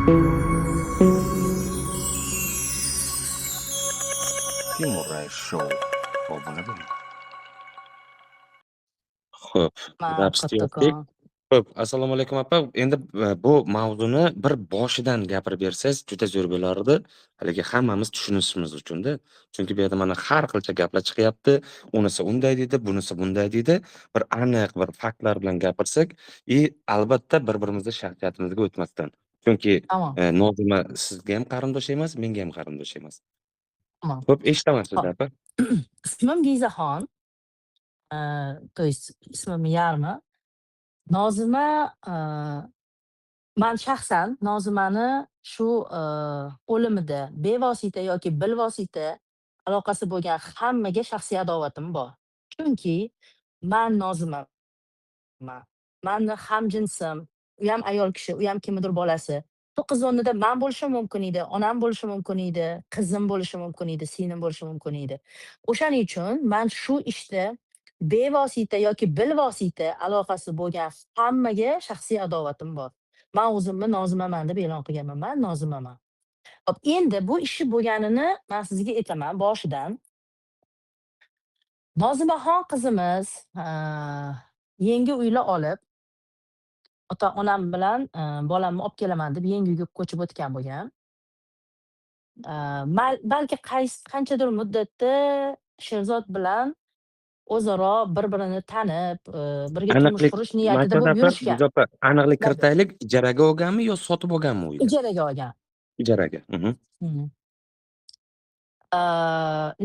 Timuray Show. Obuna bo'ling. Xo'p, Man zapis yopdik. kattakon. Xo'p, assalomu alaykum opa. Endi bu mavzuni bir boshidan gapirib bersangiz juda zo'r bo'lardi. Haligi hammamiz tushunishimiz uchun-da. Chunki bu yerda mana har xilcha gaplar chiqyapti. Unisi unday deydi, bunisi bunday deydi. Bir aniq bir faktlar bilan gapirsak и albatta bir-birimizni shaxsiyatimizga o'tmasdan. Chunki Tamom. Nozima sizga ham qarindosh emas, menga ham qarindosh emas. Tamom. Xo'p, eshitaman sizni Hop. opa. Ismim Gizaxon. То есть ismimni yarmi. Nozima, man shaxsan Nozimani shu o'limida bevosita yoki bilvosita aloqasi bo'lgan hammaga shaxsiy adovatim bor. Chunki man Nozimaman. Mani hamjinsim, u ham ayol kishi, u ham kimnidir bolasi. Bu qiz o'rnida man bo'lishim mumkin edi, onam bo'lishi mumkin edi, qizim bo'lishi mumkin edi, singlim bo'lishi mumkin edi. O'shaning uchun man shu ishda bevosita yoki bilvosita aloqasi bo'lgan hammaga shaxsiy adovatim bor. Man o'zimni Nozimaman deb e'lon qilganman. Man Nozimaman. Hop, endi bu ishi bo'lganini man sizga aytaman boshidan. Nozimaxon qizimiz, yangi uylar olib, ota-onam bilan bolamni olib kelaman deb yangi uyga ko'chib o'tgan bo'lgan. Balki qanchadir muddatda Sherzod bilan o'zaro bir-birini tanib, birga turmush Aniqlik qurish niyatida Mashhad bo'lib opa, yurishgan. Giza opa, aniqlik Mayli. kiritaylik, ijaraga olganmi yo sotib olganmi uyni? Ijaraga olgan. Ijaraga. Mhm.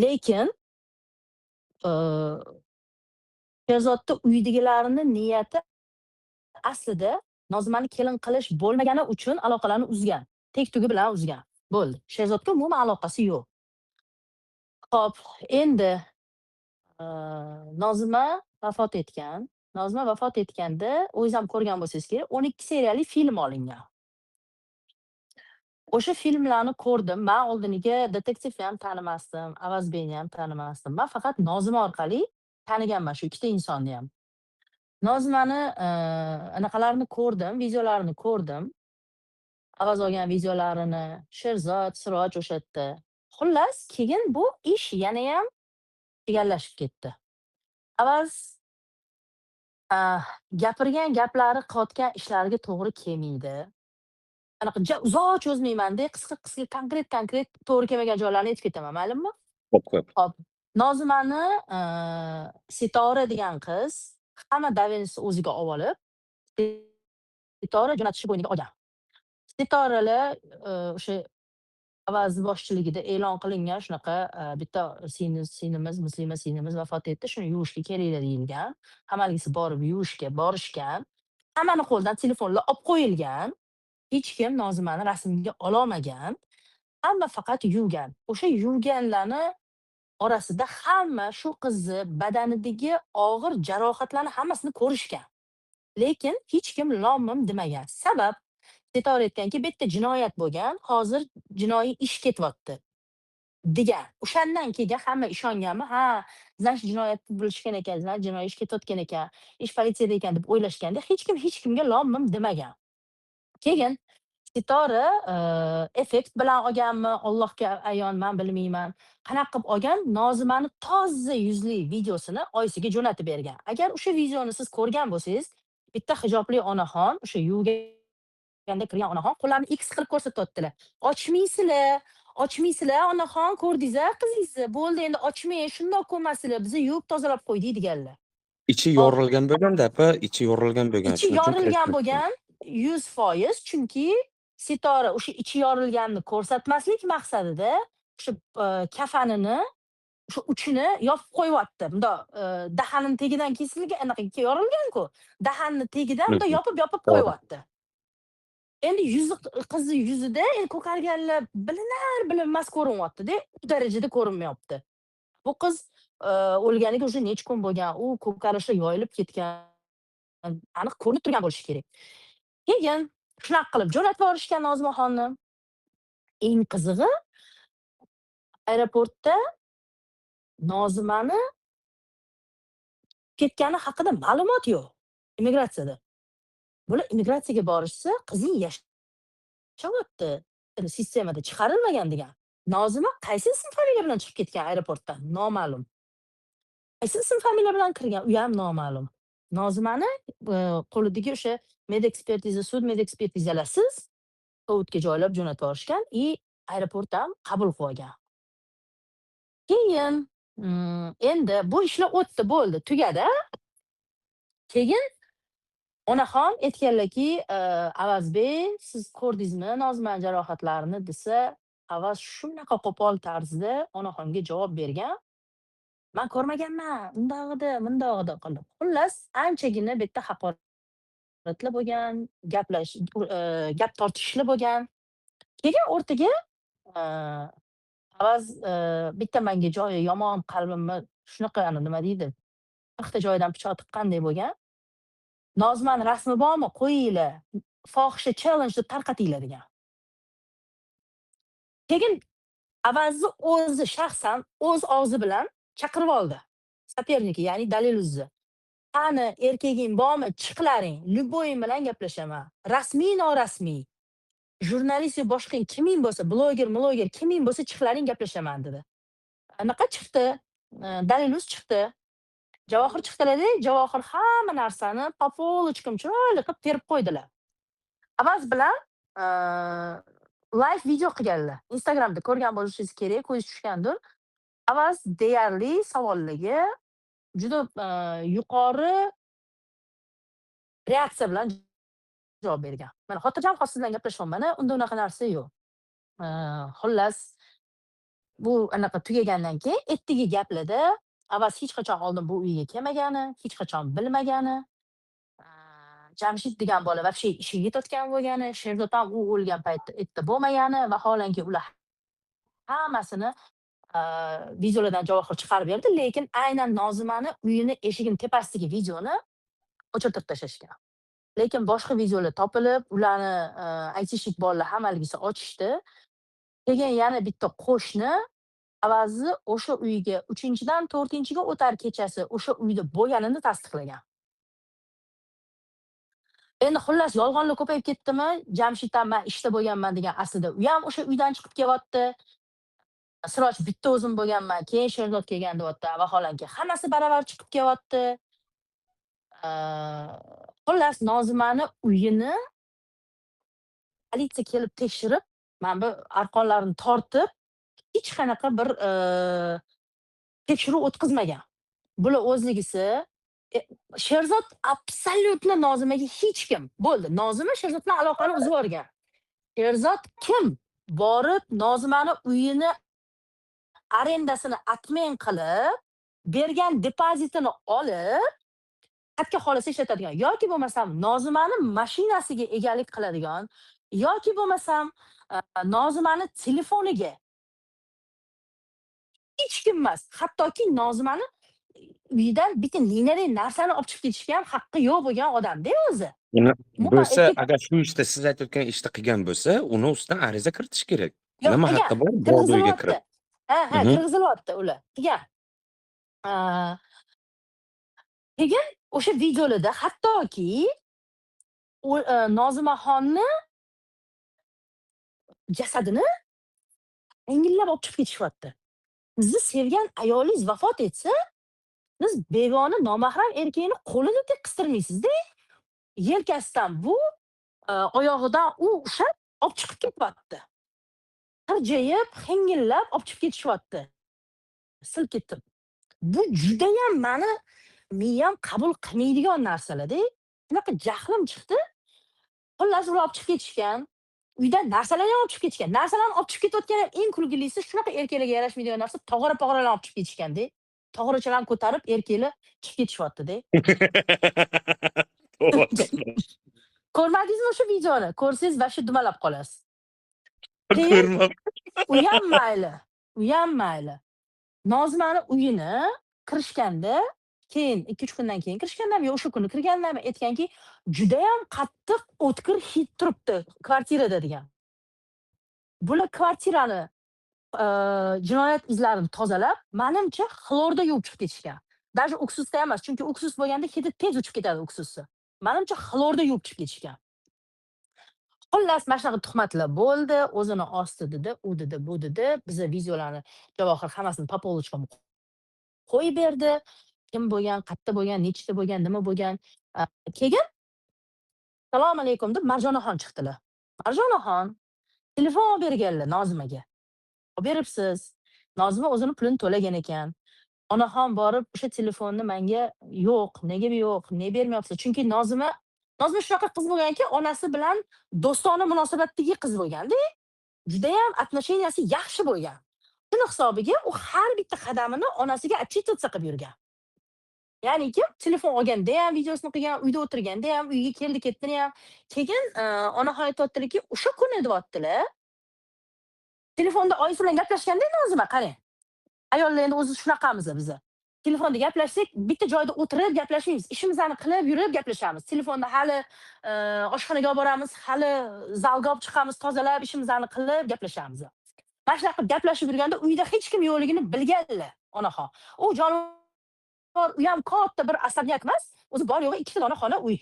Lekin Sherzodni uydagilarini niyati aslida Nozimani kelin qilish bo'lmagani uchun aloqalarni uzgan. Tek-tugi bilan uzgan. Bo'ldi. Sherzodga umuman aloqasi yo'q. Xo'p, endi Nozima vafot etgan. Nozima vafot etganda, o'zingiz ham ko'rgan bo'lsangiz kerak, 12 seriyali film olingan. O'sha filmlarni ko'rdim. Man oldiniga detektivni ham tanimasdim, Avazbekni ham tanimasdim. Man faqat Nozima orqali taniganman shu ikkita insonni ham. Nozimani anaqalarini ko'rdim, videolarini ko'rdim. Avaz olgan videolarini, Sherzod, Siroj o'sha yerda. Xullas, keyin bu ish yanayam chigallashib ketdi. Avaz gapirgan gaplari qilayotgan ishlariga to'g'ri kelmaydi. Anaqa ja uzoq cho'zmayman-da, qisqa-qisqa, konkret-konkret to'g'ri kelmagan joylarni aytib ketaman, ma'lummi? Xo'p, xo'p. Hop. Nozimani Sitora degan qiz hamma доверенность ni o'ziga olib, Sitora jo'natishni bo'yniga olgan. Sitoralar o'sha Avaz boshchiligida e'lon qilingan shunaqa bitta singlimiz, muslima singlimiz vafot etdi, shuni yuvishga kelinglar deyilgan. Hammaligisi borib yuvishga borishgan. Hammani qo'lidan telefonlar olib qo'yilgan. Hech kim Nozimani rasmga ololmagan. Hamma faqat yuvgan. O'sha yuvganlarni orasida hamma shu qizni badanidagi og'ir jarohatlarni hammasini ko'rishgan. Lekin hech kim lom-mim demagan. Sabab Sitora aytganki, bu yerda jinoyat bo'lgan, hozir jinoiy ish ketyapti degan. O'shandan keyin hamma ishonganmi? Ha, значит jinoyat bo'lishgan ekan, значит jinoiy ish ketayotgan ekan, ish politsiyada ekan deb o'ylashganda hech kim hech kimga lom-mim demagan. Keyin Sitora effekt bilan olganmi, Allohga ayon, man bilmayman. Qanaqa qilib olgan, Nozimani toza yuzli videosini oyisiga jo'natib bergan. Agar o'sha videoni siz ko'rgan bo'lsangiz, bitta hijobli onaxon, o'sha yuvganda kirgan onaxon qo'llarini X qilib ko'rsatyaptilar. "Ochmaysizlar, ochmaysizlar onaxon, ko'rdingiz-a qizingizni? Bo'ldi endi ochmang, shundoq ko'rmasizlar, biza yuvib tozalab qo'ydik" deganlar. Ichi Hop. yorilgan bo'lganda opa, ichi yorilgan bo'lgan. Ichi Shuning uchun yorilgan kredit bo'lgan 100%, chunki Sitora o'sha ichi yorilganini ko'rsatmaslik maqsadida o'sha kafanini o'sha uchini yopib qo'yyapti. Bundoq dahanini tagidan kesilgan, anaqa yorilgan-ku. Dahanini tagidan bundoq yopib-yopib qo'yyapti. Endi yuzi, qizni yuzida endi ko'karganlar bilinar bilinmas ko'rinyapti-da, u darajada ko'rinmayapti. Bu qiz o'lganiga уже necha kun bo'lgan, u ko'karishlar yoyilib ketgan, aniq ko'rinib turgan bo'lishi kerak. Keyin shunaqa qilib jo'natib yuborishgan Nozimaxonni. Eng qizig'i, aeroportda Nozimani ketgani haqida ma'lumot yo'q immigratsiyada. Bular immigratsiyaga borishsa, qizing Yashayapti, sistemada chiqarilmagan degan. Nozima qaysi ism familiya bilan chiqib ketgan aeroportdan? Noma'lum. Qaysi ism familiya bilan kirgan? U ham noma'lum. Nozimani qo'lidagi o'sha med ekspertiza, sud med ekspertizalarsiz tovutga joylab jo'natib yuborishgan и aeroport ham qabul qilib olgan. Keyin endi bu ishlar o'tdi, bo'ldi, tugadi, a. Keyin onaxon aytganlarki, "Avazbek, siz ko'rdingizmi Nozimani jarohatlarini?" desa, Avaz shunaqa qo'pol tarzda onaxonga javob bergan. "Man ko'rmaganman, undoq edi, bundoq edi" qilib. Xullas, anchagina bu yerda haqoratlar bo'lgan, gap tortishishlar bo'lgan. Keyin o'rtaga Avaz bitta manga joyi yomon, qalbimni shunaqa, nima deydi, 40 ta joyidan pichoq tiqqandek bo'lgan. "Nozimani rasmi bormi? Qo'yinglar. Fohisha challenge deb tarqatinglar" degan. Keyin Avazni o'zi shaxsan o'z og'zi bilan chaqirib oldi. Соперник i, ya'ni Dalil Uzni. "Qani, erkaging bormi? Chiqlaring. Любой ing bilan gaplashaman. Rasmiy, norasmiy. Jurnalist yo boshqa kiming bo'lsa, bloger, mloger kiming bo'lsa, chiqlaring, gaplashaman" dedi. Anaqa chiqdi. Dalil Uz chiqdi. Javohir chiqdilar-da, Javohir hamma narsani по полочкам chiroyli qilib terib qo'ydilar. Avaz bilan live video qilganlar. Instagramda ko'rgan bo'lishingiz kerak, ko'zingiz tushgandir. Avaz deyarli savollarga juda yuqori reaksiya bilan javob bergan. Mana, xotirjam hozir siz bilan gaplashyapman-a, unda unaqa narsa yo'q. Xullas, bu anaqa tugagandan keyin ertagi gaplarda Avaz hech qachon oldin bu uyga kelmagani, hech qachon bilmagani, Jamshid degan bola вообще ishiga ketayotgan bo'lgani, Sherzod ham u o'lgan paytda erta bo'lmagani, vaholanki ular hammasini videolardan Javohir chiqarib berdi, lekin aynan Nozimani uyini eshigini tepasidagi videoni o'chirtirib tashlashgan. Lekin boshqa videolar topilib, ularni айтишник bolalar hammaligisi ochishdi. Keyin yana bitta qo'shni Avazni o'sha uyga 3-dan 4-ga o'tar kechasi o'sha uyda bo'lganini tasdiqlagan. Endi xullas, yolg'onlar ko'payib ketdimi, Jamshid ham "Man ishda bo'lganman" degan, aslida u ham o'sha uydan chiqib kelyapti. Siroj "Bitta o'zim bo'lganman, keyin Sherzod kelgan" deyapti. Vaholanki hammasi baravar chiqib kelyapti. Xullas, Nozimani uyini politsiya kelib tekshirib, mana bu arqonlarni tortib, hech qanaqa bir tekshiruv o'tkazmagan. Bular o'zligisi Sherzod абсолютно Nozimaga hech kim. Bo'ldi. Nozima Sherzod bilan aloqani uzib yuborgan. Sherzod kim? Borib Nozimani uyini arendasini отмен qilib, bergan depozitini olib, qayerga xohlasa ishlatadigan yoki bo'lmasam Nozimani mashinasiga egalik qiladigan yoki bo'lmasam Nozimani telefoniga hech kim emas. Hattoki Nozimani uyidan bitta ninaday narsani olib chiqib ketishga ham haqqi yo'q bo'lgan odam-da o'zi. Uni Umuman bo'lsa, erkak agar shu ishda, siz aytayotgan ishni qilgan bo'lsa, uni ustidan ariza kiritish kerak. Yo'q, Nima qilgan. haqqi bor birovni uyiga Kirgizilyapti. kirib? Ha, kirgizilyapti ular. Qilgan. Keyin o'sha videolarda hattoki u Nozimaxonni jasadini angillab olib chiqib ketishyapti. Sizni sevgan ayolingiz vafot etsa, siz begona, nomahram erkakni qo'lini tek qistirmaysiz-da. Yelkasidan bu, oyog'idan u ushlab olib chiqib ketyapti. Tirjayib, hingillab olib chiqib ketishyapti. Silkitib. Bu judayam mani miyam qabul qilmaydigan narsalar-da. Shunaqa jahlim chiqdi. Xullas, ular olib chiqib ketishgan. Uydan narsalarni ham olib chiqib ketishgan. Narsalarni olib chiqib ketayotgan ham eng kulgilisi, shunaqa erkaklarga yarashmaydigan narsa, tog'ora-pog'oralarni olib chiqib ketishgan-da. Tog'orachalarni ko'tarib erkaklar chiqib ketishyapti-da. To'g'ri. Ko'rmadingizmi o'sha videoni? Ko'rsangiz вообще dumalab qolasiz. Keyin Ko'rmab. u ham mayli, u ham mayli. Nozimani uyini kirishganda, keyin 2-3 kundan keyin kirishgandami yo o'sha kuni kirgandami, aytganki, judayam qattiq o'tkir hid turibdi kvartirada degan. Bular kvartirani jinoyat izlarini tozalab, manimcha, xlorda yuvib chiqib ketishgan. Даже uksusda ham emas, chunki uksus bo'lganda hidi tez o'chib ketadi uksusni. Manimcha, xlorda yuvib chiqib ketishgan. Xullas, mana shunaqa tuhmatlar bo'ldi. O'zini osti dedi, u dedi, bu dedi. Biza videolarni Javohir hammasini по полочкам qo'yib berdi. Kim bo'lgan, qayerda bo'lgan, nechta bo'lgan, nima bo'lgan. Keyin "Assalomu alaykum" deb Marjonaxon chiqdilar. Marjonaxon telefon olib berganlar Nozimaga. "Olib beribsiz." Nozima o'zini pulini to'lagan ekan. Onaxon borib o'sha telefonni menga "Yo'q, nega yo'q, nega bermayapsiz?" Chunki Nozima shunaqa qiz bo'lganki, onasi bilan do'stona munosabatdagi qiz bo'lganda, judayam отношения si yaxshi bo'lgan. Shuni hisobiga u har bitta qadamini onasiga отчитываться qilib yurgan. Ya'niki telefon olganda ham videosini qilgan, uyda o'tirganda ham, uyga keldi ketdini ham. Keyin onaxon aytyaptilarki, o'sha kuni deyaptilar, telefonda oyisi bilan gaplashganda Nozima, qarang. Ayollar endi o'zi shunaqamiz biza. Telefonda gaplashsak, bitta joyda o'tirib gaplashmaymiz. Ishimizni qilib yurib gaplashamiz. Telefonda hali oshxonaga olib boramiz, hali zalga olib chiqamiz, tozalab, ishimizni qilib gaplashamiz. Mana shunaqa qilib gaplashib yurganda uyda hech kim yo'qligini bilganlar onaxon. U jonivor, u ham katta bir особняк emas, o'zi bor yo'g'i ikkita dona xona uy.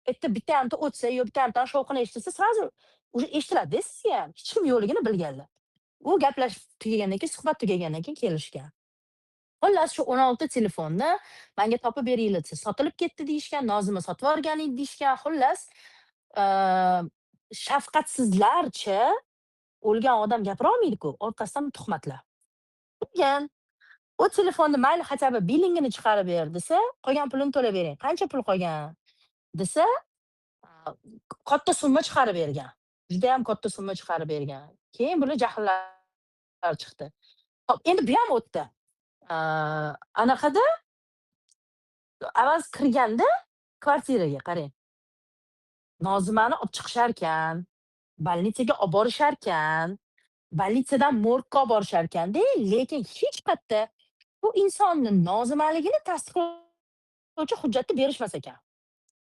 Yerda bitta yarimta o'tsa yo bitta yarimtani shovqini eshitilsa, сразу уже eshitiladi-da sizga ham. Hech kim yo'qligini bilganlar. U gaplashib tugagandan keyin, suhbat tugagandan keyin kelishgan. Xullas, shu 16 telefonni menga topib beringlar desa, sotilib ketdi deyishgan, Nozima sotib yuborgan edi deyishgan. Xullas, shafqatsizlarcha o'lgan odam gapira olmaydi-ku, orqasidan tuhmatlar. Keyin u telefonni mayli, хотя бы billingini chiqarib ber desa, qolgan pulini to'lab bering. Qancha pul qolgan desa, katta summa chiqarib bergan. Judayam katta summa chiqarib bergan. Keyin bular jahllar chiqdi. Hop, endi bu ham o'tdi. Anaqada Avaz kirganda kvartiraga, qarang. Nozimani olib chiqisharkan, больница ga olib borisharkan, больница dan morgga olib borisharkanda, lekin hech qayerda bu insonni Nozimaligini tasdiqlovchi hujjatni berishmas ekan.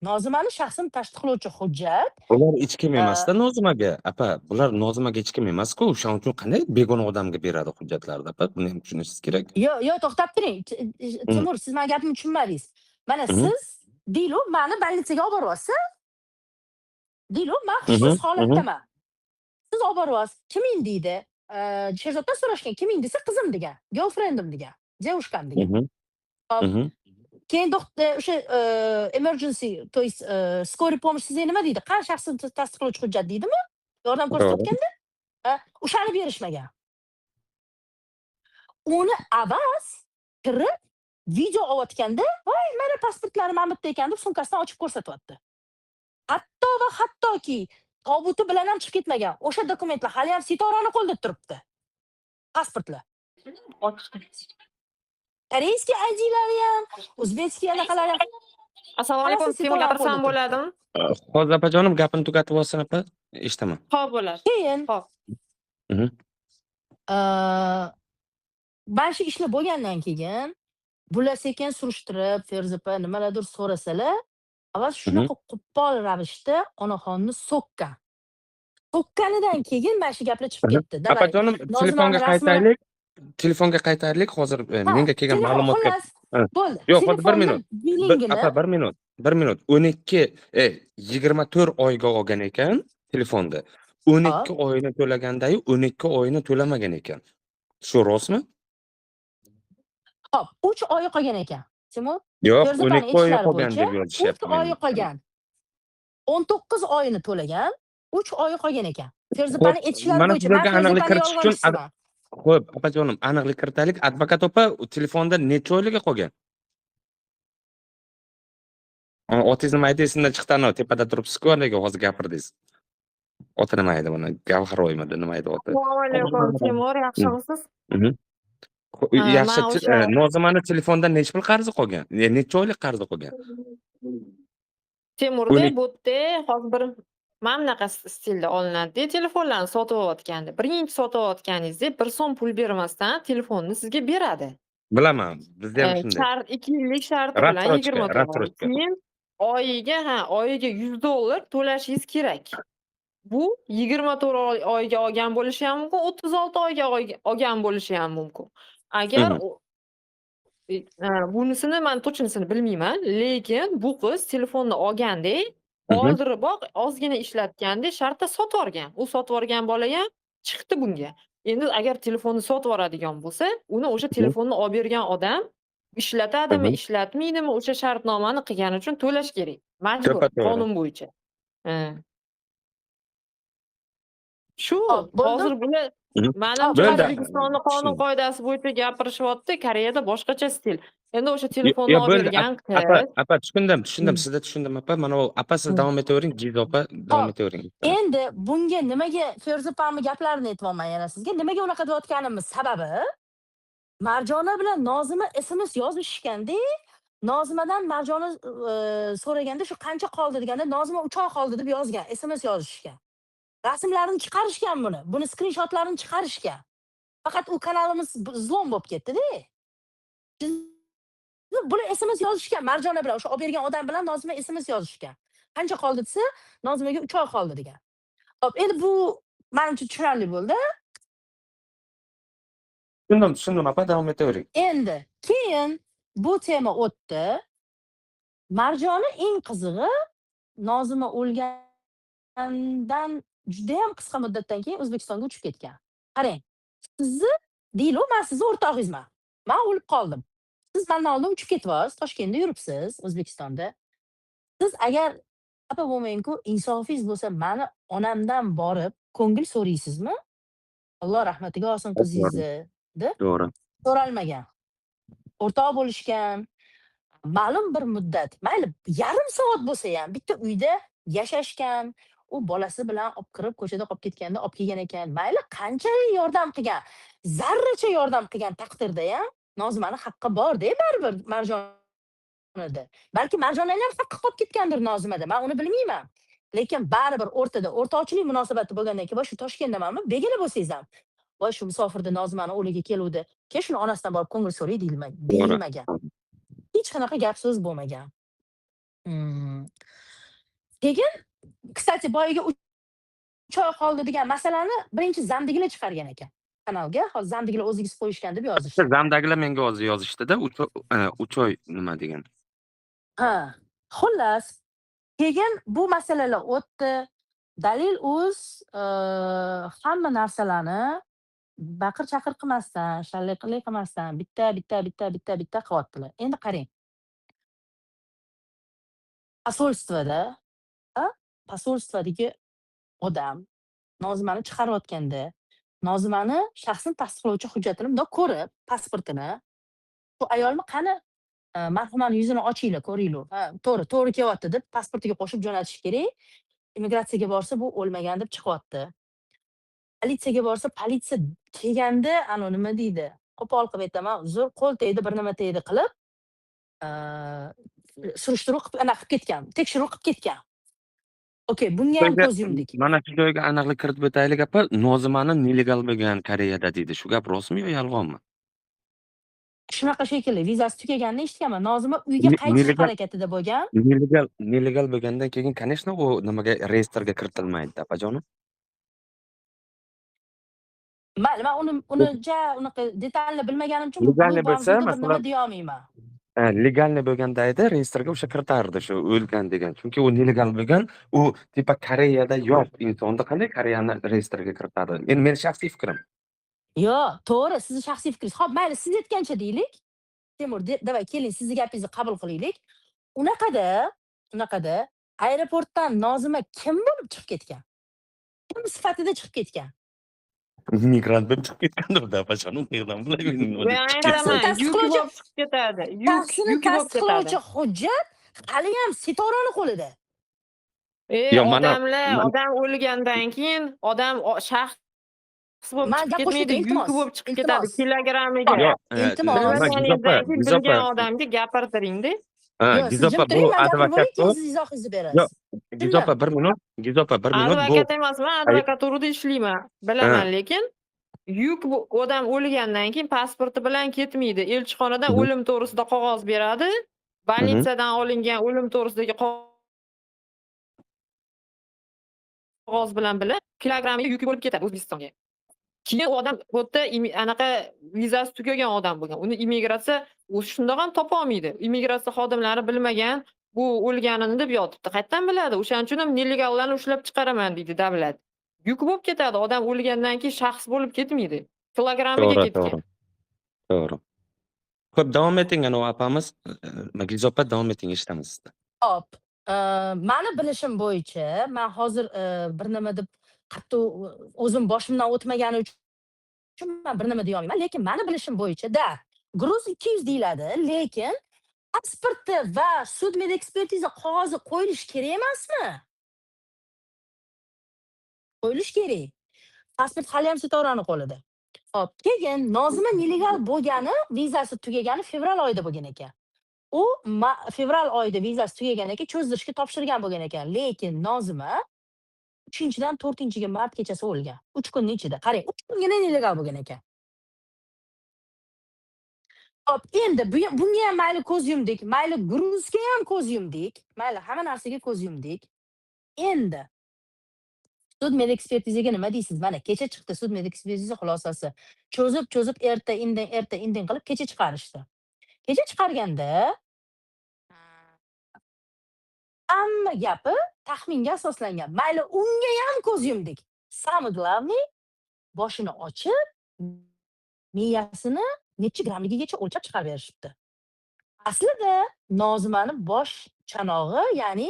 Nozimani shaxsini tasdiqlovchi hujjat Bular hech kim emasda Nozimaga. Apa, bular Nozimaga hech kim emas-ku. O'shaning uchun qanday begona odamga beradi hujjatlarni, opa? Buni ham tushunishingiz kerak. Yo'q, yo'q, to'xtab turing. Timur, siz mani gapimni tushunmadingiz. Mana siz deylik, mani больница ga olib boryapsiz. Deylik, man hushsiz holatdaman. Siz olib boryapsiz. Kiming deydi. Sherzoddan so'rashgan, kiming desa, qizim degan, girlfriendim degan, девушка m degan. Hop. Keyin o'sha emergency, то есть скорый помощь sizga nima deydi? Qani shaxsini tasdiqlovchi hujjat deydimi? Yordam ko'rsatayotganda? Ha, o'shani berishmagan. Uni Avaz kirib video olayotganda, "Voy, mana pasportlari mana bu yerda ekan" deb sumkasidan ochib ko'rsatyapti. Hatto va hattoki tobuti bilan ham chiqib ketmagan. O'sha dokumentlar hali ham Sitorani qo'lida turibdi. Pasportlar. Корейский IDlari ham, узбекский anaqalari ham. Assalomu alaykum, Hammasi Timur, Sitorani gapirsam qo'lida turibdi. bo'ladimi? Hozir, opajonim, gapini tugatib olsin, opa, eshitaman. Xo'p, bo'ladi. Keyin Xo'p. Mana shu ishlar bo'lgandan keyin bular sekin surishtirib, Feruza opa nimalardir so'rasalar, Avaz shunaqa qo'pol ravishda onaxonni so'kkan. So'kkanidan keyin mana shu gaplar chiqib ketdi. Давай, Opajonim, Nozimani telefonga rasmini qaytaylik. Telefonga qaytaylik. Hozir Ha, menga kelgan telefon ma'lumotga xullas Ha. bo'ldi. Yo'q, hozir 1 Telefonni minut. billingini Apa, 1 minut. 1 minut. 12 24 oyga olgan ekan telefonni. 12 Hop. oyini to'lagandayu 12 oyini to'lamagan ekan. Shu rostmi? Hop, 3 oyi qolgan ekan. Timur, Yo'q, Feruza opani 12 oyi aytishlari qolgan bo'yicha deb 3 yozishyapti oyi meni. qolgan. 19 oyini to'lagan, 3 oyi qolgan ekan. Feruza Xo'p, opani aytishlari mana bo'yicha, man sizlarga Feruza aniqlik opani kiritish uchun yolg'onchisiman. Xo'p, opajonim, aniqlik kiritaylik. Advokat opa, telefonda necha oyligi qolgan? Otingiz nima edi? Esimdan chiqdi, anavi tepada turibsiz-ku, haligi hozir gapirdingiz. Oti nima edi mana? Gavhar oymidi, nima edi oti? Assalomu alaykum, Timur, yaxshimisiz? Mhm. Yaxshi, Man o'sha Nozimani telefondan necha pul qarzi qolgan? Necha oylik qarzi qolgan? Temurda 12 bu yerda hozir bir mana bunaqa stilda olinadi-da telefonlarni sotib olayotganda. Birinchi sotib olayotganingizda 1 so'm pul bermasdan telefonni sizga beradi. Bilaman, bizda ham shunday. Shart 2 yillik sharti bilan Рассрочка, 24 oy. рассрочка. Keyin oyiga, ha, oyiga $100 to'lashingiz kerak. Bu 24 oyga olgan bo'lishi ham mumkin, 36 oyga olgan bo'lishi ham mumkin. Agar u bunisini man точно sini bilmayman, lekin bu qiz telefonni olganda Oldiribroq ozgina ishlatganda shartta sotib yuborgan. U sotib yuborgan bola ham chiqdi bunga. Endi agar telefonni sotib yuboradigan bo'lsa, uni o'sha telefonni olib bergan odam ishlatadimi, ishlatmaydimi, o'sha shartnomani qilgani uchun to'lash kerak. Majbur, To'ppa-to'g'ri. qonun bo'yicha. Ha. Shu Hop, bo'ldimi? hozir bular manimcha Bo'ldi. O'zbekistonni qonun Tushundim. qoidasi bo'yicha gapirishyapti, Koreyada boshqacha stil. Endi o'sha telefonni Yo, olib bo'ldi. bergan Apa, qiz apa, tushundim, tushundim. Sizda tushundim, apa. Mana u apa, siz davom etavering, Jiz opa, davom etavering. Endi bunga nimaga Feruza opamni gaplarini aytyapman yana sizga. Nimaga unaqa deyotganimni sababi, Marjona bilan Nozima SMS yozishganda, Nozimadan Marjona so'raganda, shu qancha qoldi deganda, Nozima 3 oy qoldi deb yozgan, SMS yozishgan. Rasmlarini chiqarishgan buni. Buni skrinshotlarini chiqarishgan. Faqat u kanalimiz взлом bo'lib ketdi-da. Bular SMS yozishgan Marjona bilan, o'sha olib bergan odam bilan Nozima SMS yozishgan. Qancha qoldi desa, Nozimaga 3 oy qoldi degan. Hop, endi bu manimcha tushunarli bo'ldi. Tushundim, tushundim, apa, davom etavering. Endi keyin bu tema o'tdi. Marjona, eng qizig'i, Nozima o'lgandan judayam qisqa muddatdan keyin O'zbekistonga uchib ketgan. Qarang, sizni deylik, man sizni o'rtog'ingizman. Man o'lib qoldim. Siz mandan oldin uchib ketyapsiz, Toshkentda yuribsiz, O'zbekistonda. Siz agar xafa bo'lmang-ku, insofingiz bo'lsa, mani onamdan borib ko'ngil so'raysizmi? Alloh rahmatiga olsin qizingizni deb so'ralmagan. O'rtoq bo'lishgan. Ma'lum bir muddat, mayli yarim soat bo'lsa ham bitta uyda yashashgan. U bolasi bilan olib kirib, ko'chada qolib ketganda olib kelgan ekan. Mayli qanchalik yordam qilgan, zarracha yordam qilgan taqdirda ham Nozimani haqqi bor-da baribir Marjonada. Balki Marjonani ham haqqi qolib ketgandir Nozimada, man uni bilmayman. Lekin baribir o'rtada o'rtoqchilik munosabati bo'lgandan keyin, voy, shu Toshkentdamanmi, begona bo'lsangiz ham, voy, shu musofirda Nozimani o'ligi keluvdi, kel, shuni onasidan borib ko'ngil so'ray deyilmagan. Hech qanaqa gap so'z bo'lmagan. Keyin, кстати, boyagi 3 oy qoldi degan masalani birinchi Zamdigilar chiqargan ekan kanalga. Hozir Zamdigilar o'zingiz qo'yishgan deb yozishdi. Zamdagilar menga hozir yozishdida, 3 oy nima degan. Ha, xullas, keyin bu masalalar o'tdi. Dalil uz hamma narsalarni baqir-chaqir qilmasdan, shalliqlik qilmasdan bitta, bitta, bitta, bitta, bitta qilyaptilar. Endi qarang. Посольство da, a, посольство dagi odam Nozimani chiqarayotganda, Nozimani shaxsini tasdiqlovchi hujjatini bundoq ko'rib, pasportini, "Bu ayolni qani, marhumani yuzini ochinglar, ko'ringlar. Ha, to'g'ri, to'g'ri kelyapti" deb pasportiga qo'shib jo'natish kerak. Immigratsiyaga borsa, bu o'lmagan deb chiqyapti. Politsiyaga borsa, politsiya kelganda, anavi nima deydi, qo'pol qilib aytaman, uzr, qo'l tegdi, bir nima tegdi qilib, surishtiruv qilib, anaqa qilib ketgan, tekshiruv qilib ketgan. Okey, bunga ham ko'z yumdik. Mana shu joyga aniqlik kiritib o'taylik, opa. Nozimani нелегал bo'lgan Koreyada deydi. Shu gap rostmi yo yolg'onmi? Shunaqa shekilli, vizasi tugaganini eshitganman. Nozima uyga qaytish harakatida bo'lgan. Нелегал bo'lgandan keyin, конечно, u nimaga, reyestrga kiritilmaydi, opajonim. Mayli, man uni ja unaqa detalni bilmaganim uchun bu Легальный bo'lsa, mavzuda bir nima masalan deya olmayman. Ha, легальный bo'lganda edi, reyestrga o'sha kiritardi shu o'lgan degan. Chunki u нелегал bo'lgan, u типа Koreyada yo'q insonni qanday Koreyani reyestrga kiritadi? Endi meni shaxsiy fikrim. Yo'q, to'g'ri, sizni shaxsiy fikringiz. Xo'p, mayli, siz aytgancha deylik. Temur, давай, keling, sizni gapingizni qabul qilaylik. Unaqada aeroportdan Nozima kim bo'lib chiqib ketgan? Kim sifatida chiqib ketgan? Migrant bo'lib chiqib ketgandir-da, opajonim, qayerdan bilay men nima deb Men chiqib ketgan. aytaman, yuk Tasdiqlovchi bo'lib chiqib ketadi. Yuk, shaxsini yuk bo'lib ketadi. tasdiqlovchi hujjat haliyam Sitorani qo'lida. E, Yo, mana odamlar, odam o'lgandan keyin odam shaxs bo'lib Man chiqib gap ketmaydi, qo'shib yuk iltimos, bo'lib chiqib ketadi iltimos. kilogrammiga. Yo'q, Iltimos. nima, Bilmaganingizdan Gizopa, keyin Gizopa. bilgan odamga gapirtiringda. Ha, Yo'q, siz Gizopa, jim bu turing, man gapirib advokat bo'lay, keyin bu. siz izohingizni Yo'q, berasiz. Gizopa, Tushundim. bir minut, Gizopa, bir minut, bu Advokat emasman, advokaturada ishlayman. Bilaman, Ha. lekin yuk bu odam o'lgandan keyin pasporti bilan ketmaydi. Elchixonadan o'lim to'g'risida qog'oz beradi. Больница dan olingan o'lim to'g'risidagi qog'oz bilan birga kilogrammiga yuki bo'lib ketadi O'zbekistonga. Keyin u odam bu yerda anaqa vizasi tugagan odam bo'lgan. Uni immigratsiya o'zi shundoq ham topa olmaydi. Immigratsiya xodimlari bilmagan. Bu o'lganini deb yotibdi. Qayerdan biladi? O'shaning uchun ham нелегал larni ushlab chiqaraman deydi davlat. Yuk bo'lib ketadi. Odam o'lgandan keyin shaxs bo'lib ketmaydi. Kilogrammiga ketgan. To'g'ri. Xo'p, davom eting anavi opamiz. Gulzoz opa, davom eting, eshitamiz sizni. Xo'p, mani bilishim bo'yicha, man hozir bir nima deb qattiq o'zim boshimdan o'tmagani uchun man bir nima deya olmayman, lekin mani bilishim bo'yicha da, груз 200 deyiladi, lekin pasporti va sud ekspertiza qog'ozi qo'yilishi kerak emasmi? Qo'yilishi kerak. Pasport haliyam Sitorani qo'lida. Xo'p, keyin Nozima нелегал bo'lgani, vizasi tugagani fevral oyida bo'lgan ekan. U fevral oyida vizasi tugagan ekan, cho'zdirishga topshirgan bo'lgan ekan. Lekin Nozima 3-dan 4-mart kechasi o'lgan. 3 kunning ichida. Qarang, 3 kungina нелегал bo'lgan ekan. Xo'p, endi bunga ham mayli ko'z yumdik, mayli груз ga ham ko'z yumdik, mayli hamma narsaga ko'z yumdik. Endi sud ekspertizaga nima deysiz? Mana kecha chiqdi sud ekspertiza xulosasi. Cho'zib-cho'zib erta indin, erta indin qilib kecha chiqarishdi. Kecha chiqarganda hamma gapi taxminga asoslangan. Mayli unga ham ko'z yumdik. Самое главный, boshini ochib, miyasini necha grammligigacha o'lchab chiqarib berishibdi. Aslida Nozimani bosh chanog'i, ya'ni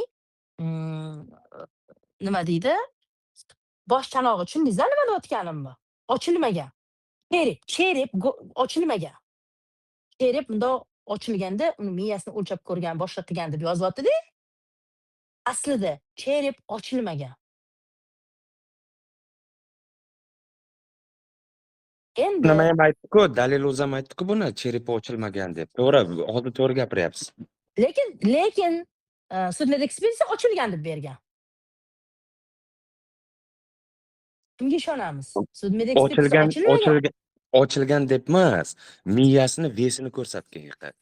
nima deydi? Bosh chanog'i, tushundingizmi nima deyotganimni? Ochilmagan. Череп ochilmagan. Череп bundoq ochilganda uni miyasini o'lchab ko'rgan, boshqa qilgan deb yozyapti-da. Aslida череп ochilmagan. Endi Nima ham aytdi-ku, Dalil o'zi ham aytdi-ku buni, череп i ochilmagan deb. To'g'ri, hozir to'g'ri gapiryapsiz. Lekin sud ekspertiza ochilgan deb bergan. Kimga ishonamiz? Sud ekspertiza Ochilgan, ochilmagan. ochilgan deb emas, miyasini вес ini ko'rsatgan.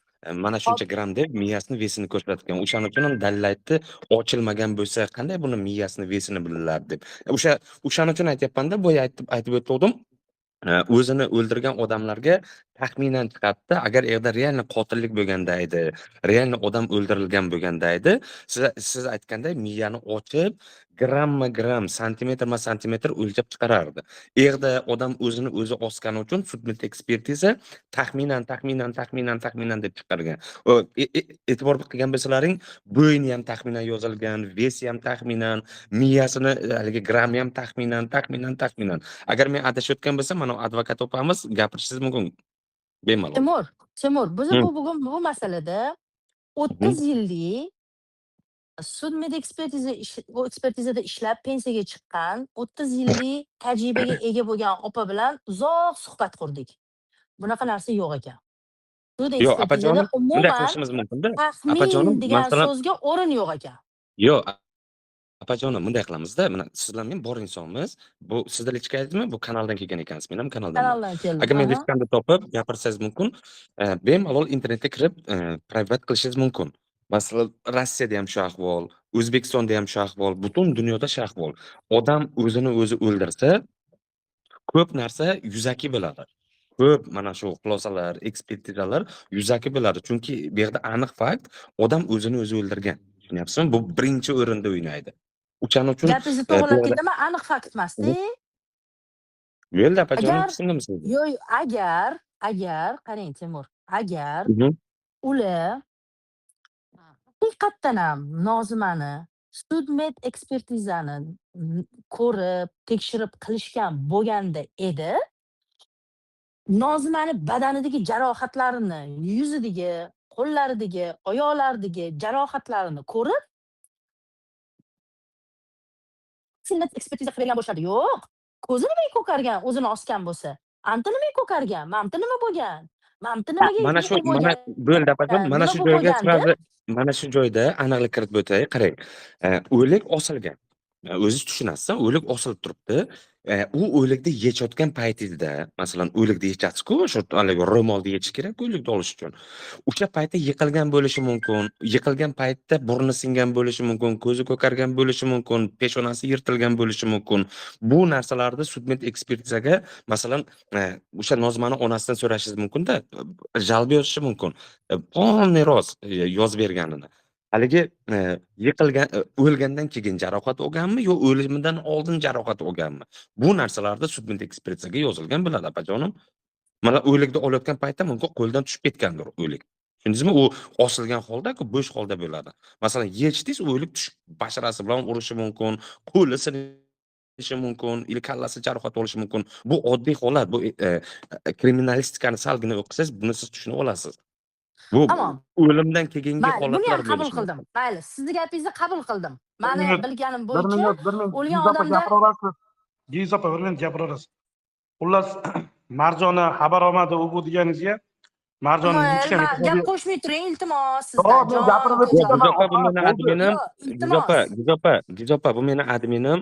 Mana shuncha gramm deb miyasini вес ini ko'rsatgan. O'shaning uchun ham dalil aytdi, ochilmagan bo'lsa qanday buni miyasini вес ini biladi deb. O'shaning uchun aytyapman-da, boya aytib o'tgandim. O'zini o'ldirgan odamlarga taxminan chiqadida, agar u yerda реально qotillik bo'lganda edi, реально odam o'ldirilgan bo'lganda edi, siz aytganday miyani ochib, gramma-gram, santimetrma-santimetr o'lchab chiqarardi. U yerda odam o'zini o'zi osgani uchun sudmet ekspertiza taxminan, taxminan, taxminan, taxminan deb chiqargan. E'tibor qilgan bo'lsalaring, bo'yni ham taxminan yozilgan, вес i ham taxminan, miyasini haligi grammi ham taxminan, taxminan, taxminan. Agar men adashayotgan bo'lsam, mana advokat opamiz gapirishingiz mumkin. Bemalol. Timur, biz bu bugun bu masalada 30 yillik sud ekspertiza bu ekspertizada ishlab pensiyaga chiqqan, 30 yillik tajribaga ega bo'lgan opa bilan uzoq suhbat qurdik. Bunaqa narsa yo'q ekan. Sud Yo'q, ekspertizada opajonim, bunday umuman qilishimiz mumkin-da. taxmin Opajonim, degan masalan so'zga o'rin yo'q ekan. Yo'q, opajonim, bunday qilamizda, mana siz bilan men bor insonmiz. Bu sizda личка ngizmi? Bu kanaldan kelgan ekansiz. Men ham kanaldanman. Kanaldan keldim. Agar men Aha. личка mni topib gapirsangiz mumkin, bemalol internetga kirib, проверить qilishingiz mumkin. Masalan, Rossiyada ham shu ahvol, O'zbekistonda ham shu ahvol, butun dunyoda shu ahvol. Odam o'zini o'zi o'ldirsa, ko'p narsa yuzaki bo'ladi. Ko'p mana shu xulosalar, ekspertizalar yuzaki bo'ladi. Chunki bu yerda aniq fakt, odam o'zini o'zi o'ldirgan. Tushunyapsizmi? Bu birinchi o'rinda o'ynaydi. O'shaning uchun Gapingizni bu to'g'rilab yerda ketaman, aniq fakt emas-da. Yo'q, opajonim, Agar tushundim sizni. yo'q, agar qarang Timur, agar ular haqiqatdan ham Nozimani sudmed ekspertizani ko'rib, tekshirib qilishgan bo'lganda edi, Nozimani badanidagi jarohatlarini, yuzidagi, qo'llaridagi, oyoqlaridagi jarohatlarini ko'rib sudmed ekspertiza qilib bergan bo'lishardi. Yo'q, ko'zi nimaga ko'kargan, o'zini osgan bo'lsa? Anta nimaga ko'kargan? Mamti nima bo'lgan? Mamti nimaga Mana shu, nima mana bo'lgan? bo'ldi opajon, mana Nima shu bu joyga bo'lgan сразу deb mana shu joyda aniqlik kiritib o'tay. Qarang, o'lik osilgan. O'zingiz tushunasiz, o'lik osilib turibdi. U o'likni yechayotgan paytingizda, masalan, o'likni yechasiz-ku, o'sha haligi ro'molni yechish kerak o'likni olish uchun. O'sha paytda yiqilgan bo'lishi mumkin, yiqilgan paytda burni singan bo'lishi mumkin, ko'zi ko'kargan bo'lishi mumkin, peshonasi yirtilgan bo'lishi mumkin. Bu narsalarni sudmed ekspertizaga, masalan, o'sha Nozimani onasidan so'rashingiz mumkin-da, жалоба yozishi mumkin. Полный рост yozib berganini. Haligi yiqilgan, o'lgandan keyin jarohat olganmi yo o'limidan oldin jarohat olganmi? Bu narsalarda sud ekspertizaga yozilgan bo'ladi, opajonim. Mana, o'likni olayotgan paytda mumkin qo'ldan tushib ketgandir o'lik. Tushundingizmi? U osilgan holda-ku, bo'sh holda bo'ladi. Masalan, yechdingiz, o'lik tushib basharasi bilan urishi mumkin, qo'li sinishi mumkin или kallasi jarohat olishi mumkin. Bu oddiy holat. Bu kriminalistikani salgina o'qisangiz, buni siz tushunib olasiz. Bu Tamom. o'limdan keyingi Mayli, buni holatlar ham qabul bo'lishi qildim. mumkin. Mayli, sizni gapingizni qabul qildim. Mani Minut, bilganim bir bo'yicha minut, bir minut. o'lgan Giz opa, odamda gapiraverasiz. Giz opa, bir minut gapiraverasiz. Xullas, Marjona xabar olmadi u bu deganingizga Marjona Ismoil, lичка man gap qo'shmay turing, iltimos, Yo'q, sizdan. men Jon gapirib ukajon. Yo'q, Giz opa, bu meni Bo'ldi. adminim. Yo'q, Giz opa, iltimos. Giz opa, Giz opa, bu meni adminim.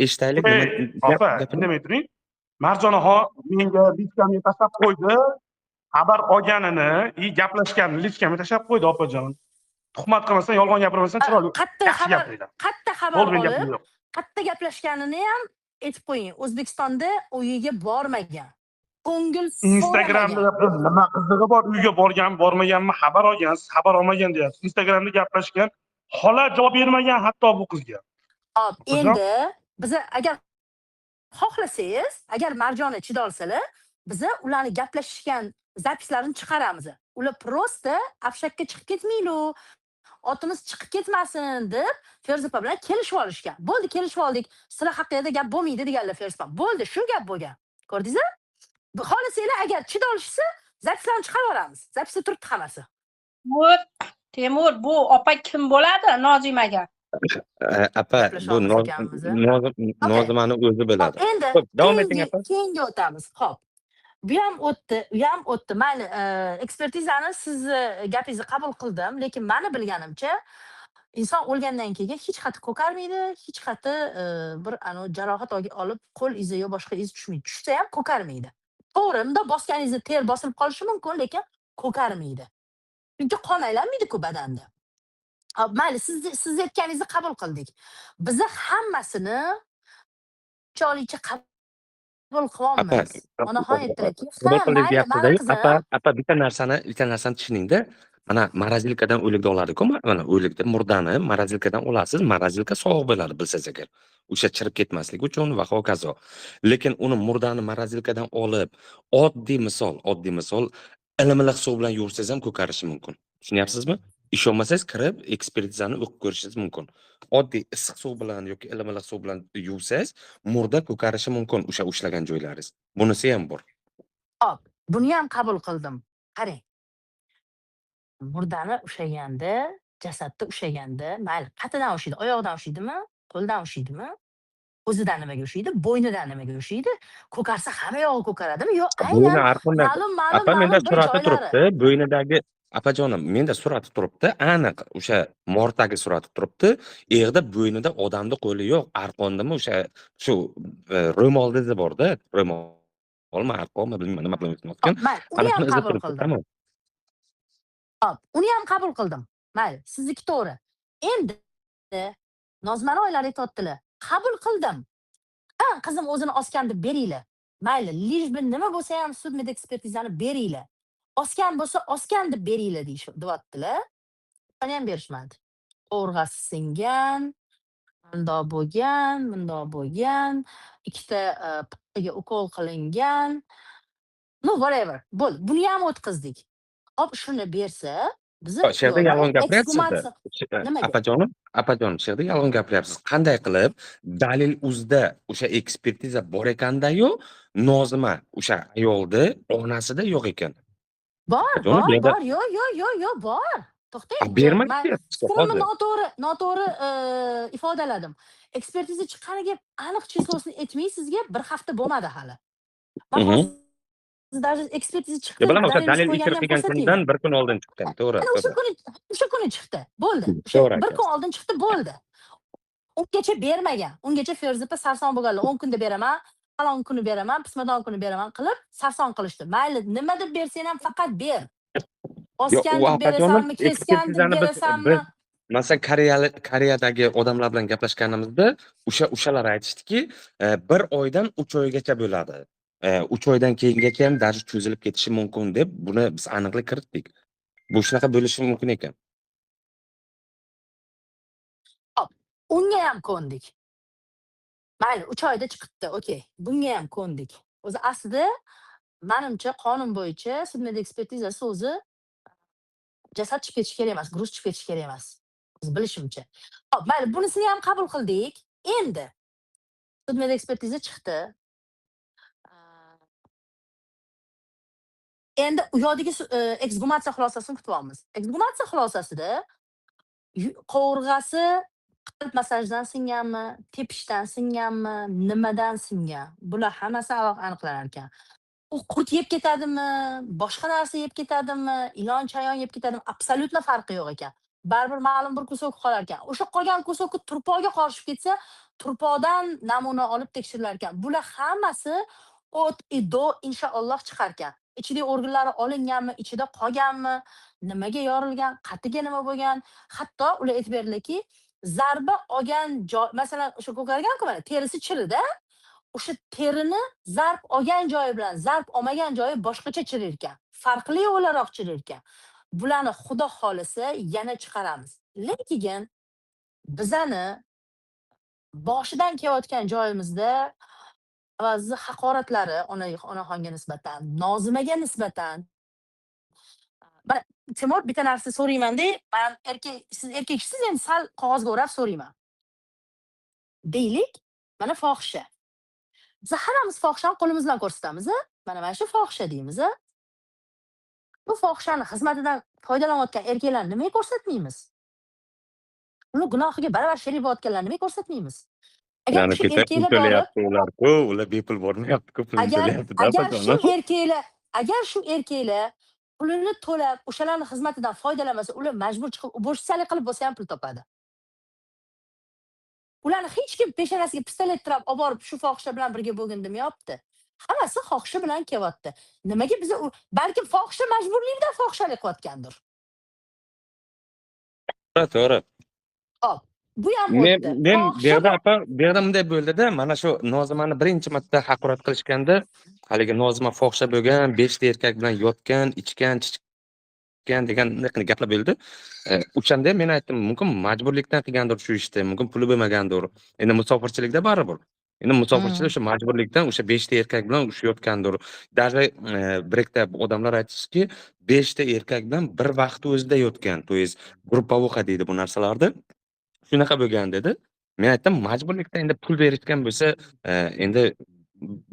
Eshitaylik nima Ey, gap opa, gapiring. Indamay turing. Marjonaxon menga личка mga tashlab qo'ydi. Xabar olganini и gaplashganini личка mga tashlab qo'ydi, opajon. Tuhmat qilmasdan, yolg'on gapirmasdan chiroyli, Qayerda yaxshi xabar, gapiringlar. qayerda xabar Bo'ldi, men olib, gapim yo'q. qayerda gaplashganini ham aytib qo'ying. O'zbekistonda uyiga bormagan. Ko'ngil Instagramda so'ramagan. Nima qizig'i bor? Uyga borgan, bormaganmi, xabar olgansiz, xabar olmagan deyapsiz. Instagramda gaplashgan, xola javob bermagan hatto bu qizga. Hop, Opajon. Endi biza agar xohlasangiz, agar Marjona chidolsalar, biza ularni gaplashishgan запись larini chiqaramiz. Ular просто общак ka chiqib ketmaylik, otimiz chiqib ketmasin deb Feruza opa bilan kelishib olishgan. Bo'ldi, kelishib oldik. Sizlar haqingizda gap bo'lmaydi deganlar Feruza opa. Bo'ldi, shu gap bo'lgan. Ko'rdingizmi? Xohlasanglar, agar chidolishsa, запись larni chiqarib yuboramiz. Запись da turibdi hammasi. Temur, Temur, bu opa kim bo'ladi Nozimaga? Apa, Gaplasha bu olmas ekanmiz, a? Nozimani o'zi biladi. Hop, endi Xo'p, davom eting, keyingi opa. keyingi o'tamiz. Xo'p. Bu ham o'tdi, u ham o'tdi. Mayli, ekspertizani sizni gapingizni qabul qildim, lekin mani bilganimcha, inson o'lgandan keyin hech qati ko'karmaydi, hech qati bir anavi jarohat olib qo'l izi yo boshqa iz tushmaydi. Tushsa ham ko'karmaydi. To'g'ri, bundoq bosganingizda ter bosilib qolishi mumkin, lekin ko'karmaydi. Chunki qon aylanmaydi-ku badanda. Hop, mayli, sizni aytganingizni qabul qildik. Biza hammasini chiroylicha qabul Opa, qilyapmiz. Onaxon aytdilarki, qabul "Ha, qildik mayli, mani deyapsiz-da, qizim." Apa, apa, bitta narsani tushuningda. Mana, морозилка dan o'likni oladi-ku, mana o'likni, murdani морозилка dan olasiz, морозилка sovuq bo'ladi, bilsangiz agar. O'sha chirib ketmasligi uchun va hokazo. Lekin uni, murdani морозилка dan olib, oddiy misol, ilimiliq suv bilan yuvsangiz ham ko'karishi mumkin. Tushunyapsizmi? Ishonmasangiz, kirib ekspertizani o'qib ko'rishingiz mumkin. Oddiy issiq suv bilan yoki ilimiliq suv bilan yuvsangiz, murda ko'karishi mumkin o'sha ushlagan joylaringiz. Bunisi ham bor. Hop, buni ham qabul qildim. Qarang. Murdani ushlaganda, jasadni ushlaganda, mayli, qayerdan ushlaydi? Oyog'idan ushlaydimi? Qo'lidan ushlaydimi? Ko'zidan nimaga ushlaydi? Bo'ynidan nimaga ushlaydi? Ko'karsa hamma yog'i ko'karadimi? Yo, Bo'yni aynan arqondan ma'lum ma'lum Apa, menda ma'lum bir surati joylari. turibdi. Bo'ynidagi, apajonim, menda surati turibdi. Aniq o'sha morgdagi surati turibdi. Yerda bo'ynida odamni qo'li yo'q. Arqondimi o'sha shu ro'molni izi borda. Ro'molmi, arqonmi, bilmayman, nima bilan Hop, mayli, uni ham Anasini izi qabul turibdi, qildim. Tamom. Hop, uni ham qabul qildim. Mayli, sizniki to'g'ri. Endi Nozimani oilari aytyaptilar. Qabul qildim. Ha, qizim o'zini osgan deb beringlar. Mayli, лишь бы nima bo'lsa ham sud ekspertizani beringlar. Osgan bo'lsa, osgan deb beringlar deyaptilar. Uni ham berishmadi. Qovurg'asi singan, bundoq bo'lgan, bundoq bo'lgan, ikkita paxtaga ukol qilingan. No, whatever. Bo'ldi. Buni ham o'tkazdik. Hop, shuni bersa, biza Shu yerda yolg'on gapiryapsiz-da. Eksgumatsiya. Nimaga? Apajonim, apajonim, shu yerda yolg'on gapiryapsiz. Qanday qilib dalil uzda o'sha ekspertiza bor ekanda-yu, Nozima o'sha ayolni onasida yo'q ekan. Bor, Apajonim, bor, bu yerda bor. Yo'q, yo'q, yo'q, yo'q, bor. To'xtang. A, bermaydi Man deyapsiz fikrimni hozir. noto'g'ri ifodaladim. Ekspertiza chiqqaniga aniq число sini aytmay sizga bir hafta bo'lmadi hali. Man hozir даже ekspertiza chiqdi, Yo, bilaman, o'sha dalil dalil qo'yganini ishir ham qilgan ko'rsataymi? kundan bir kun oldin chiqqan. To'g'ri, Ana o'sha to'g'ri. kuni chiqdi. Bo'ldi. O'sha To'g'ri bir kun aytyapsiz. Oldin chiqdi, bo'ldi. Ungacha bermagan. Ungacha Feruza opa sarson bo'lganlar. 10 kunda beraman, falon kuni beraman, pismadon kuni beraman qilib sarson qilishdi. Mayli, nima deb bersang ham faqat ber. Yo'q, Osgan u deb apajonim, berasanmi, kesgan deb ekspertizani biz berasanmi? biz masalan, Koreyadagi odamlar bilan gaplashganimizda o'shalar aytishdiki, 1 oydan 3 oygacha bo'ladi. 3 oydan keyingacha ham даже cho'zilib ketishi mumkin deb buni biz aniqlik kiritdik. Bu shunaqa bo'lishi mumkin ekan. Unga ham ko'ndik. Mayli, 3 oyda chiqibdi, okey. Bunga ham ko'ndik. O'zi aslida manimcha qonun bo'yicha sud ekspertizasi o'zi jasad chiqib ketishi kerak emas, груз chiqib ketishi kerak emas. O'zi bilishimcha. Xo'p, mayli, bunisini ham qabul qildik. Endi sud ekspertiza chiqdi. Endi u yoqdagi eksgumatsiya xulosasini kutyapmiz. Eksgumatsiya xulosasida qovurg'asi qalb massajidan singanmi, tepishdan singanmi, nimadan singan? Bular hammasi aniq aniqlanar ekan. U qurt yeb ketadimi, boshqa narsa yeb ketadimi, ilon chayon yeb ketadimi, абсолютно farqi yo'q ekan. Baribir ma'lum bir кусок qolar ekan. O'sha qolgan кусок i turpoqga qorishib ketsa, turpoqdan namuna olib tekshirilar ekan. Bular hammasi от и до inshaalloh chiqar ekan. Ichidagi organlari olinganmi, ichida qolganmi, nimaga yorilgan, qatiga nima bo'lgan. Hatto ular aytib berdilarki, zarba olgan joy, masalan, o'sha ko'kargan-ku mana, terisi chirida, o'sha terini zarb olgan joyi bilan zarb olmagan joyi boshqacha chirir ekan. Farqli o'laroq chirir ekan. Bularni Xudo xolisa yana chiqaramiz. Lekin bizani boshidan kelayotgan joyimizda ba'zi haqoratlari onaxonga nisbatan, Nozimaga nisbatan. Mana, Timur, bitta narsa so'rayman-da, man erkak, siz erkaksiz, endi sal qog'ozga o'rab so'rayman. Deylik, mana fohisha. Biz hammamiz fohishani qo'limiz bilan ko'rsatamiz, a? Mana shu fohisha deymiz, a? Bu fohishani xizmatidan foydalanayotgan erkaklarni nimaga ko'rsatmaymiz? Uni gunohiga baravar sherik bo'layotganlarni nimaga ko'rsatmaymiz? Agar Ularni o'sha ketak pul erkaklar borib to'layapti ular-ku, ular bepul bormayapti-ku, pulini agar to'layapti-da agar shu opajonim. erkaklar, agar shu erkaklar pulini to'lab, o'shalarni xizmatidan foydalanmasa, ular majbur chiqib уборщица lik qilib bo'lsa ham pul topadi. Ularni hech kim peshonasiga pistolet tirab olib borib, shu fohisha bilan birga bo'lgin demayapti. Hammasi xohishi bilan kelyapti. Nimaga biza u balkim fohisha majburlikdan fohishalik qilayotgandir. To'g'ri, to'g'ri. Hop, bu ham Men o'tdi. men bu Fohisha yerda opa, bu yerda bunday bo'ldi-da, mana shu Nozimani birinchi marta haqorat qilishganda, haligi Nozima fohisha bo'lgan, 5 ta erkak bilan yotgan, ichgan, chichgan degan bunaqa gaplar bo'ldi. O'shanda men aytdim, mumkin majburlikdan qilgandir shu ishni, mumkin puli bo'lmagandir. Endi musofirchilikda baribir. Endi musofirchilik o'sha majburlikdan o'sha 5 ta erkak bilan ushlayotgandir. Даже bir ikkita odamlar aytishdiki, 5 ta erkak bilan bir vaqt o'zida yotgan. То есть групповуха deydi bu narsalarni. Shunaqa bo'lgan dedi. Men aytdim, majburlikdan endi pul berishgan bo'lsa, endi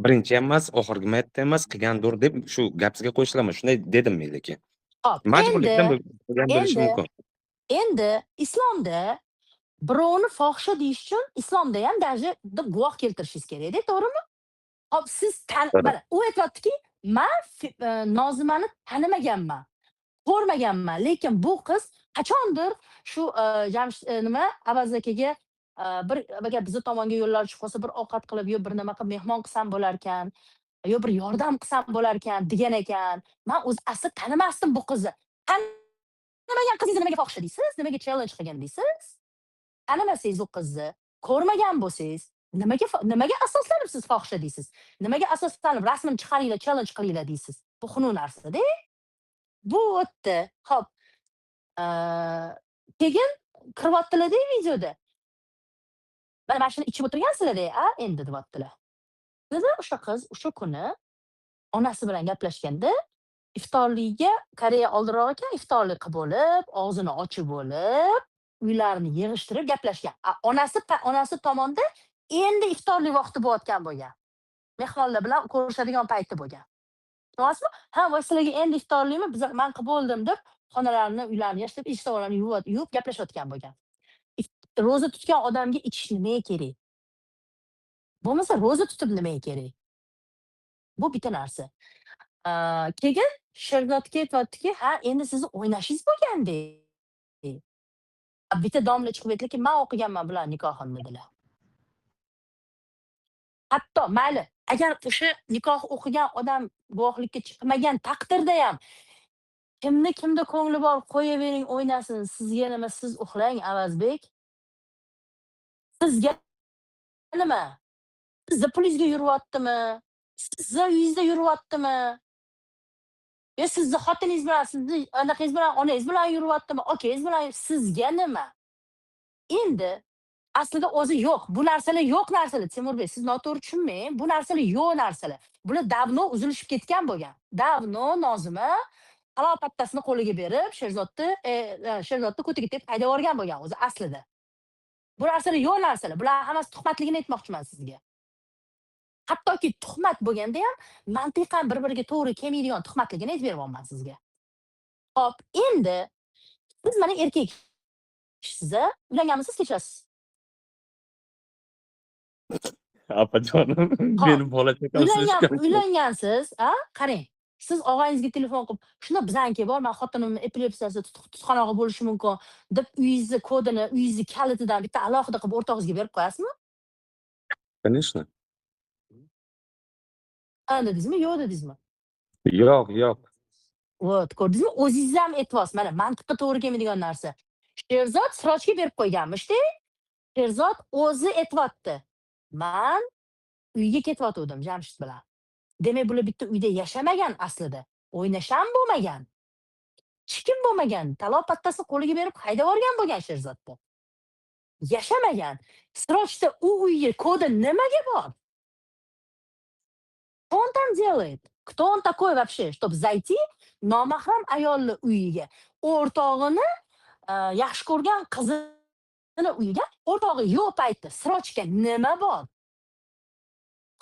birinchi ham emas, oxirgi marta emas qilgandir deb shu gapizga qo'shilaman. Shunday dedim men lekin. Hop, Majburlikdan endi bo'lgan bo'lishi endi mumkin. Endi islomda birovni fohisha deyish uchun islomda ham даже bitta guvoh keltirishingiz kerakda, to'g'rimi? Hop, siz tan To'g'ri. mana u aytyaptiki, man Nozimani tanimaganman, ko'rmaganman, lekin bu qiz qachondir shu Jamshid, nima, Avaz akaga bir agar bizni tomonga yo'llar tushib qolsa, bir ovqat qilib, yo bir nima qilib mehmon qilsam bo'larkan, yo bir yordam qilsam bo'larkan degan ekan. Man o'zi asli tanimasdim bu qizni. Tanimagan qizingizni nimaga fohisha deysiz? Nimaga challenge qilgan deysiz? Tanimasangiz u qizni, ko'rmagan bo'lsangiz, nimaga asoslanib siz fohisha deysiz? Nimaga asoslanib rasmini chiqaringlar, challenge qilinglar deysiz? Bu xunuk narsa-da. Bu o'tdi. Xo'p. Keyin kiryaptilar-da videoda. Mana shuni ichib o'tirgansizlar-da, a, endi deyaptilar. Dedi o'sha qiz o'sha kuni onasi bilan gaplashganda iftorlikka Koreya oldinroq ekan, iftorlik qilib bo'lib, og'zini ochib bo'lib, uylarini yig'ishtirib gaplashgan. A onasi tomonda endi iftorlik vaqti bo'layotgan bo'lgan. Mehmonlar bilan ko'rishadigan payti bo'lgan. Tushunyapsizmi? Ha, voy, sizlarga endi iftorlikmi? Biz man qilib bo'ldim deb xonalarni, uylarni yig'ishtirib, ish tovoqlarni yuvib gaplashayotgan bo'lgan. Ro'za tutgan odamga ichish nimaga kerak? Bo'lmasa ro'za tutib nimaga kerak? Bu bitta narsa. Keyin Sherzodga aytyaptiki, ha, endi sizni o'ynashingiz bo'lganda. Bitta domla chiqib aytdilarki, man o'qiganman bularni nikohini dedilar. Hatto mayli, agar o'sha nikoh o'qigan odam guvohlikka chiqmagan taqdirda ham kimni kimda ko'ngli bor, qo'yavering o'ynasin. Sizga nima, siz uxlang, Avazbek. Sizga nima? Sizni pulingizga yuryaptimi? Sizni uyingizda yuryaptimi? Yo sizni xotiningiz bilan, sizni anaqangiz bilan, onangiz bilan yuryaptimi? Akangiz bilan, sizga nima? Endi Aslida o'zi yo'q. Bu narsalar yo'q narsalar, Temurbek, siz noto'g'ri tushunmang. Bu narsalar yo'q narsalar. Bular давно uzilishib ketgan bo'lgan. Давно Nozima halol pattasini qo'liga berib, Sherzodni ko'tiga tepib haydab yuborgan bo'lgan o'zi aslida. Bu narsalar yo'q narsalar. Bular hammasi tuhmatligini aytmoqchiman sizga. Hattoki tuhmat bo'lganda ham mantiqan bir-biriga to'g'ri kelmaydigan tuhmatligini aytib beryapman sizga. Xo'p, endi siz mana erkak kishisiz, a? Uylanganmisiz, kechirasiz? Opajonim, Xo'p, meni bola chaqam uylangan слишком ko'p. Uylangansiz, a? Qarang, siz og'ayingizga telefon qilib, "Shunda bizaniki bor, mani xotinimni epilepsiyasi, tutqanog'i bo'lishi mumkin" deb uyingizni kodini, uyingizni kalitidan bitta alohida qilib o'rtog'ingizga berib qo'yasizmi? Конечно. Ha dedingizmi, yo'q dedingizmi? Yo'q, yo'q. Вот, ko'rdingizmi? O'zingiz ham aytyapsiz. Mana mantiqqa to'g'ri kelmaydigan narsa. Sherzod Sirojga berib qo'yganmish-da. Sherzod o'zi aytyapti. Man uyga ketyotgandim Jamshid bilan. Demak, bular bitta uyda yashamagan aslida. O'ynash ham bo'lmagan. Hech kim bo'lmagan. Taloq pattasini qo'liga berib haydab yuborgan bo'lgan Sherzodni. Yashamagan. Sirojda u uyga kodi nimaga bor? Что он там делает? Кто он такой вообще, чтобы зайти nomahram ayolni uyiga, o'rtog'ini yaxshi ko'rgan qizini uyiga, o'rtog'i yo'q paytda Sirojga nima bor?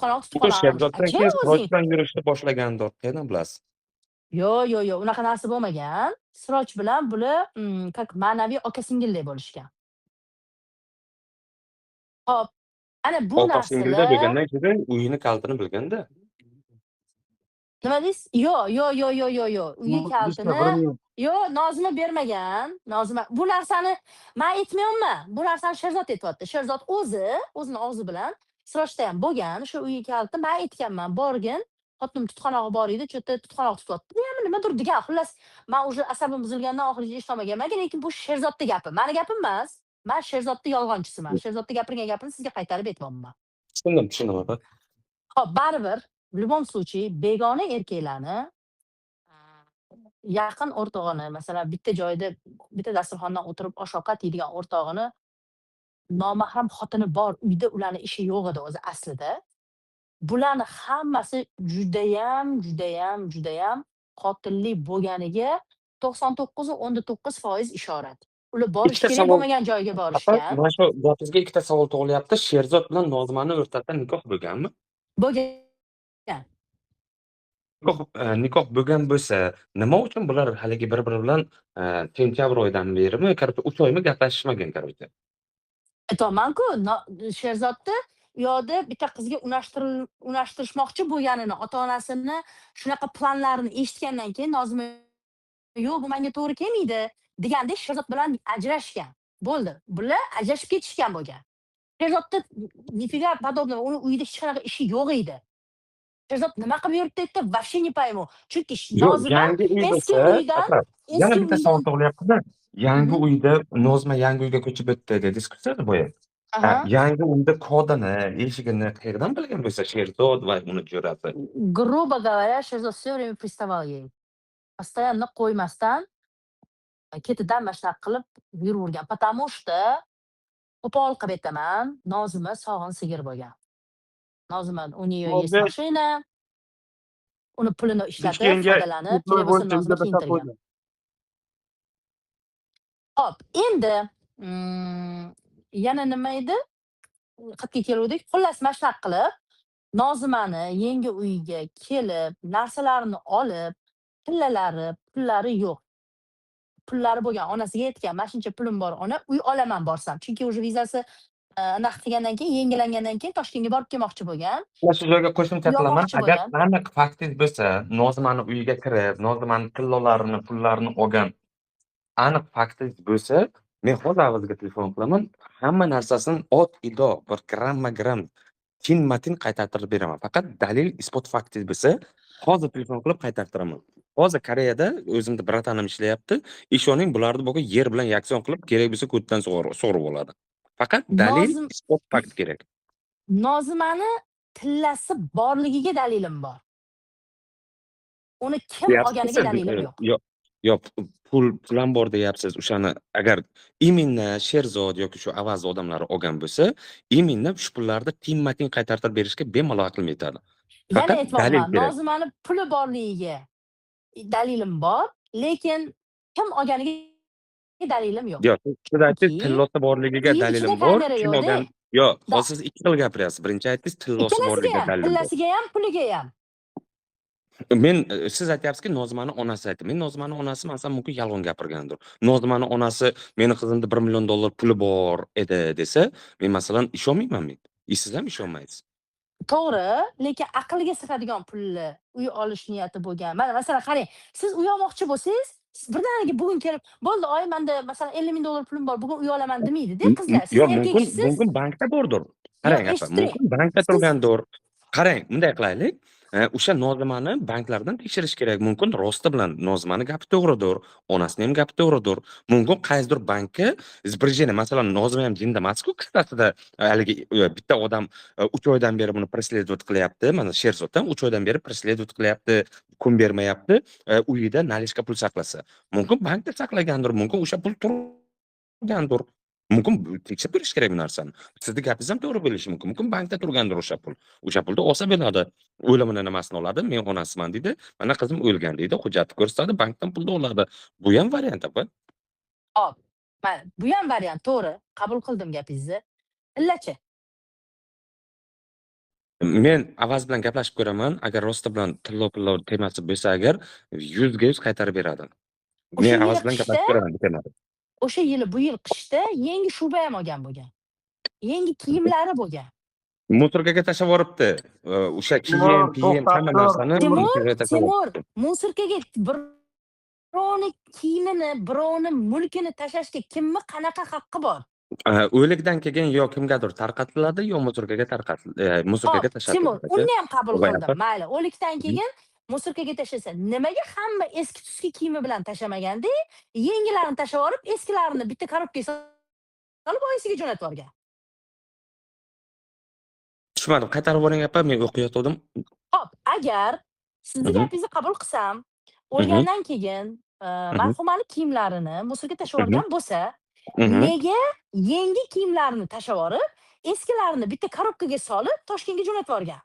Qanoq tutib Bu qolarmish. Sherzoddan Kim keyin o'zing? Siroj bilan yurishni boshlagandir. Qayerdan bilasiz? Yo'q, yo'q, yo'q, unaqa narsa bo'lmagan. Siroj bilan bular, как ma'naviy aka-singildek bo'lishgan. Xo'p, ana bu Opa singilda narsalar bo'lgandan keyin uyini kalitini bilganda. Nima deysiz? Yo'q, yo'q, yo'q, yo'q, yo'q, yo'q. Uyi kalitini yo'q, Nozima bermagan. Nozima bu narsani men aytmayapman. Bu narsani Sherzod aytyapti. Sherzod o'zi, o'zini og'zi bilan Sirojda ham bo'lgan. O'sha uyi kaliti men aytganman, borgin, xotinim tutqanog'i bor edi, чё-то tutqanoq tutyapti deyami, nimadir degan. Xullas, men уже asabim buzilgandan oxirigacha eshitolmaganman, lekin bu Sherzodni gapi. Mani gapim emas. Men Sherzodni yolg'onchisiman. Sherzodni gapirgan gapini sizga qaytarib aytyapman. Tushundim, tushundim opa. Xo'p, baribir в любом случае begona erkaklarni yaqin o'rtog'ini, masalan, bitta joyda, bitta dasturxondan o'tirib osh-ovqat yeydigan o'rtog'ini nomahram xotini bor uyda ularni ishi yo'q edi o'zi aslida. Bularni hammasi judayam, judayam, judayam qotillik bo'lganiga 99,9% ishorat. Ular borish Ikkita kerak savol bo'lmagan joyga Opa, borishgan. mana shu gapingizga ikkita savol tug'ilyapti. Sherzod bilan Nozimani o'rtasida nikoh bo'lganmi? Bo'lgan. Nikoh bo'lgan bo'lsa, nima uchun bular haligi bir-biri bilan sentyabr oyidan berimi, короче, 3 oymi gaplashishmagan, короче. Aytyapman-ku, Sherzodni u yoqda bitta qizga unashtirishmoqchi bo'lganini, ota-onasini shunaqa planlarini eshitgandan keyin Nozima "Yo'q, bu menga to'g'ri kelmaydi" degandek Sherzod bilan ajrashgan. Bo'ldi. Bular ajrashib ketishgan bo'lgan. Sherzodda нифига подобного, uni uyida hech qanaqa ishi yo'q edi. Sherzod nima qilib yuribdi deb вообще не пойму. Chunki Yo'q, Nozima yangi uy eski bo'lsa, uydan opa, yana eski bitta savol uydan tug'ilyapti-da. Yangi uyda Nozima yangi uyga ko'chib o'tdi dedingiz-ku siz boya. Ha, yangi uyda kodini, eshigini qayerdan bilgan bo'lsa Sherzod va uni jo'rasi? Грубо говоря, Sherzod всё время приставал ей. Постоянно qo'ymasdan ketidan mana shunaqa qilib yuravergan. Потому что qo'pol qilib aytaman, Nozima sog'in sigir bo'lgan. Nozima, у неё есть Timurбек машина. Uni pulini ishlatib, Bishkekka foydalanib, kerak bo'lsa bo'yicha Nozima uyga tashlab kiyintirgan. qo'ydi. Xo'p, endi yana nima edi? Qayerga keluvdik? Xullas, mana shunaqa qilib Nozimani yangi uyiga kelib, narsalarini olib, tillalari, pullari yo'q. Pullari bo'lgan, onasiga aytgan, "Mana shuncha pulim bor, ona, uy olaman borsam." Chunki уже vizasi anaqa qilgandan keyin, yangilangandan keyin Toshkentga borib kelmoqchi bo'lgan. Mana shu joyga qo'shimcha Uy qilaman. olmoqchi Agar bo'lgan. aniq faktingiz bo'lsa, Nozimani uyiga kirib, Nozimani tillolarini, pullarini olgan aniq faktingiz bo'lsa, men hozir avazga telefon qilaman. Hamma narsasini ot ido, bir gramma-gram, tinma-tin qaytartirib beraman. Faqat dalil, isbot faktingiz bo'lsa, hozir telefon qilib qaytartiraman. Hozir Koreyada o'zimni брат anim ishlayapti. Ishoning, bularni bugun yer bilan yakson qilib, kerak bo'lsa ko'tdan sug'urib oladi. Faqat dalil, isbot, fakt kerak. Nozimani tillasi borligiga dalilim bor. Uni kim Deyapsiz-ku olganiga siz, dalilim yo'q. Yo'q. Yo'q, pul ham bor deyapsiz. O'shani agar именно Sherzod yoki shu Avaz odamlari olgan bo'lsa, именно shu pullarni tengma-teng qaytartirib berishga bemalol aqlim yetadi. Yana Faqat dalil aytyapman, kerak. Nozimani puli borligiga dalilim bor, lekin kim olganiga dalilim yo'q. Yo'q, siz aytdingiz, Chunki tillosi borligiga uyni ichida dalilim bor. kamera Kim yo'qda. olgan? Yo'q, Da. hozir siz ikki xil gapiryapsiz. Birinchi aytdingiz, tillosi Ikkalasiga borligiga ham, dalilim bor. tillasiga ham, puliga ham. Men siz aytyapsizki, Nozimani onasi aytdi. Men Nozimani onasi, masalan, mumkin yolg'on gapirgandir. Nozimani onasi meni qizimda $1 million puli bor edi desa, men, masalan, ishonmayman men. И siz ham ishonmaysiz. To'g'ri, lekin aqlga sig'adigan pulni uy olish niyati bo'lgan. Mana, masalan, qarang, siz uy olmoqchi bo'lsangiz, siz birdaniga bugun kelib, "Bo'ldi, oyi, menda, masalan, $50 000 pulim bor, bugun uy olaman" demaydi-da qizlar. Siz Yo'q, erkak mumkin, kishisiz. mumkin bankda bordir. Yo'q, Qarang, opa, eshitib turing. mumkin bankda Siz turgandir. Qarang, bunday qilaylik. O'sha Nozimani banklardan tekshirish kerak. Mumkin rosti bilan Nozimani gapi to'g'ridir, onasini ham gapi to'g'ridir. Mumkin qaysidir bankka сбережение, masalan, Nozima ham jinda emas-ku, kissasida haligi bitta odam 3 oydan beri buni преследовать qilyapti. Mana Sherzod ham 3 oydan beri преследовать qilyapti, kun bermayapti. Uyida наличка pul saqlasa. Mumkin bankda saqlagandir, mumkin o'sha pul turgandir. Mumkin tekshirib ko'rish kerak bu narsani. Sizni gapingiz ham to'g'ri bo'lishi mumkin. Mumkin bankda turgandir o'sha pul. O'sha pulni olsa bo'ladi. O'limini nimasini oladi, men onasiman deydi. Mana qizim o'lgan deydi, hujjatni ko'rsatadi, bankdan pulni oladi. Bu ham variant, opa. Hop, mana bu ham variant, to'g'ri. Qabul qildim gapingizni. Illachi? Men Avaz bilan gaplashib ko'raman. Agar rosti bilan tillo-pillo temasi bo'lsa agar, 100% qaytarib beradi. O'sha Men Avaz yili bilan qishda gaplashib ko'raman bu temada. O'sha yili, bu yil qishda yangi shuba ham olgan bo'lgan. Yangi kiyimlari bo'lgan. Мусорка ga tashlab yuboribdi. O'sha kiyim, Timur, piyim, to'xtab hamma tur. narsani Timur, мусорка ga tashlab Timur, yuboribdi. мусорка ga birovni kiyimini, birovni mulkini tashlashga kimni qanaqa haqqi bor? O'likdan keyin yo kimgadir tarqatiladi, yo мусорка ga мусорка ga Hop, Timur, tashlatiladi aka. uni ham qabul Voy, qildim. opa. Mayli, o'likdan keyin мусорка ga tashlasa, nimaga hamma eski tuski kiyimi bilan tashlamaganda, yangilarini tashlab yuborib, eskilarini bitta korobkaga solib oyisiga jo'natib yuborgan? Tushunmadim. Qaytarib yuboring, opa, men o'qiyotgandim. Hop, agar sizni gapingizni qabul qilsam, o'lgandan keyin marhumani kiyimlarini мусор ga tashlab yuborgan bo'lsa, nega yangi kiyimlarini tashlab yuborib, eskilarini bitta korobkaga solib Toshkentga jo'natib yuborgan?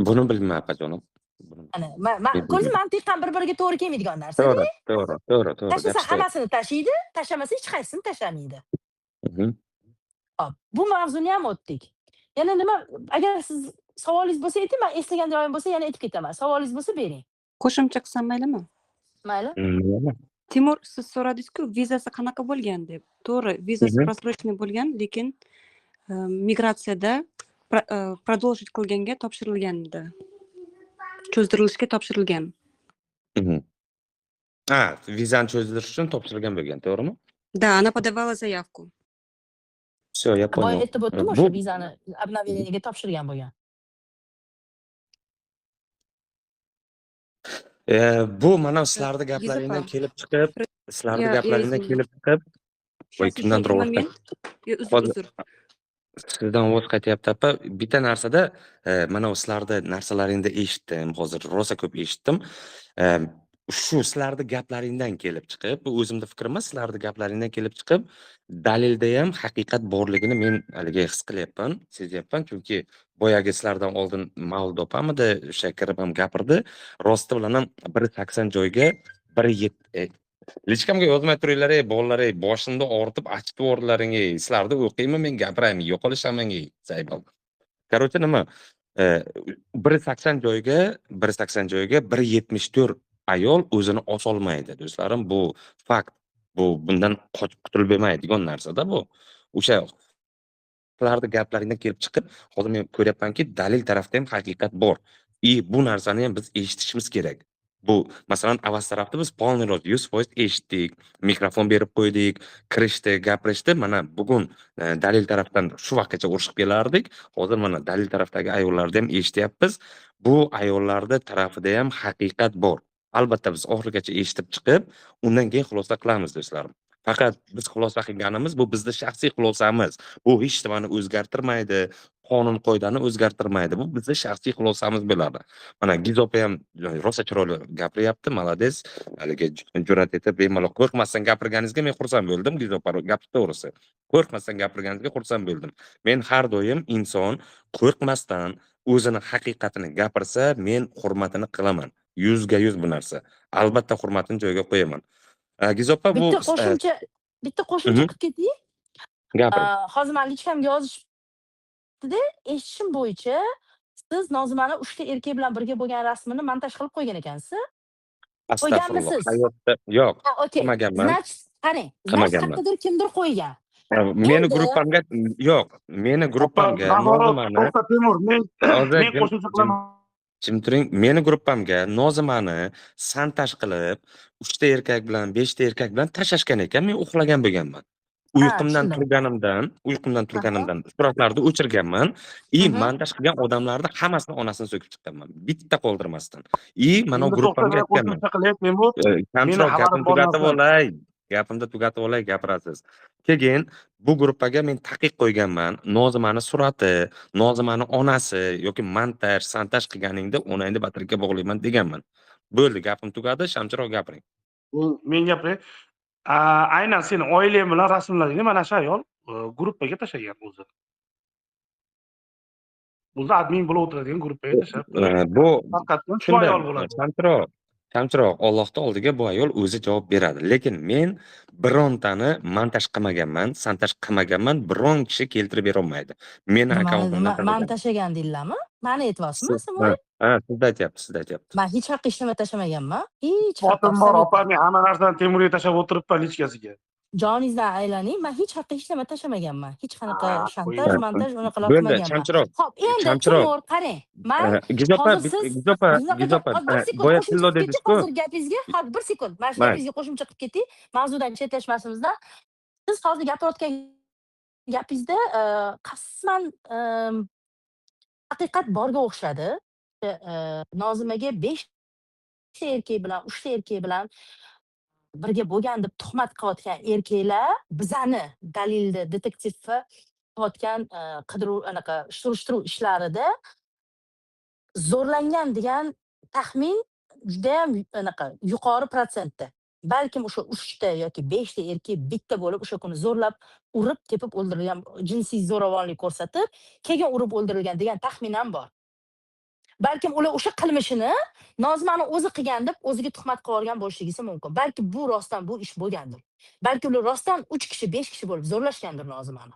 Buni bilmayman, opajonim. Buni Ana, ma men ko'rsa bilmayman. Mantiqan bir-biriga to'g'ri kelmaydigan narsa-da. To'g'ri. Tashlasa Gapingiz to'g'ri. hammasini tashiydi, tashlamasa hech qaysisini tashlamaydi. Hop, bu mavzuni ham o'tdik. Yana nima, agar siz savolingiz bo'lsa ayting, man eslagan joyim bo'lsa yana aytib ketaman. Savolingiz bo'lsa bering. Qo'shimcha qilsam maylimi? Mayli. Mayli. Timur, siz so'radingiz-ku, vizasi qanaqa bo'lgan deb. To'g'ri, vizasi просроченный bo'lgan, lekin migratsiyada продолжить qilganga topshirilgan edi. Cho'zdirilishga topshirilgan. Ha, vizani cho'zdirish uchun topshirilgan bo'lgan, to'g'rimi? Да, она подавала заявку. Всё, я Boya понял. aytib o'tdim, Bu o'sha vizani обновление ga topshirgan bo'lgan. Bu mana sizlarni Viza gaplaringdan pa. kelib chiqib, sizlarni Я gaplaringdan извиняюсь. kelib chiqib, voy, Сейчас еще kimdandir один ovoz момент. Yo, uzr, Hozir uzr. sizdan ovoz qaytyapti, opa. Bitta narsada mana sizlarni narsalaringda eshitdim, hozir rosa ko'p eshitdim. Shu sizlarni gaplaringdan kelib chiqib, bu o'zimni fikrim emas, sizlarni gaplaringdan kelib chiqib, dalilda ham haqiqat borligini men haligi his qilyapman, sezyapman. Chunki boyagi sizlardan oldin Mavlud opamidi, o'sha kirib ham gapirdi. Rosti bilan ham biri 80 joyga, biri личка mga yozmay turinglar, ey bolalar, ey, boshimni og'ritib achitib yubordilaring, ey. Sizlarni o'qiymi men, gapiraymi, yo'qolishaman, ey, zaybal. Короче, nima? Biri 80 joyga, biri 80 joyga, biri 74 ayol o'zini osolmaydi. Do'stlarim, bu fakt. Bu bundan qochib qutulib bo'lmaydigan narsada bu. O'sha ularni gaplaringdan kelib chiqib, hozir men ko'ryapmanki, dalil tarafda ham haqiqat bor. И bu narsani ham biz eshitishimiz kerak. Bu, masalan, Avaz tarafda biz полный rost 100% eshitdik, mikrofon berib qo'ydik, kirishdi, gapirishdi. Mana bugun dalil tarafdan shu vaqtgacha urushib kelardik. Hozir mana dalil tarafdagi ayollarni ham eshityapmiz. Bu ayollarni tarafida ham haqiqat bor. Albatta biz oxirigacha eshitib chiqib, undan keyin xulosa qilamiz, do'stlarim. Faqat biz xulosa qilganimiz, bu bizni shaxsiy xulosamiz. Bu hech nimani o'zgartirmaydi, qonun qoidani o'zgartirmaydi. Bu bizni shaxsiy xulosamiz bo'ladi. Mana Gizopa ham rosa chiroyli gapiryapti, молодец. Haligi jur'at etib, bemalol qo'rqmasdan gapirganingizga men xursand bo'ldim, Gizopa, gapi to'g'risi. Qo'rqmasdan gapirganingizga xursand bo'ldim. Men har doim inson qo'rqmasdan o'zini haqiqatini gapirsa, men hurmatini qilaman. 100% bu narsa. Albatta hurmatini joyiga qo'yaman. Gizopa, bu Bitta qo'shimcha qilib ketay. Gapiring. Hozir mani личка mga yozishibdida, eshitishim bo'yicha siz Nozimani 3 ta erkak bilan birga bo'lgan rasmini montaj qilib qo'ygan ekansiz. Astag'firulloh. Qo'yganmisiz? Hayotda yo'q, Ha, okey. qilmaganman. Значит, qarang, значит, Qilmaganman. qayerdadir kimdir qo'ygan. Meni Endi gruppamga yo'q, meni Opa, gruppamga наоборот, Nozimani to'xta, Temur, men Hozir men qo'shimcha qilaman. Jim turing. Meni gruppamga Nozimani shantaj qilib, 3 ta erkak bilan, 5 ta erkak bilan tashlashgan ekan. Men uxlagan bo'lganman. Ha, Uyqumdan tushundim. turganimdan, uyqumdan turganimdan suratlarni o'chirganman и montaj qilgan odamlarni hammasini onasini so'kib chiqqanman. Bitta qoldirmasdan. И mana Endi to'xta, gruppamga men aytganman. qo'shimcha qilay, Temur. Meni Kamchiroq xabarim gapimni bor tugatib narsa. olay. Gapimni tugatib olay, gapirasiz. Keyin bu gruppaga men taqiq qo'yganman. Nozimani surati, Nozimani onasi yoki montaj, shantaj qilganingda onangni batirga bog'layman deganman. Bo'ldi, gapim tugadi. Shamchiroq, gapiring. Men gapiray. Aynan seni oilang bilan rasmlaringni mana shu ayol gruppaga tashlagan o'zi. O'zi admin bo'lib o'tiradigan gruppaga tashlab qo'ygan. Bu Haqiqatdan shu shunday, ayol bo'ladi. Shamchiroq, Shamchiroq, Allohning oldiga bu ayol o'zi javob beradi. Lekin men birontani montaj qilmaganman, shantaj qilmaganman, biron kishi keltirib berolmaydi. Meni Nimani akkauntimdan man tashlagan. tashlagan deydilarmi? Mani aytyapsizmi, Siz, ha, Samoy? ha, sizni aytyapti, sizni aytyapti. Man hech haqqa hech nima tashlamaganman. Hech haqqa, Xotin bor, абсолютно. opa, men hamma narsani Temurga tashlab o'tiribman личка siga. Joningizdan aylaning, man hech haqqa hech nima tashlamaganman. Hech qanaqa Ha, shantaj, qo'ying. montaj unaqalar Bo'ldi, qilmaganman. Shamchiroq. Xo'p, endi Shamchiroq. Timur, qarang. Man Gizopa, hozir siz Gizopa, bunaqa Gizopa, hozir bir sekund boya qo'shimcha tillo qilib ketay dedingiz-ku. hozir gapingizga. Hozir bir sekund. Mana shu Mayli. gapingizga qo'shimcha qilib ketay. Mavzudan chetlashmasimizdan. Siz hozir gapirayotgan gapingizda qisman haqiqat borga o'xshadi. Nozimaga 5 ta erkak bilan, 3 ta erkak bilan birga bo'lgan deb tuhmat qilayotgan erkaklar bizani dalilni detektivni qilayotgan qidiruv, anaqa surishtiruv ishlarida zo'rlangan degan taxmin judayam anaqa yuqori protsentda. Balkim o'sha 3 ta yoki 5 ta erkak bitta bo'lib o'sha kuni zo'rlab, urib, tepib o'ldirilgan, jinsiy zo'ravonlik ko'rsatib, keyin urib o'ldirilgan degan taxmin ham bor. Balkim ular o'sha qilmishini Nozimani o'zi qilgan deb o'ziga tuhmat qilib olgan bo'lishligisi mumkin. Balki bu rostdan bu ish bo'lgandir. Balki ular rostdan 3 kishi, 5 kishi bo'lib zo'rlashgandir Nozimani.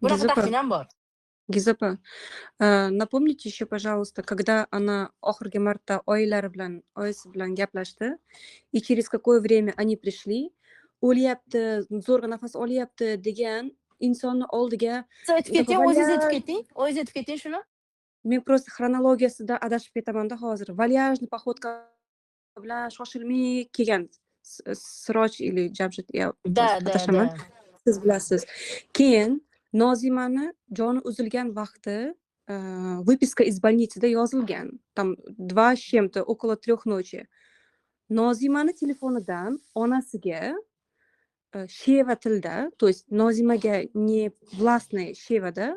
Bunaqa Gizopa, taxmin ham bor. Gizopa, напомните еще, пожалуйста, когда она oxirgi marta oyilari bilan, oyisi bilan gaplashdi и через какое время они пришли, o'lyapti, zo'rg'a nafas olyapti degan insonni oldiga Siz aytib keting, o'zingiz aytib keting. O'zingiz aytib keting shuni. Men просто xronologiyasida adashib ketamanda hozir. Вальяжный походка bilan shoshilmay kelgan Siroj или Jamshid, я Да, да, adashaman. да. Siz bilasiz. Keyin Nozimani joni uzilgan vaqti выписка из больницы da yozilgan. Там 2 с чем-то, около 3 ночи. Nozimani telefonidan onasiga sheva tilda, то есть Nozimaga не властный shevada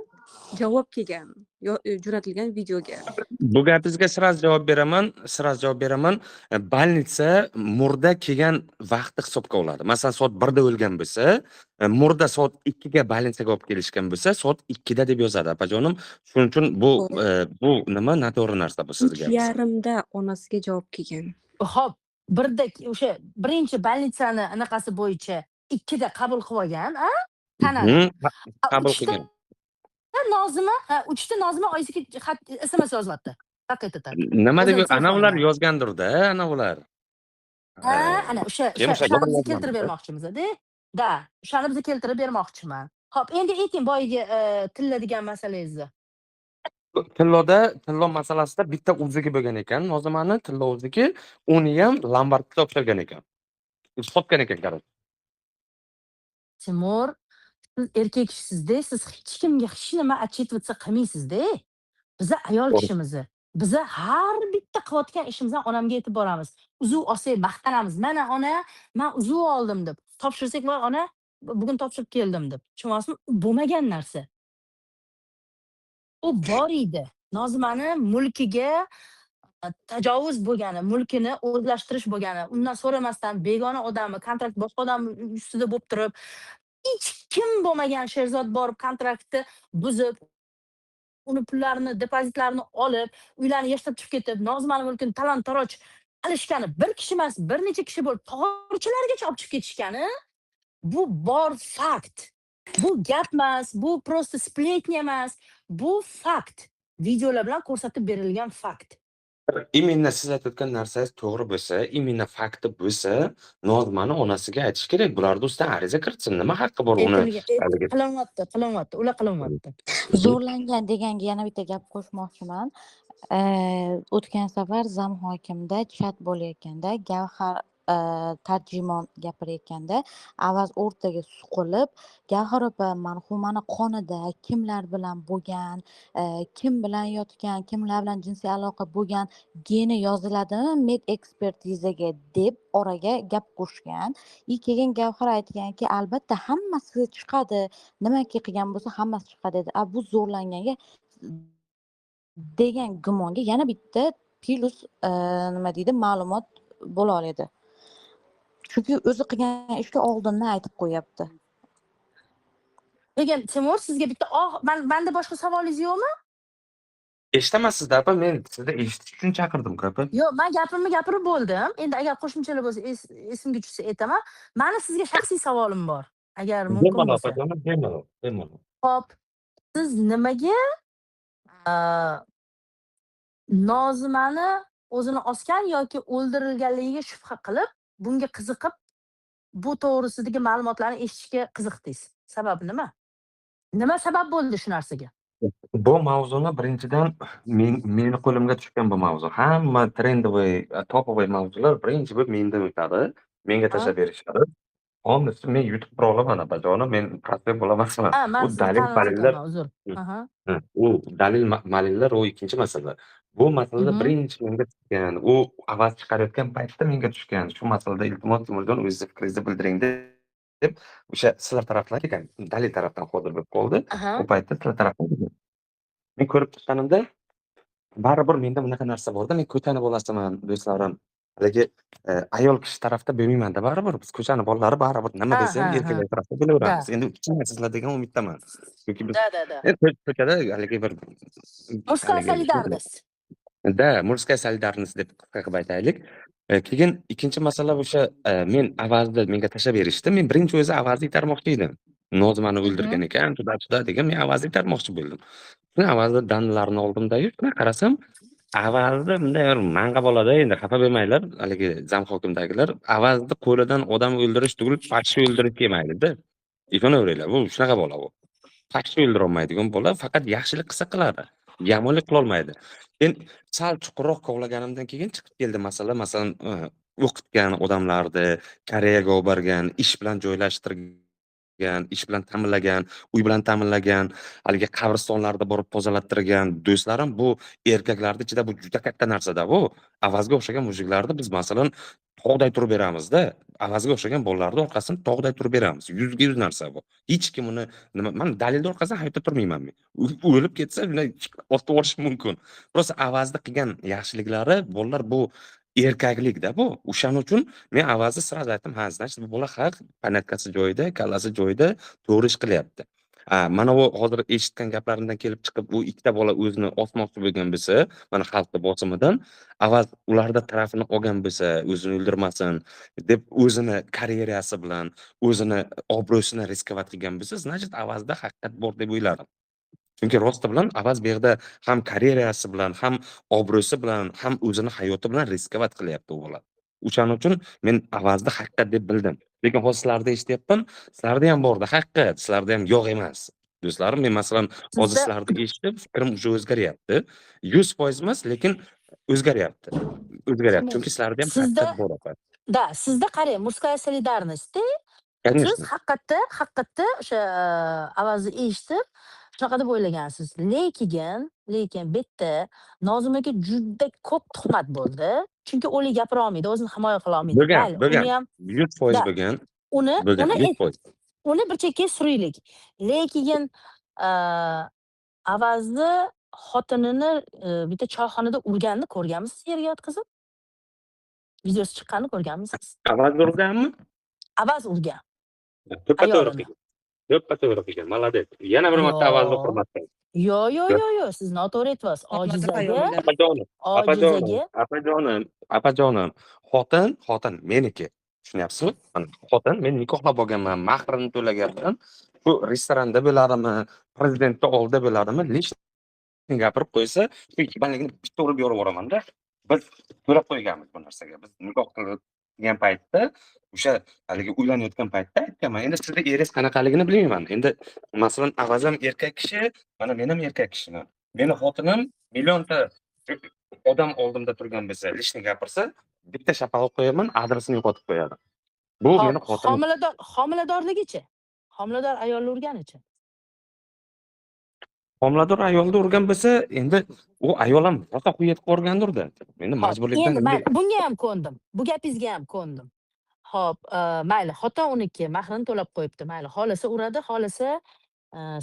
javob kelgan jo'natilgan videoga. Bu gapingizga сразу javob beraman, сразу javob beraman. Больница murda kelgan vaqtni hisobga oladi. Masalan, soat 1 da o'lgan bo'lsa, murda soat 2 ga больница ga olib kelishgan bo'lsa, soat 2 da deb yozadi, opajonim. Shuning uchun bu bu nima, noto'g'ri narsa bu sizni Uch gapingiz. yarimda onasiga javob kelgan. Xo'p, birda o'sha birinchi больница ni anaqasi bo'yicha 2 da qabul qilib olgan, a? Tanani. A, Qabul 3 ta qilgan. Nozima, ha, 3 ta Nozima oyisiga xat, SMS yozyapti. Haqiqatan. Nima deb O'zini ana ular telefonidan. yozgandir-da, ana ular. Ha, ana o'sha Keyin o'sha o'sha o'shani biz yozgandir-da. keltirib bermoqchimiz-da. Да, o'shani biz keltirib bermoqchiman. Xo'p, endi ayting boyagi tilla degan masalangizni. Tilloda, tillo masalasida bitta uzugi bo'lgan ekan, Nozimani tillo uzugi, uni ham lombardga topshirgan ekan. Sotgan ekan, короче. Timur, siz erkak kishisizda, siz hech kimga hech nima отчитываться qilmaysizda. Biza ayol kishimiz. Biza har bitta qilayotgan ishimizdan onamga aytib boramiz. Uzuk olsak maqtanamiz. Mana ona, men uzuk oldim deb. Topshirsak, "Voy ona, bugun topshirib keldim" deb. Tushunyapsizmi? U bo'lmagan narsa. U bor edi. Nozimani mulkiga tajovuz bo'lgani, mulkini o'zlashtirish bo'lgani, undan so'ramasdan begona odamni, kontrakt boshqa odam ustida bo'lib turib, hech kim bo'lmagan Sherzod borib kontraktni buzib, uni pullarini, depozitlarini olib, uylarni yig'ishtirib chiqib ketib, Nozimani mulkini talon-taroj qilishgani, bir kishi emas, bir necha kishi bo'lib tog'orchilargacha olib chiqib ketishgani, bu bor fakt. Bu gap emas, bu просто сплетня emas, bu fakt. Videolar bilan ko'rsatib berilgan fakt. Именно siz aytayotgan narsangiz to'g'ri bo'lsa, именно fakti bo'lsa, Nozimani onasiga aytish kerak. Bularni ustidan ariza kiritsin. Nima haqqi bor uni Aytilgan, haligi qilinyapti, qilinyapti, ular qilinyapti. Zo'rlangan deganga yana bitta gap qo'shmoqchiman. O'tgan safar zamhokimda chat bo'layotganda Gavhar tarjimon gapirayotganda Avaz o'rtaga suqilib, "Gavhar opa, marhumani qonida kimlar bilan bo'lgan, kim bilan yotgan, kimlar bilan jinsiy aloqa bo'lgan geni yoziladimi med ekspertizaga?" deb oraga gap qo'shgan. И keyin Gavhar aytganki, "Albatta, hammasi chiqadi, nimaki qilgan bo'lsa, hammasi chiqadi" dedi. A bu zo'rlanganga degan gumonga yana bitta plyus, nima deydi, ma'lumot bo'la oladi. Chunki o'zi qilgan ishga oldindan aytib qo'yapti. Lekin Timur, sizga bitta manda boshqa savolingiz yo'qmi? Eshitaman sizni, opa, men sizni eshitish uchun chaqirdim, opa. Yo'q, men gapimni gapirib bo'ldim. Endi agar qo'shimchalar bo'lsa, esimga tushsa aytaman. Mani sizga shaxsiy savolim bor, agar mumkin Bemalol, bo'lsa. opajonim, bemalol, bemalol. Xo'p, siz nimaga Nozimani o'zini osgan yoki o'ldirilganligiga shubha qilib, bunga qiziqib, bu to'g'risidagi ma'lumotlarni eshitishga qiziqdingiz? Sababi nima? Nima sabab bo'ldi shu narsaga? Bu mavzuni birinchidan meni qo'limga tushgan bu mavzu. Hamma трендовый, топовый mavzular birinchi bo'lib mendan o'tadi. Menga tashlab berishadi. Полностью men yutib tura olaman, opajonim, men простой bola emasman. Ha, man U sizni dalil tanib malillar ekanman, uzr. U dalil malillar u ikkinchi masala. Bu masalada birinchi menga tushgan, u avaz chiqarayotgan paytda menga tushgan. Shu masalada iltimos, Timurjon, o'zingizni fikringizni bildiring deb o'sha sizlar tarafdan kelgan, dalil tarafdan hozir bo'lib qoldi. U paytda sizlar tarafdan kelgan. Men ko'rib chiqqanimda baribir menda bunaqa narsa borda, men ko'chani bolasiman, do'stlarim. Haligi ayol kishi tarafda bo'lmaymanda baribir. Biz ko'chani bolalari baribir nima desa ham erkaklar tarafda bo'laveramiz. Endi tushunasizlar degan umiddaman. Chunki biz Да, да, да. Ko'chada haligi bir Мужская haligi солидарность. Да, мужская солидарность deb qisqa qilib aytaylik. Keyin ikkinchi masala o'sha men Avazni menga tashlab berishdi. Men birinchi o'zi Avazni itarmoqchi edim. Nozimani o'ldirgan ekan, туда-сюда degan, men Avazni itarmoqchi bo'ldim. Shuni Avazni данные larini oldimda-yu, shunday qarasam, Avazni bunday bir mang'a bolada, endi xafa bo'lmanglar, haligi zamhokimdagilar, Avazni qo'lidan odam o'ldirish tugul, pashsha o'ldirib kelmaydi-da. Ishonaveringlar, bu shunaqa bola bu. Pashsha o'ldirolmaydigan bola, faqat yaxshilik qilsa qiladi. Yomonlik qilolmaydi. Keyin sal chuqurroq kovlaganimdan keyin chiqib keldi masala, masalan, o'qitgan odamlarni, Koreyaga olib borgan, ish bilan joylashtirgan, ish bilan ta'minlagan, uy bilan ta'minlagan, haligi qabristonlarda borib tozalattirgan. Do'stlarim, bu erkaklarni ichida bu juda katta narsada bu. Avazga o'xshagan мужик larni biz, masalan, tog'day turib beramizda. Avazga o'xshagan bolalarni orqasidan tog'day turib beramiz. Yuzga yuz narsa bu. Hech kim uni nima, man dalilni orqasidan hayotda turmayman men. O'lib ketsa, bunday otib yuborishi mumkin. Просто Avazni qilgan yaxshiliklari, bolalar, bu erkaklikda bu. O'shaning uchun men Avazni сразу aytdim, ha, значит, bu bola haq, понятка si joyida, kallasi joyida, to'g'ri ish qilyapti. Mana bu hozir eshitgan gaplarimdan kelib chiqib, u ikkita bola o'zini osmoqchi bo'lgan bo'lsa, mana xalqni bosimidan, Avaz ularda tarafini olgan bo'lsa, o'zini o'ldirmasin deb o'zini karyerasi bilan, o'zini obro'sini рисковать qilgan bo'lsa, значит, Avazda haqiqat bor deb o'yladim. Chunki rosti bilan Avaz bu yerda ham karyerasi bilan, ham obro'si bilan, ham o'zini hayoti bilan рисковать qilyapti u bola. O'shaning uchun men Avazni haqiqat deb bildim. Lekin hozir sizlarda eshityapman, sizlarda ham borda haqiqat, sizlarda ham yo'q emas. Do'stlarim, men, masalan, hozir Sizda sizlarni eshitib, fikrim уже o'zgaryapti. 100% emas, lekin o'zgaryapti. O'zgaryapti. Chunki sizlarda ham Sizda haqiqat bor, opa. Да, sizda qarang, мужская солидарность -da. Siz Конечно. haqiqatda o'sha Avazni eshitib, shunaqa deb o'ylagansiz. Lekin bu yerda Nozim aka juda ko'p tuhmat bo'ldi. Chunki o'lik gapira olmaydi, o'zini himoya qila olmaydi. Bo'lgan, Mayli, bo'lgan. uni ham 100% Да. bo'lgan. Uni Bo'lgan uni 100%. Uni bir chekkaga suraylik. Lekin Avazni xotinini bitta choyxonada urganini ko'rganmisiz yerga yotqizib? Videosi chiqqanini ko'rganmisiz? Avaz urganmi? Avaz urgan. To'ppa-to'g'ri Ayolini. qilgan. To'ppa-to'g'ri qilgan. Молодец. Yana bir marta Avazni Yo'q. hurmat qiling. Yo'q. Siz noto'g'ri aytyapsiz. Homilador Ojizaga, ayollar. Opajonim, opajonim, ojizaga opajonim, opajonim, xotin, xotin meniki. Tushunyapsizmi? Mana xotin, men nikohlab olganman, mahrini to'laganman. Bu restoranda bo'ladimi, prezidentni oldida bo'ladimi, лишний gapirib qo'ysa, shu ikkibanligini bitta urib yorib yuboraman-da. Biz to'lab qo'yganmiz bu narsaga. Biz nikoh qilgan paytda, o'sha haligi uylanayotgan paytda aytganman. Endi sizni eringiz qanaqaligini bilmayman. Endi masalan, Avaz ham erkak kishi, mana men ham erkak kishiman. Meni xotinim millionta odam oldimda turgan bo'lsa, лишний gapirsa, bitta shapaloq qo'yaman, adresini yo'qotib qo'yadi. Bu Hop, meni xotinim. homilador homiladorligichi? Homilador ayolni urganichi? Homilador ayolni urgan bo'lsa, endi u ayol ham rosa quyetib yuborgandir-da. Endi Hop, majburlikdan endi mayli, bunga ham ko'ndim. Bu gapingizga ham ko'ndim. Hop, mayli, xotin uniki, mahrini to'lab qo'yibdi. Mayli, xohlasa uradi, xohlasa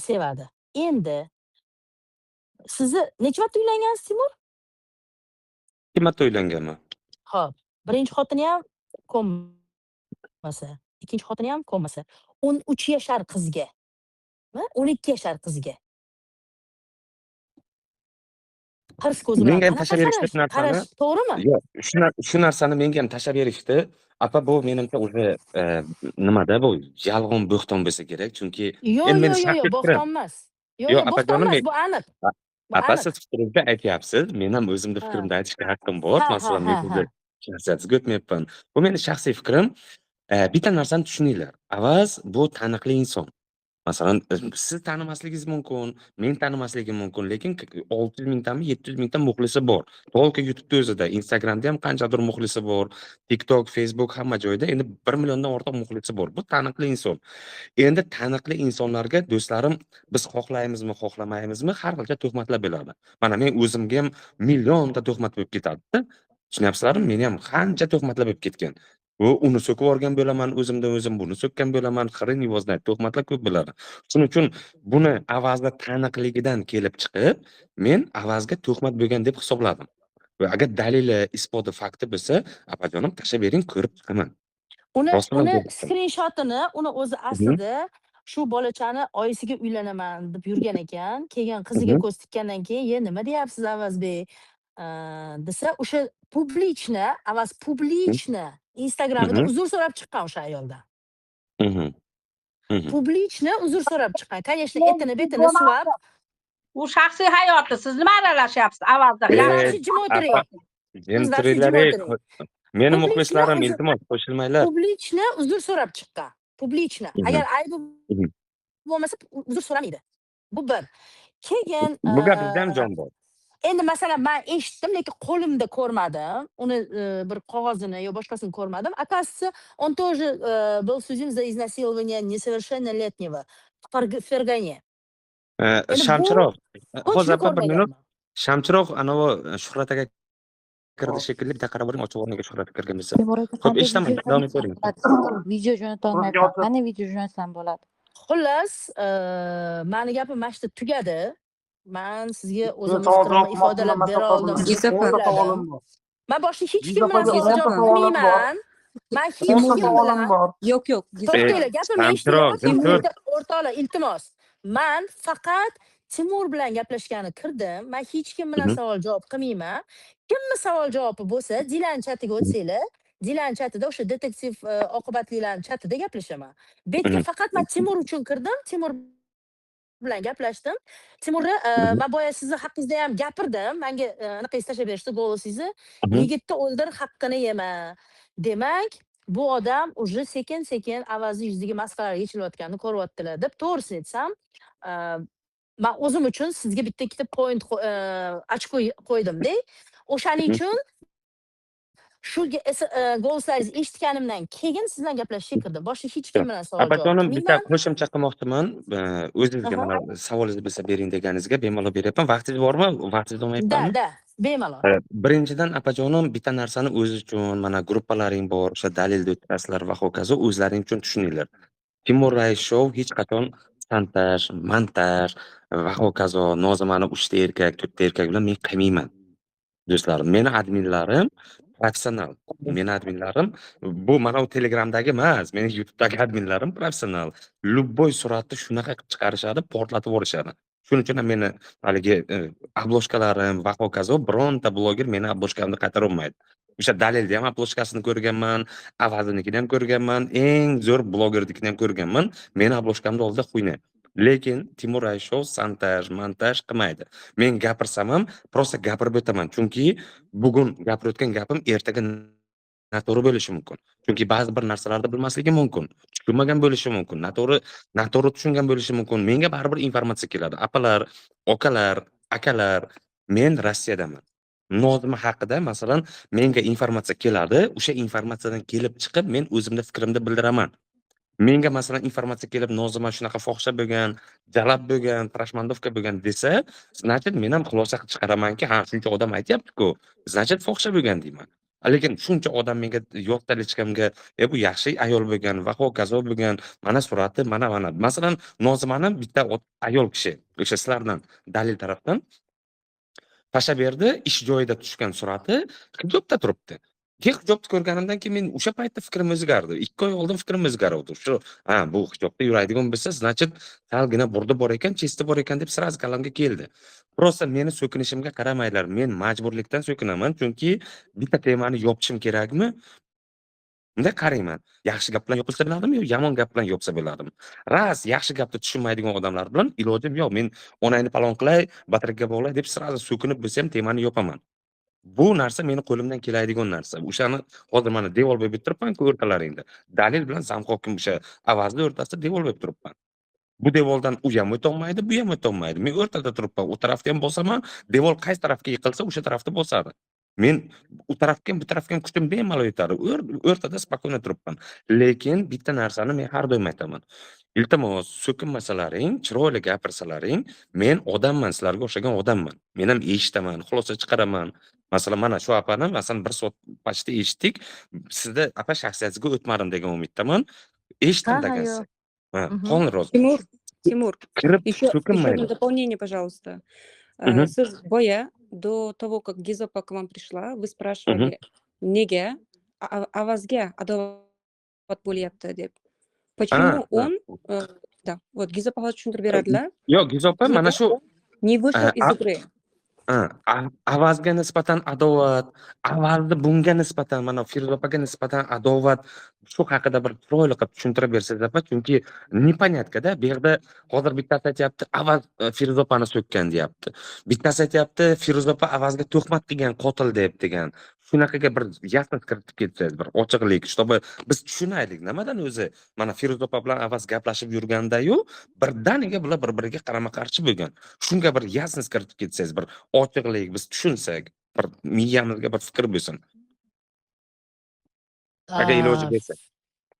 sevadi. Endi sizni necha marta uylangansiz, Timur? Ikki marta uylanganman. Hop, birinchi xotini ham ko'nmasa, ikkinchi xotini ham ko'nmasa, 13 yashar qizga, 12 yashar qizga hirs ko'zi bilan Menga ham qanaqa tashlab berishdi qarash? shu narsani. Qarash to'g'rimi? Yo'q, shu narsani menga ham tashlab berishdi. Apa, bu menimcha уже nimada bu yolg'on bo'xton bo'lsa kerak, chunki Yo'q, endi meni yo'q, yo'q, shaxsiy yo'q, fikrim. bo'xton emas. Yo'q, Yo'q, yo'q, bo'xton opajonim, emas, bu aniq. Bu apa, aniq. siz fikringizni aytyapsiz. Men ham o'zimni fikrimni aytishga haqqim bor. Masalan, men sizni shaxsiyatingizga o'tmayapman. Bu meni shaxsiy fikrim. Bitta narsani tushuninglar. Avaz bu taniqli inson. Masalan, siz tanimasligingiz mumkin, men tanimasligim mumkin, lekin 600 mingtami, 700 mingta muxlisi bor. Только YouTube'da o'zida, Instagramda ham qanchadir muxlisi bor, TikTok, Facebook hamma joyda endi 1 milliondan ortiq muxlisi bor. Bu taniqli inson. Endi taniqli insonlarga do'stlarim, biz xohlaymizmi, xohlamaymizmi, har xilcha tuhmatlar bo'ladi. Mana men o'zimga ham millionta tuhmat bo'lib ketadi-da. Tushunyapsizlarmi? Meni ham qancha tuhmatlar bo'lib ketgan. U uni so'kib yuborgan bo'laman, o'zimdan o'zim buni so'kkan bo'laman, хрен его знает, tuhmatlar ko'p bo'ladi. Shuning uchun buni Avazda taniqligidan kelib chiqib, men Avazga tuhmat bo'lgan deb hisobladim. Va agar dalili, isboti, fakti bo'lsa, opajonim, tashlab bering, ko'rib chiqaman. Uni Rostdan ham uni ko'rib chiqaman. skrinshotini, uni o'zi aslida shu bolachani oyisiga uylanaman deb yurgan ekan. Keyin qiziga ko'z tikkandan keyin, "Ye, nima deyapsiz, Avazbek?" Desa, o'sha публично, Avaz публично Instagramida uzr so'rab chiqqan o'sha ayoldan. Публично uzr so'rab chiqqan. Конечно, etini betini suvab. U shaxsiy hayoti, siz nima aralashyapsiz Avazda? Вообще jim o'tiring. Jim Siz вообще jim turinglar, ey. o'tiring. Meni Публично muxlislarim, uzr iltimos, qo'shilmanglar. Публично uzr so'rab chiqqan. Публично. Agar aybi bo'lmasa, uzr so'ramaydi. Bu bir. Keyin Bu gapingizda ham jon bor. Endi masalan, men eshitdim, lekin qo'limda ko'rmadim. Uni bir qog'ozini yo boshqasini ko'rmadim. Оказывается, он тоже был судим за изнасилование несовершеннолетнего в Фергане. Endi bu Shamchiroq, hozir точно opa bir minut. ko'rmaganman. Shamchiroq anavi Shuhrat aka kirdi shekilli, bitta qarab boring, ochiq o'rniga Shuhrat kirgan bo'lsa. Temur aka, Xo'p, qanday eshitaman, video davom jo'natsam etavering. bo'ladi? Video jo'nata olmayapman. Qanday video jo'natsam bo'ladi? Xullas, mani gapim mana shu yerda tugadi. Man sizga o'zimni Savol fikrimni javob ifodalab qilmoqchiman, bera oldim deb Gizopa. o'yladim. Savolim bor. Man boshqa hech kim bilan Gizopaga savol javob savolim bor. qilmayman. Man hech O'nta kim savolim bilan bor. Yo'q, yo'q. Gizopa. To'xtanglar, gapimni Shamchiroq, eshitinglar. jim tur. O'rtoqlar, iltimos. Man faqat Timur bilan gaplashgani kirdim. Man hech kim bilan savol javob qilmayman. Kimni savol javobi bo'lsa, Dilan chatiga o'tsanglar, Dilan chatida o'sha detektiv oqibatlilarning chatida gaplashaman. Bu yerga faqat man Timur uchun kirdim. Timur bilan gaplashdim. Timurni man boya sizni haqingizda ham gapirdim. Menga anaqangizni tashlab berishdi, голос ingizni. Yigitni o'ldir, haqqini yema. Demak, bu odam уже sekin-sekin Avazni yuzidagi maskalar yechilayotganini ko'ryaptilar deb, to'g'risini aytsam, man o'zim uchun sizga bitta ikkita point ochko qo'ydimda. O'shaning uchun shu голос laringizni eshitganimdan keyin siz bilan gaplashishga kirdim. Boshqa hech kim bilan savol javob Opajonim, bitta qilmayman. qo'shimcha qilmoqchiman. O'zingizga mana savolingizni bo'lsa bering deganingizga bemalol beryapman. Vaqtingiz bormi? Vaqtingizni Да, olmayapmanmi? да. Bemalol. Birinchidan, apajonim, bitta narsani o'zi uchun, mana gruppalaring bor, o'sha dalilni o'tkazasizlar va hokazo, o'zlaring uchun tushuninglar. Timur Rais Show hech qachon shantaj, montaj va hokazo, Nozimani 3 ta erkak, 4 ta erkak bilan men qilmayman. Do'stlarim, meni adminlarim professional. Meni adminlarim bu mana u Telegramdagi emas, meni YouTube'dagi adminlarim professional. Любой suratni shunaqa qilib chiqarishadi, portlatib yuborishadi. Shuning uchun ham meni haligi обложка larim va hokazo, bironta bloger meni обложка mni qaytarolmaydi. O'sha Dalilni ham обложка sini ko'rganman, Avazinikini ham ko'rganman, eng zo'r blogernikini ham ko'rganman. Meni обложка mni oldida хуйня. Lekin Timur Rais Show shantaj, montaj qilmaydi. Men gapirsam ham просто gapirib o'taman. Chunki bugun gapirayotgan gapim ertaga noto'g'ri bo'lishi mumkin. Chunki ba'zi bir narsalarni bilmasligim mumkin. Tushunmagan bo'lishi mumkin. Noto'g'ri noto'g'ri tushungan bo'lishi mumkin. Menga baribir informatsiya keladi. Apalar, okalar, akalar, men Rossiyadaman. Nozima haqida, masalan, menga informatsiya keladi. O'sha informatsiyadan kelib chiqib, men o'zimni fikrimni bildiraman. Menga, masalan, informatsiya kelib, Nozima shunaqa fohisha bo'lgan, jalab bo'lgan, прошмандовка bo'lgan desa, значит, men ham xulosa qilib chiqaramanki, ha, shuncha odam aytyapti-ku, значит, fohisha bo'lgan deyman. Lekin shuncha odam menga yozsa личка mga, e, bu yaxshi ayol bo'lgan va hokazo bo'lgan, mana surati, mana mana. Masalan, Nozimani bitta ayol kishi, o'sha sizlardan, Dalil tarafdan tashlab berdi, ish joyida tushgan surati hijobda turibdi. Keyin hijobni ko'rganimdan keyin men o'sha paytda fikrim o'zgardi. 2 oy oldin fikrim o'zgardi. Shu, ha, bu hijobda yuradigan bo'lsa, значит, salgina burdi bor ekan, честь i bor ekan deb сразу kallamga keldi. Просто meni so'kinishimga qaramanglar. Men majburlikdan so'kinaman, chunki bitta temani yopishim kerakmi? Bunday qarayman. Yaxshi gap bilan yopilsa bo'ladimi yo yomon gap bilan yopsa bo'ladimi? Ras, yaxshi gapni tushunmaydigan odamlar bilan ilojim yo'q. Men onangni palon qilay, batareyka bog'lay deb сразу so'kinib bo'lsa ham temani yopaman. Bu narsa meni qo'limdan keladigan narsa. O'shani hozir mana devor bo'lib turibman-ku o'rtalaringda. Dalil bilan zamhokim, o'sha Avazni o'rtasida devor bo'lib turibman. Bu devordan u ham o'tolmaydi, bu ham o'tolmaydi. Men o'rtada turibman. U tarafda ham bosaman, devor qaysi tarafga yiqilsa, o'sha tarafda bosadi. Men u tarafga ham, bu tarafga ham kuchim bemalol yetadi. O'rtada спокойно turibman. Lekin bitta narsani men har doim aytaman. Iltimos, so'kinmasalaring, chiroyli gapirsalaring, men odamman, sizlarga o'xshagan odamman. Men ham eshitaman, xulosa chiqaraman. Masalan, mana shu opani, masalan, 1 soat почти eshitdik. Sizda, apa, shaxsiyatingizga o'tmadim degan umiddaman. Eshitdim Ha, degansiz. yo'q. Ha, Mhm. полный rozi. Тимур, Тимур, Kirib еще одно so'kinmaydi. дополнение, пожалуйста. Мгм. Siz boya, до того, как Gizopa к вам пришла, вы спрашивали, nega Avazga adovat bo'lyapti deb. Почему он, да, вот Gizopa hozir tushuntirib beradilar. Yo'q, Gizopa mana Nega shu не вышел из игры? Ha, Avazga nisbatan adovat, Avazni bunga nisbatan, mana Feruza opaga nisbatan adovat, shu haqida bir chiroyli qilib tushuntirib bersangiz, opa, chunki непонятка -da. Bu yerda hozir bittasi aytyapti, Avaz Feruza opani so'kkan deyapti. Bittasi aytyapti, Feruza opa Avazga tuhmat qilgan, qotil deb degan. Shunaqaga bir ясность kiritib ketsangiz, bir ochiqlik, чтобы biz tushunaylik, nimadan o'zi mana Feruza opa bilan Avaz gaplashib yurganda-yu, birdaniga bular bir-biriga qarama-qarshi bo'lgan. Shunga bir ясность kiritib ketsangiz, bir ochiqlik, biz tushunsak, bir miyamizga bir fikr bo'lsin. Agar iloji bo'lsa.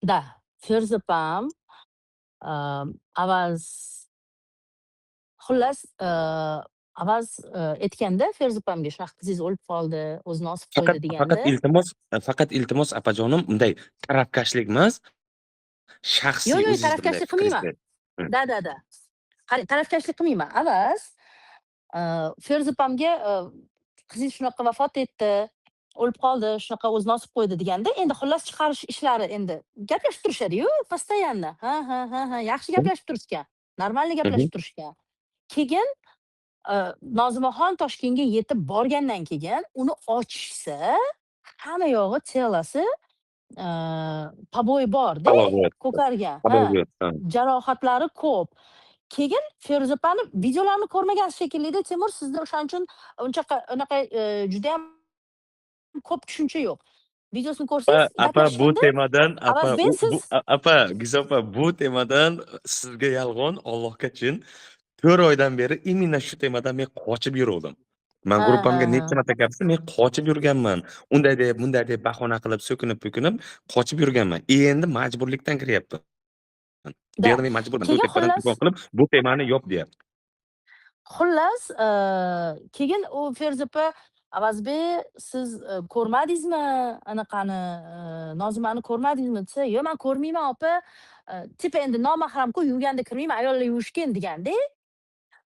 Да, Feruza opam, Avaz, xullas, Avaz aytganda Feruza opamga, shunaqa qizingiz o'lib qoldi, o'zini osib qo'ydi Faqat deganda. Faqat iltimos, apajonim, bunday tarafkashlik emas, shaxsiy Yo'q, yo'q, o'zingiz bunday tarafkashlik qilmayman. fikringizni. Да, да, да. Qarang, tarafkashlik qilmayman. Avaz Feruza opamga qizingiz shunaqa vafot etdi, o'lib qoldi, shunaqa o'zini osib qo'ydi deganda, endi xullas chiqarish ishlari, endi gaplashib turishadi-yu, постоянно. Ha, yaxshi gaplashib turishgan. Нормально gaplashib turishgan. Keyin Nozimaxon Toshkentga yetib borgandan keyin uni ochishsa, hamma yog'i, тело si побои bor-da, ko'kargan. Ha, jarohatlari ko'p. Keyin Feruza opani videolarini ko'rmagansiz shekilli-da, Temur, sizda o'shaning uchun unchaqa unaqa judayam ko'p tushuncha yo'q. Videosini Opa, ko'rsangiz, apa, bu gaplashganda temadan, apa, Avaz u ben bu siz apa, Gizo opa, bu temadan sizga yolg'on, Allohga chin, 4 oydan beri именно shu temadan men qochib yuruvdim. Man gruppamga necha marta gapirdim, men qochib yurganman. Unday deb, bunday deb bahona qilib, so'kinib-po'kinib qochib yurganman. Endi majburlikdan kiryapman. Bu Да. yerda men majburman. Keyin Tepadan xullas telefon qilib, bu temani yop deyapti. Xullas, keyin u Feruza opa "Avazbek, siz ko'rmadingizmi anaqani, Nozimani ko'rmadingizmi?" desa, "Yo'q, man ko'rmayman, opa." Типа endi nomahramku, yuvganda kirmayman, ayollar yuvishgan deganda.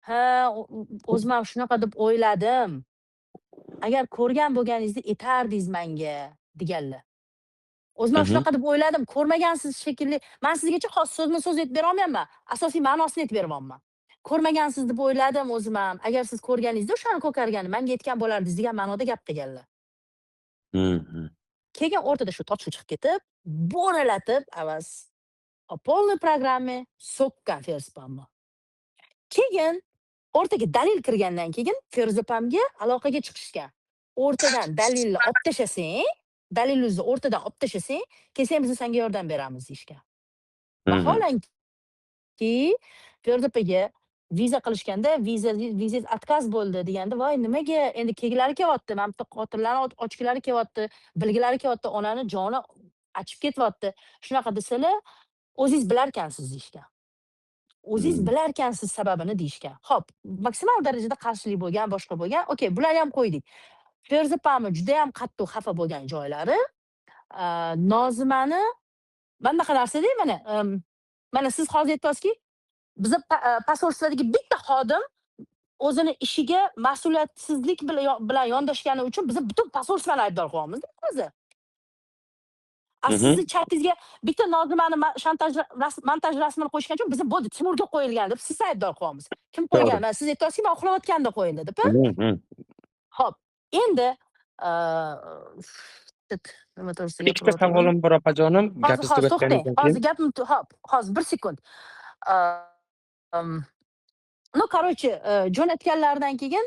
Ha, o'zim ham shunaqa deb o'yladim. Agar ko'rgan bo'lganingizda aytardingiz menga, deganlar. O'zim ham shunaqa deb o'yladim. Ko'rmagansiz shekilli. Man sizgacha hozir so'zma-so'z aytib berolmayapman. Asosiy ma'nosini aytib beryapman. Ko'rmagansiz deb o'yladim o'zim ham. Agar siz ko'rganingizda o'shani ko'karganini menga aytgan bo'lardingiz degan ma'noda gap qilganlar. Keyin o'rtada shu tortishuv chiqib ketib, bo'ralatib Avaz по полной программе so'kkan Feruza opamni. Keyin o'rtaga dalil kirgandan keyin Feruza opamga aloqaga chiqishgan. O'rtadan dalilni olib tashlasang, dalilingizni o'rtadan olib tashlasang, kelsang, biz senga yordam beramiz, deyishgan. Vaholanki, Feruza opaga viza qilishganda, "Vizangiz отказ bo'ldi", deganda, voy, nimaga endi kelgilari kelyapti, mana bitta qotillarni ochgilari kelyapti, bilgilari kelyapti, onani joni achib ketyapti. Shunaqa desalar, "O'zingiz bilarkansiz", deyishgan. "O'zingiz bilarkansiz sababini", deyishgan. Xo'p, maksimal darajada qarshilik bo'lgan, boshqa bo'lgan. Okay, bularni ham qo'ydik. Feruza opamni judayam qattiq xafa bo'lgan joylari, Nozimani mana bunaqa narsada, mana siz hozir aytyapsizki, biza посольство dagi bitta xodim o'zini ishiga mas'uliyatsizlik bilan yondashgani uchun biza butun посольство ni aybdor qilyapmiz-da hozir. A sizni chatingizga bitta Nozimani shantaj montaj rasmini qo'yishgani uchun biza bo'ldi, Timurga qo'yilgan deb sizni aybdor qilyapmiz. Kim qo'ygan? To'g'ri. Mana siz aytyapsizki, man uxlayotganda qo'yildi deb, a? Xo'p, endi nima to'g'risida Ikkita gapirayotgandim? savolim bor, opajonim, Hozir, gapingizni hozir to'xtang. tugatganingizdan Hozir keyin. gapim, hop, hozir 1 sekund. Ну, короче, jo'natganlaridan keyin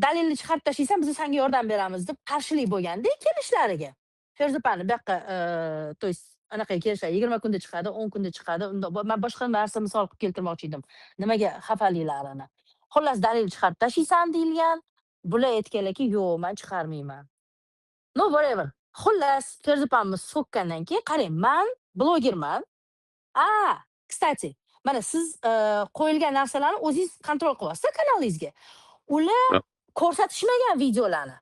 dalilni chiqarib tashlaysan, biz senga yordam beramiz deb qarshilik bo'lganda kelishlariga. Feruza opani bu yoqqa, то есть anaqaga kelishadi, 20 kunda chiqadi, 10 kunda chiqadi. Unda man boshqa narsa misol qilib keltirmoqchi edim. Nimaga xafaliklarini. Xullas, dalil chiqarib tashlaysan deyilgan. Bular aytganlarki, "Yo'q, men chiqarmayman." No, whatever. Xullas, Feruza opamni so'kkandan keyin qarang, man blogerman. A, кстати, mana siz qo'yilgan narsalarni o'zingiz контроль qilyapsiz kanalingizga. Ular ko'rsatishmagan videolarni.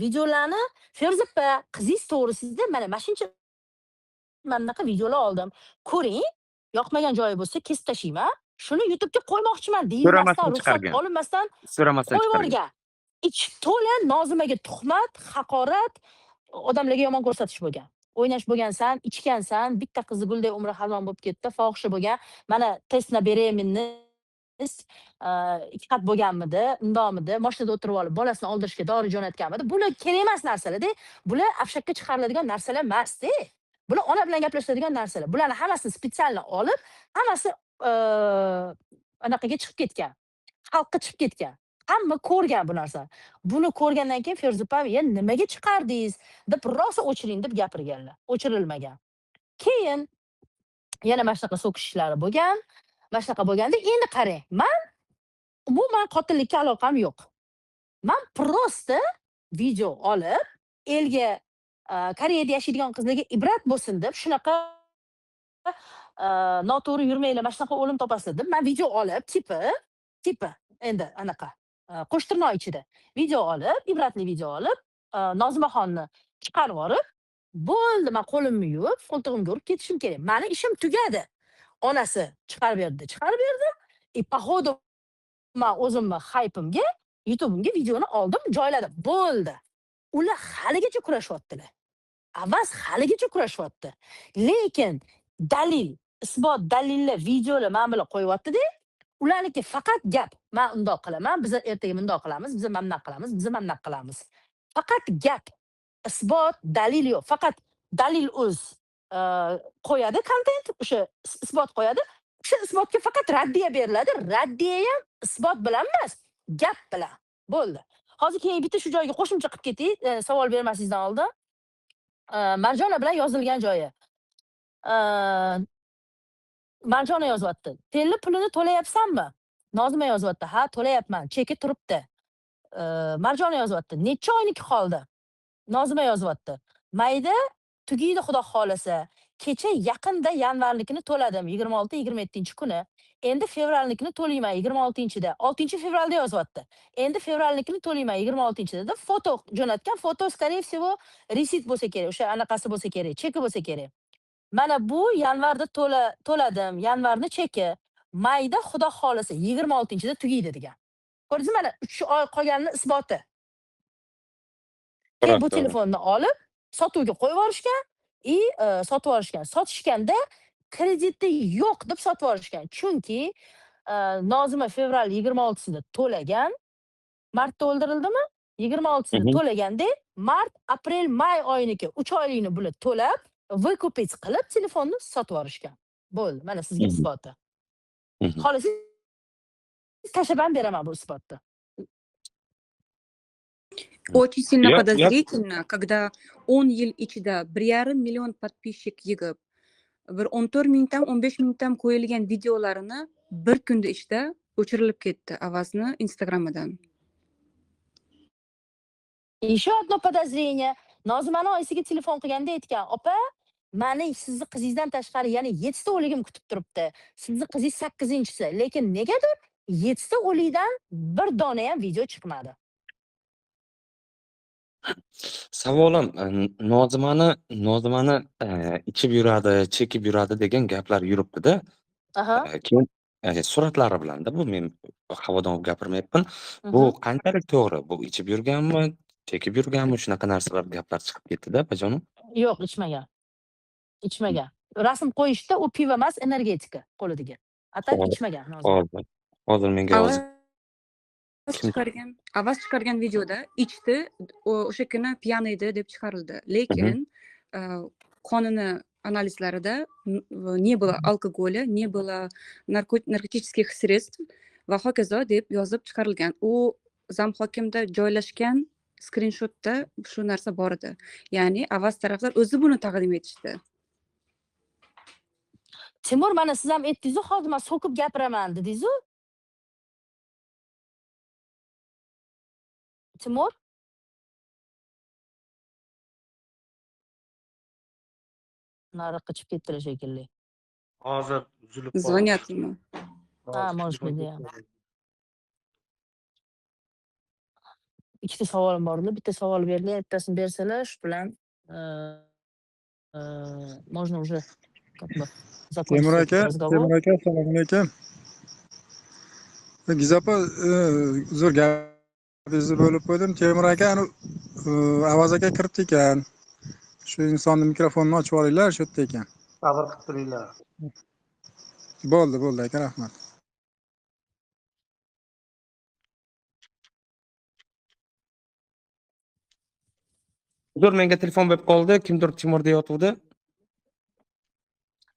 Videolarni "Feruza opa, qizingiz to'g'risida mana shuncha, mana bunaqa videolar oldim. Ko'ring, yoqmagan joyi bo'lsa, kesib tashlayman. Shuni YouTube'ga qo'ymoqchiman", deyilmasdan, So'ramasdan ruxsat chiqargan. olinmasdan So'ramasdan qo'yib chiqargan. yuborgan. Ichi to'la Nozimaga tuhmat, haqorat, odamlarga yomon ko'rsatish bo'lgan. O'ynash bo'lgansan, ichgansan, bitta qizni gulday umri xazon bo'lib ketdi, fohisha bo'lgan. Mana тест на беременность, ikki qat bo'lganmidi, undoqmidi, mashinada o'tirib olib bolasini oldirishga dori jo'natganmidi? Bular kerak emas narsalar-da. Bular afshakka chiqariladigan narsalar emas-da. Bular ona bilan gaplashadigan narsalar. Bularni hammasini специально olib, hammasi anaqaga chiqib ketgan. Xalqqa chiqib ketgan. Hamma ko'rgan bu narsani. Buni ko'rgandan keyin Feruza opam, "Ya nimaga chiqardingiz?" deb rosa o'chiring deb gapirganlar. O'chirilmagan. Keyin yana mana shunaqa so'kishishlari bo'lgan. Mana shunaqa bo'lganda endi qarang, man umuman qotillikka aloqam yo'q. Man просто video olib, elga, Koreyada yashaydigan qizlarga ibrat bo'lsin deb, shunaqa noto'g'ri yurmanglar, mana shunaqa o'lim topasizlar deb man video olib, типа endi anaqa qo'shtirnoq ichida video olib, ibratli video olib, Nozimaxonni chiqarib yuborib, bo'ldi, man qo'limni yuvib, qo'ltig'imga urib ketishim kerak. Mani ishim tugadi. Onasi chiqarib berdi, chiqarib berdi. И походу man o'zimni хайп imga, YouTube'imga videoni oldim, joyladim. Bo'ldi. Ular haligacha kurashyaptilar. Avaz haligacha kurashyapti. Lekin dalil, isbot, dalillar, videolar mana bular qo'yyapti-da. Ularniki faqat gap. Man undoq qilaman, biz ertaga bundoq qilamiz, biz mana bunaqa qilamiz, biz mana bunaqa qilamiz. Faqat gap. Isbot, dalil yo'q. Faqat dalil o'z qo'yadi kontent, o'sha isbot qo'yadi. O'sha isbotga faqat raddiya beriladi. Raddiya ham isbot bilan emas, gap bilan. Bo'ldi. Hozir keyin bitta shu joyga qo'shimcha qilib ketay, savol bermasingizdan oldin. Marjona bilan yozilgan joyi. Marjona yozyapti. "Telli pulini to'layapsanmi?" Nozima yozyapti. "Ha, to'layapman. Cheki turibdi." Marjona yozyapti. "Necha oyniki qoldi?" Nozima yozyapti. "Mayda tugaydi, xudo xolasa. Kecha yaqinda yanvarnikini to'ladim, 26-27 kuni. Endi fevralnikini to'layman 26-da. 6-fevralda yozyapti. Endi fevralnikini to'layman 26-da deb foto jo'natgan. Foto, скорее всего, receipt bo'lsa kerak, o'sha anaqasi bo'lsa kerak, cheki bo'lsa kerak. Mana bu yanvarda to'ladim, yanvarni cheki. Mayda, xudo xohlasa, 26-da tugaydi degan. Ko'rdingizmi, mana 3 oy qolganini isboti. Keyin bu telefonni olib, sotuvga qo'yib yuborishgan и sotib yuborishgan. Sotishganda krediti yo'q deb sotib yuborishgan. Chunki Nozima fevral 26sida to'lagan. Martda o'ldirildimi? 26sida to'laganda mart, aprel, may oyiniki 3 oylikni bular to'lab, выкупить qilib telefonni sotib yuborishgan. Bo'ldi. Mana sizga isboti. Xohlasangiz, tashlab ham beraman bu isbotni. Очень сильно подозрительно, когда 10 yil ichida 1,5 million подписчик yig'ib, bir 14 mingtam, 15 mingtam qo'yilgan videolarini bir kunda ichida o'chirilib ketdi Avazni Instagramidan. Еще одно подозрение. Nozimani oyisiga telefon qilganda aytgan: "Opa, mani sizni qizingizdan tashqari yana 7 ta o'ligim kutib turibdi. Sizni qizingiz 8-inchisi. Lekin negadir 7 ta o'likdan bir dona ham video chiqmadi." Savolim, Nozimani ichib yuradi, chekib yuradi degan gaplar yuribdi-da. Keyin suratlari bilanda bu, men havodan olib gapirmayapman. Bu qanchalik to'g'ri? Bu ichib yurganmi, chekib yurganmi? Shunaqa narsalar, gaplar chiqib ketdi-da, opajonim. Yo'q, ichmagan. Ichmagan. Rasm qo'yishda u pivo emas, energetika qo'lidagi. А так ichmagan Nozima. Hozir menga hozir Avaz kim chiqargan videoda ichdi, o'sha kuni пьяный edi deb chiqarildi. Lekin qonini analizlarida не было алкоголя, не было наркотических средств va hokazo deb yozib chiqarilgan. U zamhokimda joylashgan skrinshotda shu narsa bor edi. Ya'ni Avaz taraflar o'zi buni taqdim etishdi. Timur, mana siz ham aytdingiz-ku, hozir men so'kib gapiraman dedingiz-ku. Timur? Nariqqa chiqib ketdilar shekilli. Hozir uzilib qoldi. Звонят ему. Ha, Hozir может telefon быть, ketib qoldi. Ikkita savolim bor edi. Bitta savol berilgan, bittasini bersalar, shu bilan можно уже как бы закончить Temur этот aka, разговор. Temur aka, assalomu alaykum. Giza opa, uzr, gapingizni bo'lib qo'ydim. Temur aka, anu Avaz aka kiribdi ekan. Shu insonni mikrofonini ochib olinglar, shu yerda ekan. Sabr qilib turinglar. Bo'ldi, bo'ldi aka, rahmat. Uzr, menga telefon bo'lib qoldi. Kimdir Timur deyotgandi.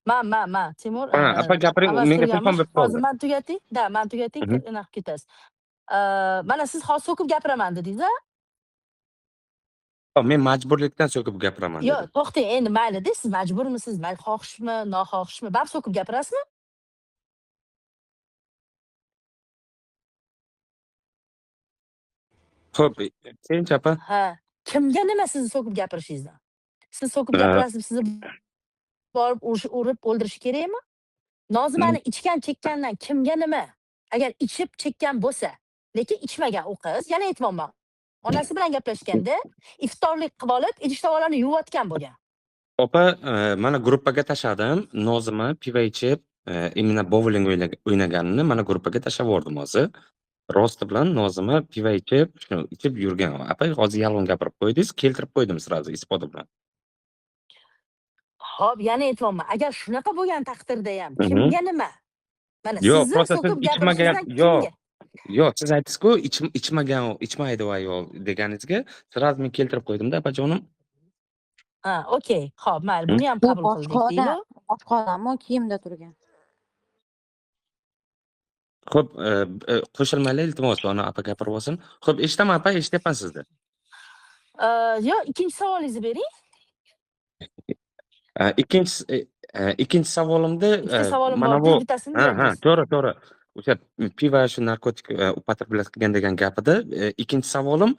Man, Timur, Ha, opa, gapiring, Avaz menga telefon kirganmish. bo'lib qoldi. Hozir man tugating. Да, man tugating, anaqa ketasiz. Mana siz hozir so'kib gapiraman dedingiz, a? Yo'q, men majburlikdan so'kib gapiraman Yo'q, dedim. to'xtang, endi mayli-da, siz majburmisiz, mayli xohishmi, noxohishmi, baribir so'kib gapirasizmi? Xo'p, keyinchi, opa. Ha, kimga nima sizni so'kib gapirishingizdan? Siz so'kib gapirasiz, sizni borib urib o'ldirishi kerakmi? Nozimani ichgan chekkandan kimga nima? Agar ichib chekkan bo'lsa, lekin ichmagan u qiz, yana aytyapman. Onasi bilan gaplashganda iftorlik qilib olib, idish tovolarni yuvayotgan bo'lgan. Opa, mana gruppaga tashladim. Nozima pivo ichib, именно bowling o'ynaganini mana gruppaga tashlab yubordim hozir. Rosti bilan Nozima pivo ichib, shuni ichib yurgan. Opa, hozir yolg'on gapirib qo'ydingiz, keltirib qo'ydim сразу isboti bilan. Xo'p, yana aytyapman. Agar shunaqa bo'lgan taqdirda ham kimga nima? Mana Yo'q, sizni просто siz so'kib ichmagan, gapirishingizdan yo'q. kimga? Yo'q, siz aytdingiz-ku, ichmagan, ichmaydi u ayol deganingizga сразу men keltirib qo'ydim-da, opajonim. Ha, okey. Xo'p, mayli, buni ham Bu qabul boshqa qildik odam, deylik. Boshqa odam, u kiyimda turgan. Xo'p, qo'shilmanglar, iltimos, ona opa gapirib olsin. Xo'p, eshitaman, opa, eshityapman sizni. Yo'q, ikkinchi savolingizni bering. Ikkinchi savolimda Ikkita savolim mana bor, bu bittasini ha, berdingiz. to'g'ri, to'g'ri. O'sha pivo, shu narkotik употреблять qilgan degan gapida ikkinchi savolim,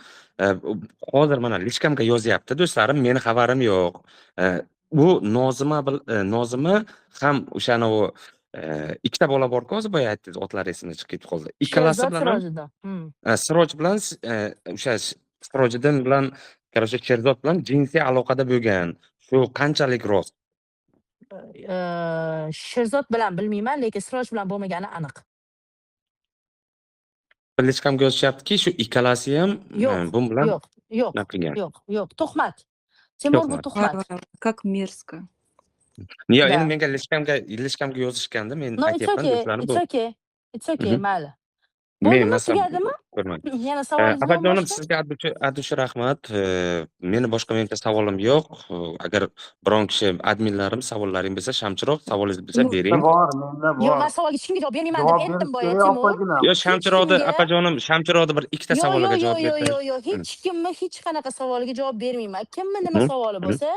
hozir mana личка mga yozyapti do'stlarim, meni xabarim yo'q. Bu Nozima Nozima ham o'shani u Ikkita bola bor-ku hozir, boya aytdingiz, otlari esimdan chiqib ketib qoldi. Ikkalasi Sherzod, bilan ham Sirojiddin. Siroj bilan o'sha Sirojiddin bilan, короче, Sherzod bilan jinsiy aloqada bo'lgan. Shu qanchalik rost? Sherzod bilan bilmayman, lekin Siroj bilan bo'lmagani aniq. Личка mga yozishyaptiki, shu ikkalasi ham Yo'q, bu bilan yo'q, yo'q, nima qilgan. Yo'q, yo'q, tuhmat. Timur, bu Tuhmat. tuhmat. Voy, как мерзко. Yo'q, endi Да. menga личка mga yozishganda men No, it's aytyapman, okay, do'stlarim it's bu. okay. It's okay, mayli. Men Bo'ldimi, masalan tugadimi? ko'rmadim. Yana savolingiz bormi Opajonim, boshqa? sizga от души rahmat. Meni boshqa menimcha savolim yo'q. Agar biron kishi, adminlarim, savollaring bo'lsa, Shamchiroq, savolingiz bo'lsa Timur. bering. Bor, menda Yo'q, bor. man savolga hech kimga javob bermayman deb Javob aytdim berish boya, kerak, Timur. opaginam. Yo, Hech Shamchiroqni, kimga opajonim, Shamchiroqni bir ikkita Yo'q, savoliga yo'q, javob yo'q, yo'q, bersangiz. yo'q, yo'q. Hech kimni hech qanaqa savoliga javob bermayman. Kimni nima savoli bo'lsa,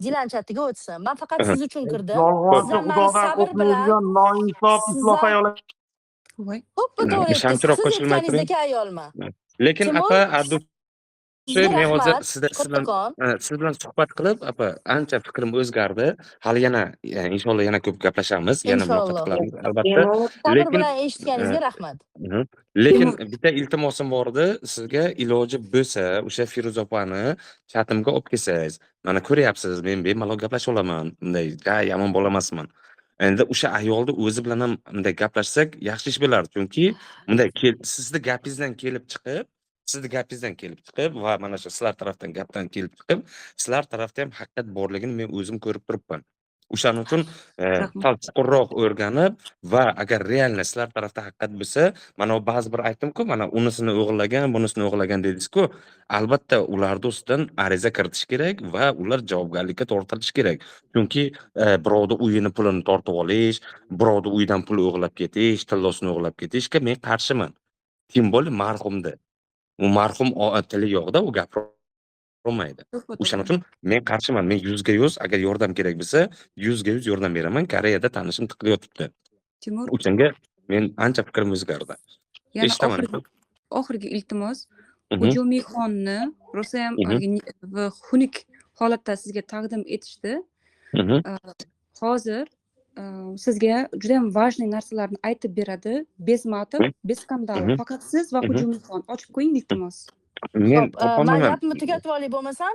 Dilan chatiga o'tsin. Man faqat siz uchun kirdim. Yolg'onchi, Siz ham mani Xudodan sabr bilan qo'rqmaydigan noinsof, siz iflos ham ayol. Voy. To'ppa to'g'ri aytdingiz. Shamchiroq, Siz qo'shilmay turing. aytganingizdek ayolman. Lekin Timur, opa, от души sizga men hozir rahmat. sizda siz bilan Kattakon. siz bilan suhbat qilib, opa, ancha fikrim o'zgardi. Hali yana inshaalloh yana ko'p gaplashamiz, yana muloqot Inshaalloh. qilamiz albatta. Temur. Sabr Lekin bilan eshitganingizga rahmat. Lekin Timur. bitta iltimosim bor edi sizga, iloji bo'lsa, o'sha Feruza opani chatimga olib kelsangiz. Mana ko'ryapsiz, men bemalol gaplasha olaman. Bunday ja yomon bola emasman. Endi o'sha ayolni o'zi bilan ham bunday gaplashsak yaxshi ish bo'lardi. Chunki bunday sizni gapingizdan kelib chiqib va mana shu sizlar tarafdan gapdan kelib chiqib, sizlar tarafda ham haqiqat borligini men o'zim ko'rib turibman. O'shaning uchun Rahmat. sal chuqurroq o'rganib va agar реально sizlar tarafda haqiqat bo'lsa, mana bu ba'zi bir aytdim-ku, mana unisini o'g'irlagan, bunisini o'g'irlagan dedingiz-ku, albatta ularni ustidan ariza kiritish kerak va ular javobgarlikka tortilishi kerak. Chunki birovni uyini pulini tortib olish, birovni uyidan pul o'g'irlab ketish, tillosini o'g'irlab ketishga men qarshiman. Тем более marhumni. U marhum tili yo'qda, u gapirolmaydi. To'ppa O'shaning to'g'ri. uchun men qarshiman. Men 100% agar yordam kerak bo'lsa, 100% yordam beraman. Koreyada tanishim tiqilib yotibdi. Timur. O'shanga men ancha fikrim o'zgardi. Yana Eshitaman. oxirgi iltimos. Hujumiyxonni rosayam va xunuk holatda sizga taqdim etishdi. Hozir sizga juda ham важный narsalarni aytib beradi. Без матов, без скандалов. Faqat siz va Hujumiyxon ochib qo'ying, iltimos. Men Xo'p, man topolmayman. gapimni tugatib olay bo'lmasam.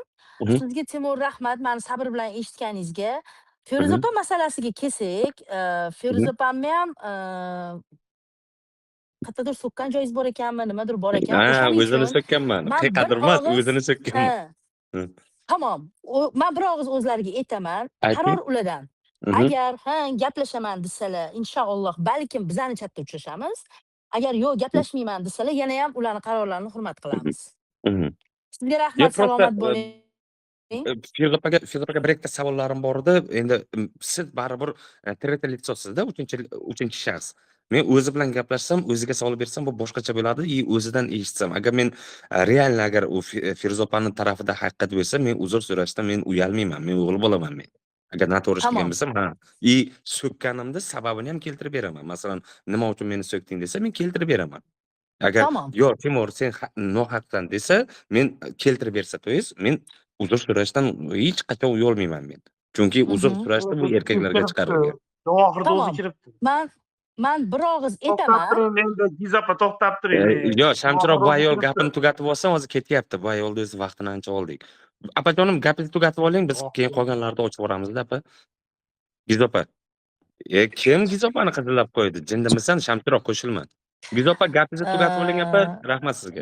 Sizga, Timur, rahmat mani sabr bilan eshitganingizga. Feruza opa masalasiga kelsak, Feruza opamni ham qayerdadir so'kkan joyingiz bor ekanmi, nimadir bor ekan. Ha, O'shaning o'zini uchun so'kkanman. man bir Qayerqadir emas, og'iz o'zini so'kkanman. Ha. Tamom. Man bir og'iz o'zlariga aytaman. Ayting. Qaror ulardan. Agar ha gaplashaman desalar, inshaalloh, balkim bizani chatda uchrashamiz. Agar yo'q, gaplashmayman desalar, yana ham ularni qarorlarini hurmat qilamiz. Sizga Yo'q, rahmat, просто salomat bo'ling. Feruza opaga bir ikkita savollarim bor edi. Endi siz baribir третье лицо sizda, uchinchi shaxs. Men o'zi bilan gaplashsam, o'ziga savol bersam, bu boshqacha bo'ladi и o'zidan eshitsam. Agar men реально agar u Feruza opani tarafida haqiqat bo'lsa, men uzr so'rashdan men uyalmayman. Men o'g'il bolaman men. Agar noto'g'ri ish qilgan bo'lsam, ha. И so'kkanimni sababini ham keltirib beraman. Masalan, nima uchun meni so'kding desa, men keltirib beraman. Agar yo'q, Timur, sen nohaqsan desa, men keltirib bersa, то есть men uzr so'rashdan hech qachon uyalmayman men. Chunki uzr so'rashda bu erkaklarga chiqarilgan. Javohirni o'zi Tamom. kiribdi. Man bir og'iz To'xtab aytaman. turing endi, Giz opa, to'xtab turing. Yo'q, Shamchiroq, bu Javohir o'zi ayol kiribdi. gapini tugatib olsam, hozir ketyapti. Bu ayolni o'zi vaqtini ancha oldik. Opajonim, gapingizni tugatib oling, biz keyin qolganlarni ochib yuboramizda, opa. Giz opa. Kim Giz opani qizillab qo'ydi? Jindimisan? Shamchiroq, qo'shilma. Giz opa, gapingizni tugatib oling, opa. Rahmat sizga.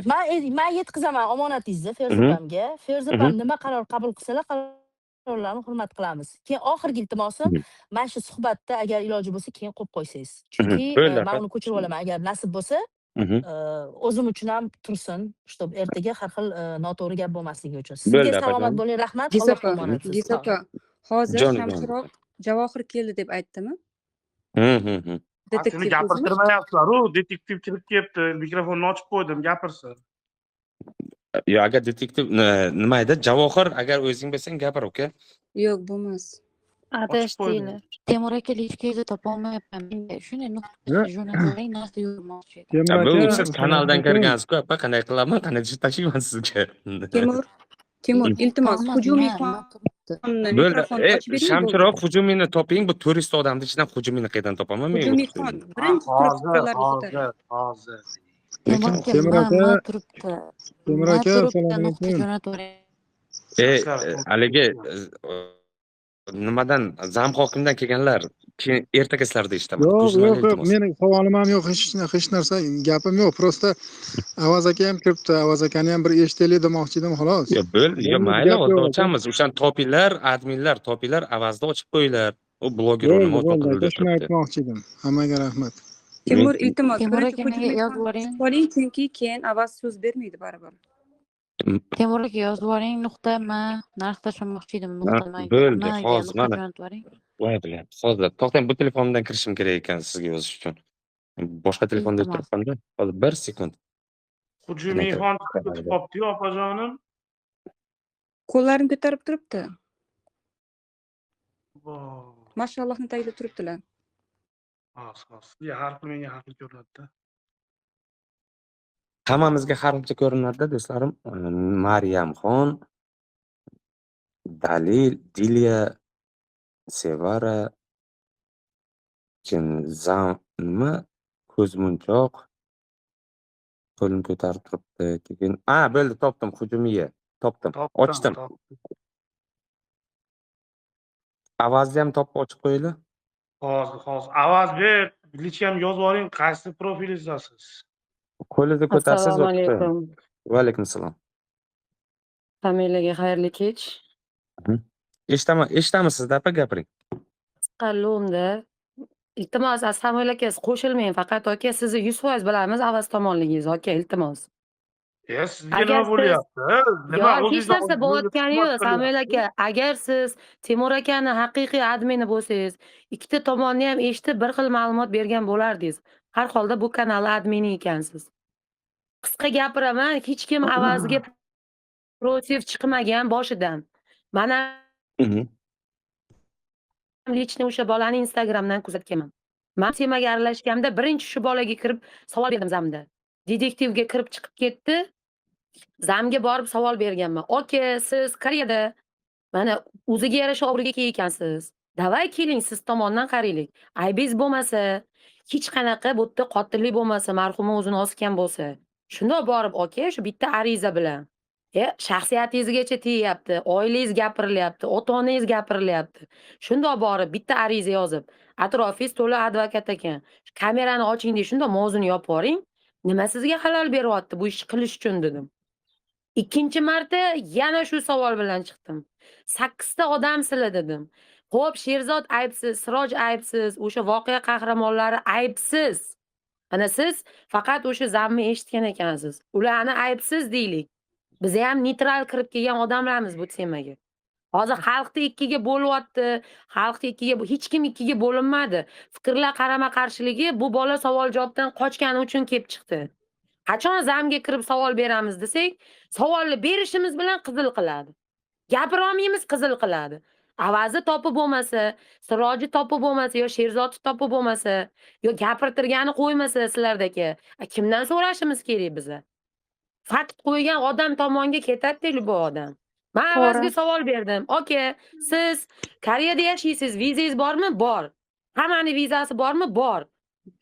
Man yetkazaman omonatingizni Feruza opamga. Feruza opam nima qaror qabul qilsalar, qarorlarni hurmat qilamiz. Keyin oxirgi iltimosim, mana shu suhbatda agar iloji bo'lsa, keyin qo'yib qo'ysangiz. Chunki Bo'ldi, man opa. uni ko'chirib olaman agar nasib bo'lsa, o'zim uchun ham tursin, чтобы ertaga har xil noto'g'ri gap bo'lmasligi uchun. Sizga Bo'ldi, salomat opajon. bo'ling, rahmat, Giz Allohga opa, omonatsiz. Giz opa, hozir Jonim. Shamchiroq Javohir keldi deb aytdimi? Mhm. Seni Detektiv o'zimi? gapirtirmayapsizlar-u, detektiv kirib kelibdi, mikrofonni ochib qo'ydim, gapirsin. Yo, agar detektiv nima edi? Javohir, agar o'zing bo'lsang gapir, uka. Yo'q, bo'lmas. Ochib qo'ydim. Adashdinglar. Temur aka, личка ngizni topolmayapman. Menga shunday nuqta jo'natavering, narsa yurmoqchi edim. Temur Bu aka, siz assalomu kanaldan alaykum. kirgansiz-ku, opa, qanday qilaman, qanday tashiyman sizga? Temur, Temur, iltimos, Emas, hujumiy man turibdi. Bo'ldi. Mikrofonni E, ochib bering, bo'ldi. Shamchiroq, hujumini toping. Bu turist odamni ichidan hujumini qayerdan topaman men? Hujumiyxon birinchi turib Hozir, qo'llarini ko'tardi. hozir, hozir. Temur aka, Temur ma aka, ma turibdi. Temur Ma aka, turibdi, assalomu nuqta alaykum. jo'natavering. E, Ishlar haligi nimadan, зам hokimdan kelganlar, keyin ertaga sizlarda eshitaman. Yo'q, Ko'zimdan, yo'q, yo'q, iltimos. meni savolim ham yo'q, hech narsa gapim yo'q. Просто Avaz aka ham kiribdi, Avaz akani ham bir eshitaylik demoqchi edim, xolos. Yo, bo'l, yo, Bo'ldi, mayli, gap hozir yo'q aka. ochamiz. O'shani topinglar, adminlar topinglar, Avazni ochib qo'yinglar. U bloger Bo'ldi, nima bo'ldi aka, topildi shuni turibdi. aytmoqchi edim. Hammaga rahmat. Temur, iltimos, Temur birinchi aka, menga yozib Hujumiyxonni yuboring. ochib oling, chunki keyin Avaz so'z bermaydi baribir. Temur aka, yozib yuboring, nuqta ma narx tashlamoqchi edim, nuqta ma Bo'ldi, maga hozir nuqta mana. jo'natib yuboring. Voy bilan. Hozir to'xtang, bu telefondan kirishim kerak ekan sizga yozish uchun. Boshqa telefonda Iltimos. turibman-da. Hozir bir sekund. Hujumiyxon chiqib ketib qolibdi-yu, opajonim. Qo'llarini ko'tarib turibdi. Voy. Mashallohni tagida turibdilar. Hozir, hozir. Sizga har xil, menga har xil ko'rinadi-da. Hammamizga har xilcha ko'rinadi, do'stlarim. Maryamxon, Dalil, Dilya, Sevara, kim, Zam, nima? Ko'zmunchoq qo'lini ko'tarib turibdi. Keyin, a, bo'ldi, topdim, Hujumiya. Topdim. Topdim, Ochdim. topdim. Avazni ham topib ochib qo'yinglar. Hozir, hozir. Avaz ber, личка mga yozib yuboring, qaysi profilingizdasiz? Qo'lingizni ko'tarsangiz Assalomu o'tib qo'yaman. alaykum. Va alaykum assalom. Hammanglarga xayrli kech. Eshitaman, eshitamiz sizni, opa, gapiring. Qisqa lo'mda. Iltimos, Samuel aka, siz qo'shilmang faqat aka, sizni 100% bilamiz Avaz tomonligingizni aka, iltimos. E, sizga Agar nima siz bo'lyapti? Nima Yo'q, hech o'zingizni narsa bo'layotgani yo'q, tuhmat Samuel qilyapsiz? aka. Agar siz Temur akani haqiqiy admini bo'lsangiz, ikkita tomonni ham eshitib, bir xil ma'lumot bergan bo'lardingiz. Har holda bu kanalni admini ekansiz. Qisqa gapiraman, hech kim Avazga против chiqmagan boshidan. Mana лично o'sha bolani Instagramdan kuzatganman. Man temaga aralashganimda birinchi shu bolaga kirib savol berdim зам da. Detektivga kirib chiqib ketdi. Зам ga borib savol berganman. "Aka, siz Koreyada mana o'ziga yarasha obro'ga ega ekansiz. Давай keling, siz tomondan qaraylik. Aybingiz bo'lmasa, hech qanaqa bu yerda qotillik bo'lmasa, marhuma o'zini osgan bo'lsa, shundoq borib aka, shu bitta ariza bilan shaxsiyatingizgacha tegyapti, oilangiz gapirilyapti, ota-onangiz gapirilyapti. Shundoq borib bitta ariza yozib, atrofingiz to'la advokat ekan. Kamerani oching dey, shundoq mavzuni yopib yuboring. Nima sizga xalal beryapti bu ishni qilish uchun dedim. Ikkinchi marta yana shu savol bilan chiqdim. 8 ta odamsizlar dedim. Xo'p, Sherzod aybsiz, Siroj aybsiz, o'sha voqea qahramonlari aybsiz. Mana siz faqat o'sha замni eshitgan ekansiz. Ularni aybsiz deylik. Biz ham neytral kirib kelgan odamlarmiz bu temaga. Hozir xalqni ikkiga bo'lyapti. Xalqni ikkiga, hech kim ikkiga bo'linmadi. Fikrlar qarama-qarshiligi bu bola savol javobdan qochgani uchun kelib chiqdi. Qachon зам ga kirib savol beramiz desak, savolni berishimiz bilan qizil qiladi. Gapira olmaymiz, qizil qiladi. Avazi topib bo'lmasa, Siroji topib bo'lmasa, yo Sherzodni topib bo'lmasa, yo gapirtirgani qo'ymasa sizlardagi, kimdan so'rashimiz kerak biza? Fakt qo'ygan odam tomonga ketadi-da любой odam. Men Avazga savol berdim. Aka, siz Koreyada yashaysiz, vizangiz bormi? Bor. Hammani vizasi bormi? Bor.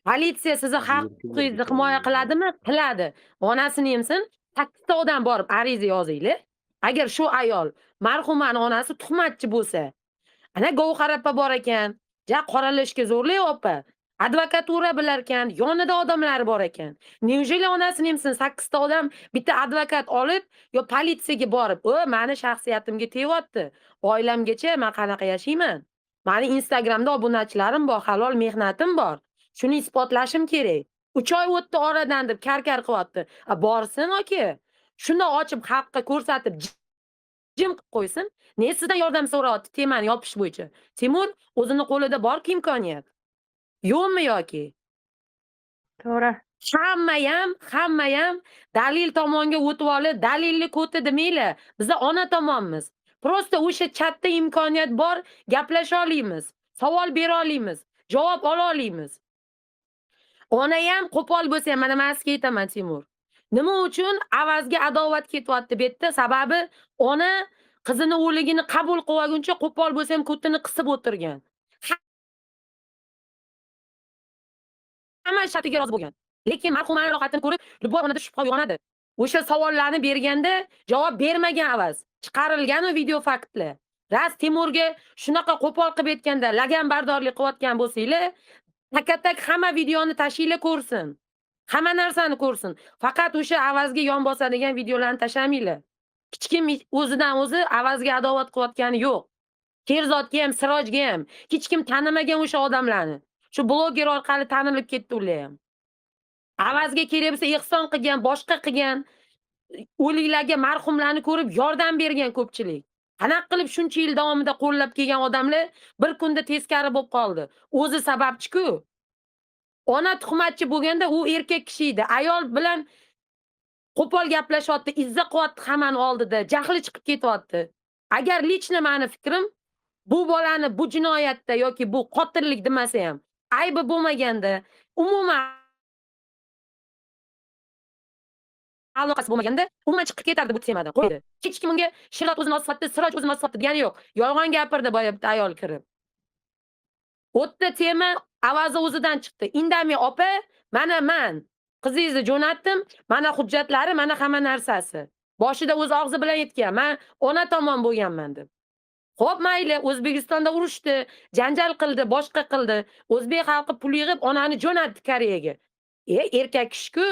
Politsiya sizni haq huquqingizni himoya qiladimi? Qiladi. Onasini emsin, 8 ta odam borib ariza yozinglar. Agar shu ayol, marhumani onasi tuhmatchi bo'lsa, ana Govhar opa bor ekan, ja qoralashga zo'rlay opa. Advokatura bilarkan, yonida odamlari bor ekan. Неужели onasini emsin, 8 ta odam bitta advokat olib, yo politsiyaga borib, "O, mani shaxsiyatimga tegyapti. Oilamgacha men qanaqa yashayman? Mani Instagramda obunachilarim bor, halol mehnatim bor. Shuni isbotlashim kerak. 3 oy o'tdi oradan" deb kar-kar qilyapti. A borsin aka. Shuni ochib xalqqa ko'rsatib jim qilib qo'ysin. Ne sizdan yordam so'rayapti temani yopish bo'yicha? Timur o'zini qo'lida borku imkoniyat. Yo'qmi yoki? To'g'ri. Hammayam dalil tomonga o'tib olib, dalilni ko'ti demanglar. Biza ona tomonmiz. Просто o'sha chatda imkoniyat bor, gaplasha olamiz, savol bera olamiz, javob ola olamiz. Onayam qo'pol bo'lsa ham, mana men sizga aytaman, Timur. Nima uchun Avazga adovat ketyapti bu yerda? Sababi ona Qizini o'ligini qabul qilib olguncha qo'pol bo'lsa ham ko'tini qisib o'tirgan. Hamma shartiga rozi bo'lgan. Lekin marhumani rohatini ko'rib, любой onada shubha uyg'onadi. O'sha savollarni berganda javob bermagan Avaz. Chiqarilgan u video faktlar. Ras Temurga shunaqa qo'pol qilib aytganda, laganbardorlik qilayotgan bo'lsanglar, takatak hamma videoni tashinglar ko'rsin. Hamma narsani ko'rsin. Faqat o'sha Avazga yon bosadigan videolarni tashlamanglar. Hech kim o'zidan o'zi Avazga adovat qilayotgani yo'q. Sherzodga ham, Sirojga ham hech kim tanimagan o'sha odamlarni. Shu bloger orqali tanilib ketdi ular ham. Avazga kerak bo'lsa ehson qilgan, boshqa qilgan, o'liklarga, marhumlarni ko'rib yordam bergan ko'pchilik. Qanaqa qilib shuncha yil davomida qo'llab kelgan odamlar bir kunda teskari bo'lib qoldi. O'zi sababchi-ku. Ona tuhmatchi bo'lganda u erkak kishi edi. Ayol bilan qo'pol gaplashyapti, izza qilyapti hammani oldida, jahli chiqib ketyapti. Agar лично mani fikrim, bu bolani bu jinoyatda yoki bu qotillik demasa ham, aybi bo'lmaganda, umuman aloqasi bo'lmaganda, umuman chiqib ketardi bu temadan. Qo'ydi. Hech kim unga Sherzod o'zini osib, Siroj o'zini osib degani yo'q. Yolg'on gapirdi boya bitta ayol kirib. O'tda tema Avazi o'zidan chiqdi. Indamay opa, mana man qizingizni jo'natdim, mana hujjatlari, mana hamma narsasi. Boshida o'z og'zi bilan aytgan, men ona tomon bo'lganman deb. Xo'p, mayli, O'zbekistonda urushdi, janjal qildi, boshqa qildi. O'zbek xalqi pul yig'ib onani jo'natdi Koreyaga. Erkak kishi-ku,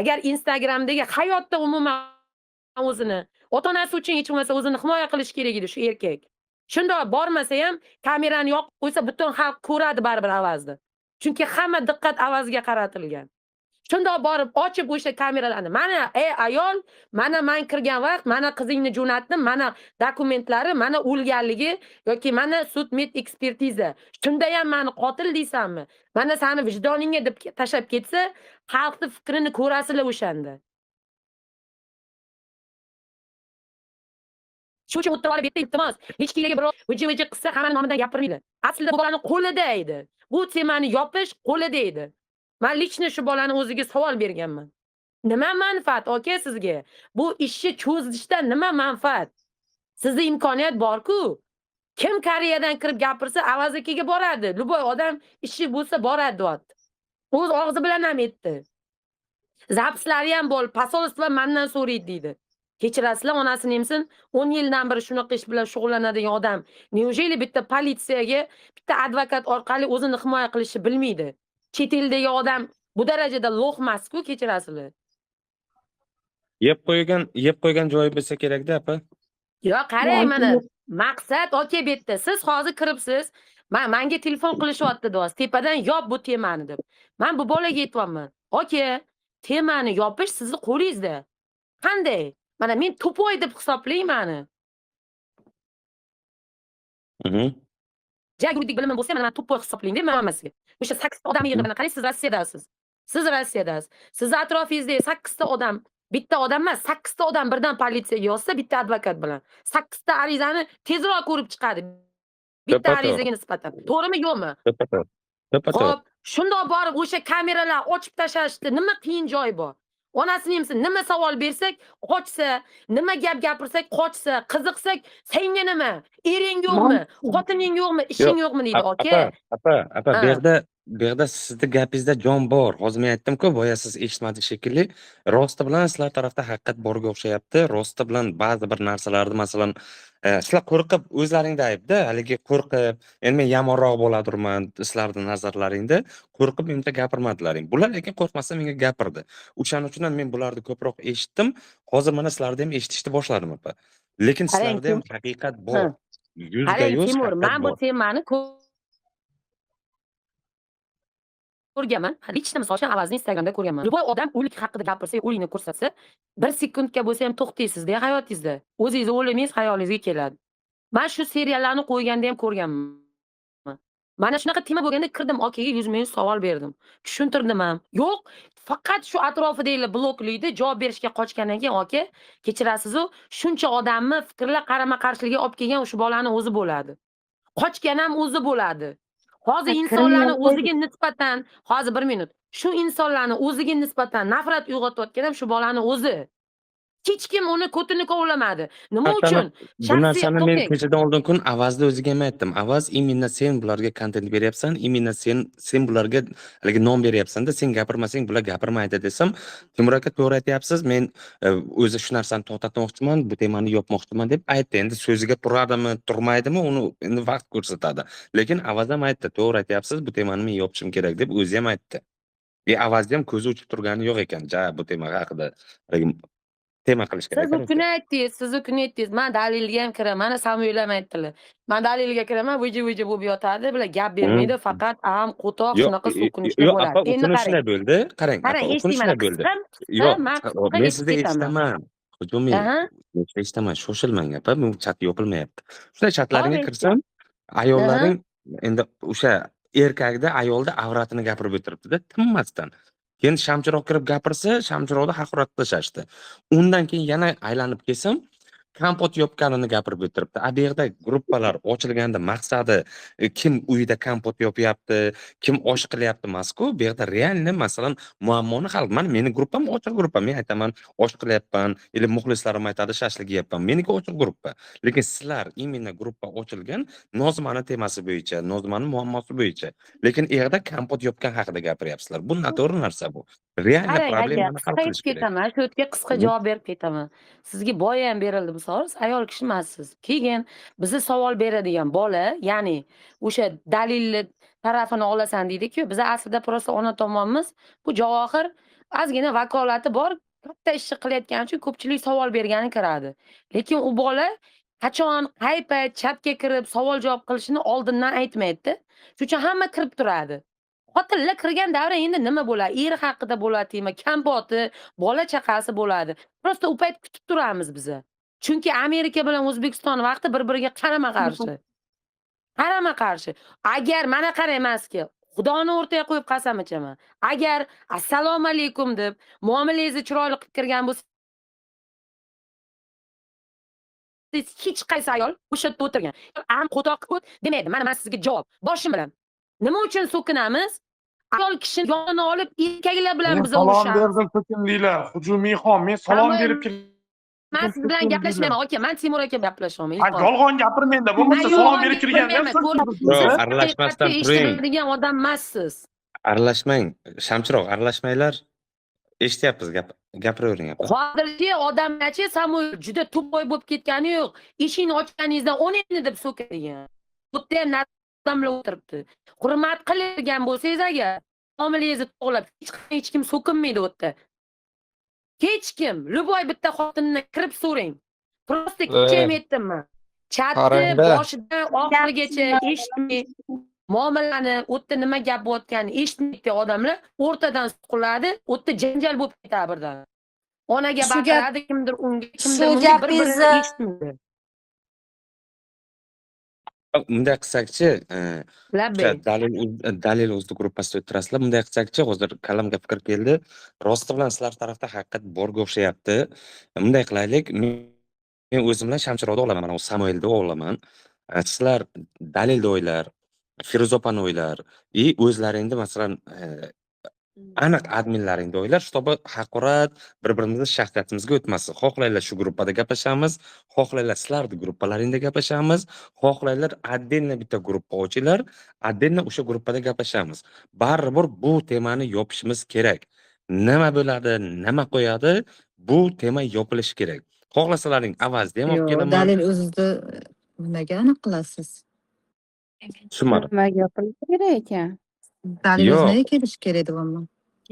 agar Instagramdagi hayotda umuman o'zini ota-onasi uchun hech bo'lmasa o'zini himoya qilish kerak edi shu erkak. Shundoq bormasa ham kamerani yoqib qo'ysa butun xalq ko'radi baribir Avazni. Chunki hamma diqqat Avazga qaratilgan. Shundoq borib ochib o'sha kameralarni, mana ey ayol, mana men kirgan vaqt, mana qizingni jo'natdim, mana dokumentlari, mana o'lganligi yoki mana sud med ekspertiza. Shunda ham meni qotil deysanmi? Mana seni vijdoningga deb tashlab ketsa, xalqning fikrini ko'rasizlar o'shanda. Shu uchun o'tirib olib yerda iltimos, hech kimga birov viji-viji qilsa hammani nomidan gapirmaydi. Aslida bu bolani qo'lida edi. Bu temani yopish qo'lida edi. Men лично shu bolani o'ziga savol berganman. Nima manfaat aka sizga? Bu ishni cho'zishdan nima manfaat? Sizda imkoniyat bor-ku. Kim Koreyadan kirib gapirsa, Avaz akaga boradi. Любой odam ishi bo'lsa boradi deyapti. O'z og'zi bilan ham aytdi. Zapislari ham bor, posolstvo mendan so'raydi deydi. Kechirasizlar, onasini emsin, 10 yildan beri shunaqa ish bilan shug'ullanadigan odam, neujeli bitta politsiyaga, bitta advokat orqali o'zini himoya qilishni bilmaydi? Chet eldagi odam bu darajada lo'q emas-ku, kechirasizlar. Yeb qo'ygan joyi bo'lsa kerak-da, opa. Yo'q, qarang mana, maqsad aka bu yerda. Siz hozir kiribsiz, menga telefon qilishyapti deyapsiz. Tepadan yop bu temani deb. Men bu bolaga aytyapman. Aka, temani yopish sizni qo'lingizda. Qanday? Mana men to'poy deb hisoblayman mani. Ja yuridik bilimim bo'lsa, mana men to'poy hisoblayman deb hammasiga. O'sha 8 ta odam yig'ib, mana qarang, siz Rossiyadasiz. Siz Rossiyadasiz. Siz atrofingizda 8 ta odam, bitta odam emas, 8 ta odam birdan politsiyaga yozsa, bitta advokat bilan. 8 ta arizani tezroq ko'rib chiqadi. Bitta arizaga nisbatan. To'g'rimi, yo'qmi? To'ppa-to'g'ri. Xo'p, shundoq borib o'sha kameralar ochib tashlashdi. Nima qiyin joyi bor? Onasini emsin, nima savol bersak, qochsa, nima gap gapirsak, qochsa, qiziqsak, senga nima? Ering yo'qmi? Xotining yo'qmi? Ishing yo'qmi deydi, aka. Apa, bu yerda sizni gapingizda jon bor. Hozir men aytdim-ku, boya siz eshitmadingiz shekilli. Rosti bilan sizlar tarafda haqiqat borga o'xshayapti. Rosti bilan ba'zi bir narsalarni, masalan, sizlar qo'rqib o'zlaringda aybda, haligi qo'rqib, endi men yomonroq bo'ladurman sizlarning nazarlaringda, qo'rqib menga gapirmadilaring. Bular lekin qo'rqmasdan menga gapirdi. O'shaning uchun ham men bularni ko'proq eshitdim. Hozir mana sizlarni ham eshitishni boshladim, opa. Lekin sizlarda ham haqiqat bor. 100% Timur, haqiqat men bu bor. temani ko'rganman. Лично misol uchun Avazni Instagramda ko'rganman. Любой odam o'lik haqida gapirsa, o'likni ko'rsatsa, bir sekundga bo'lsa ham to'xtaysiz-da hayotingizda. O'zingizni o'limingiz xayolingizga keladi. Men shu seriallarni qo'yganda ham ko'rganman. Mana shunaqa tema bo'lganda kirdim, okaga 100 savol berdim. Tushuntirdim ham. Yo'q, faqat shu atrofidagilar bloklaydi, javob berishga qochgandan keyin aka, kechirasiz-u, shuncha odamni fikrlar qarama-qarshiligiga olib kelgan o'sha bolani o'zi bo'ladi. Qochgan ham o'zi bo'ladi. Hozir insonlarni o'ziga nisbatan, hozir bir minut. Shu insonlarni o'ziga nisbatan nafrat uyg'otayotgan ham shu bolani o'zi. Hech kim uni ko'tini kovlamadi. Nima Narsani uchun? bu Shaxsiy narsani men to'xtang. kechadan oldin kun Avazni o'ziga ham aytdim. Avaz, именно sen bularga kontent beryapsan, именно sen bularga haligi non beryapsan-da, sen gapirmasang bular gapirmaydi desam, Timur aka, to'g'ri aytyapsiz, men o'zi shu narsani to'xtatmoqchiman, bu temani yopmoqchiman deb aytdi. Endi so'ziga turadimi, turmaydimi, uni endi vaqt ko'rsatadi. Lekin Avaz ham aytdi, to'g'ri aytyapsiz, bu temani men yopishim kerak deb o'zi ham aytdi. E Avazni ham ko'zi uchib turgani yo'q ekan, ja bu tema haqida haligi tema qilish kerak Siz u короче. Kuni aytdingiz, siz u kuni aytdingiz. Man dalilga ham kiraman. Mana Samuel ham aytdilar. Man dalilga kiraman, viji-viji bo'lib yotadi, bular gap bermaydi, faqat am, qo'toq Yo'q, shunaqa so'kinishlar yo'q, bo'ladi. opa, u Endi kuni qarang. shunday bo'ldi. Qarang, opa, Qarang, u kuni eshiting mana shunday bo'ldi. qisqa, qisqa, Yo'q, man qisqa men eshitib sizni ketaman. eshitaman. Hujumiy, men sizni eshitaman, shoshilmang opa, bu chat yopilmayapti. Shunday Hop, chatlaringga eshitdim. kirsam, ayollaring endi o'sha erkakda, ayolda avratini gapirib o'tiribdi-da, tinmasdan. Keyin Shamchiroq kirib gapirsa, Shamchiroqni haqorat qilishadi. Undan keyin yana aylanib kelsam, kompot yopganini gapirib o'tiribdi. A bu yerda gruppalar ochilganda maqsadi kim uyida kompot yopyapti, kim osh qilyapti emas-ku. Bu yerda реально, masalan, muammoni hal. Mana meni gruppam ochiq gruppa. Men aytaman, osh qilyapman, или muxlislarim aytadi, shashlik yeyapman. Meniki ochiq gruppa. Lekin sizlar именно gruppa ochilgan Nozimani temasi bo'yicha, Nozimani muammosi bo'yicha. Lekin u yerda kompot yopgan haqida gapiryapsizlar. Bu noto'g'ri narsa bu. Реально Qarang aka, problemani hal qisqa qilish aytib kerak. ketaman. Shu yerga qisqa javob berib ketaman. Sizga boya ham berildi bu savol. Siz ayol kishi emassiz. Keyin bizni savol beradigan bola, ya'ni o'sha dalilli tarafini olasan deydi-ku. Biz aslida просто ona tomonmiz. Bu Javohir ozgina vakolati bor, katta ishni qilayotgani uchun ko'pchilik savol bergani kiradi. Lekin u bola qachon, qay payt chatga kirib savol javob qilishini oldindan aytmaydi. Shuning uchun hamma kirib turadi. Xotinlar kirgan davra endi nima bo'ladi? Eri haqida bo'ladi, kompoti, bola chaqasi bo'ladi. Просто u payt kutib turamiz biza. Chunki Amerika bilan O'zbekiston vaqti bir-biriga qarama-qarshi. Qarama-qarshi. Agar mana qarang man sizga, Xudoni o'rtaga qo'yib qasam ichaman. Agar assalomu alaykum deb muomalangizni chiroyli qilib kirgan bo'lsangiz, hech qaysi ayol o'sha yerda o'tirgan. Am qo'toq ko't demaydi. Mana men sizga javob. Boshim bilan. Nima uchun so'kinamiz? Ayol kishini yonini olib erkaklar bilan Men biz salom urushamiz. Berdim, so'kindinglar. Hujumiyxon, men salom Samuel, berib kirdim. Men siz bilan gaplashmayman aka, man Timur aka gaplashyapman, Ha, iltimos. yolg'on gapirmangda, Man bo'lmasa salom yolg'on berib kirganda ham gapirmayman. Ko'rib, Yo'q, siz aralashmasdan haqiqatni turing. eshitadigan odam emassiz. Aralashmang. Shamchiroq, aralashmanglar. Eshityapmiz, gap gapiravering opa. Hozirgi odamlarchi Samuel juda тупой bo'lib ketgani yo'q. Eshikni ochganingizdan o'ningni deb so'kadigan. Bu yerda ham odamlar o'tiribdi. Hurmat qilgan bo'lsangiz agar, muomalangizni to'g'rilab, hech qachon hech kim so'kinmaydi u yerda. Hech kim, любой bitta xotinni kirib so'rang. Просто kecha ham aytdim man. Chatni Qarangda. Boshidan oxirigacha eshitmay, muomalani, u yerda nima gap bo'layotganini eshitmaydi odamlar, o'rtadan suqiladi, u yerda janjal bo'lib ketadi birdan. Onaga Shu gap baqiradi, kimdir unga, kimdir shu bunga, bir-birini gapingizni eshitmaydi. Bunday qilsakchi, o'sha Labbay. Dalil o'zida gruppasida o'tirasizlar. Bunday qilsakchi, hozir kallamga fikr keldi. Rosti bilan sizlar tarafda haqiqat borga o'xshayapti. Bunday qilaylik, men o'zim bilan Shamchiroqni olaman, mana u Samuelni olaman. Sizlar Dalilni o'ylar, Feruza opani o'ylar и o'zlaringni, masalan, aniq adminlaringni o'ylar, чтобы haqorat bir-birimizni shaxsiyatimizga o'tmasin. Xohlanglar shu gruppada gaplashamiz, xohlanglar sizlarni gruppalaringda gaplashamiz, xohlanglar отдельно bitta gruppa ochinglar, отдельно o'sha gruppada gaplashamiz. Baribir bu temani yopishimiz kerak. Nima bo'ladi, nima qo'yadi, bu tema yopilishi kerak. Xohlasalaring Avazni ham olib Yo'q, kelaman. Dalil o'zida nimaga aniq qilasiz? Tushunmadim. Nimaga yopilishi kerak ekan? Dalil o'zi Yo'q. nega kelishi kerak deyapman.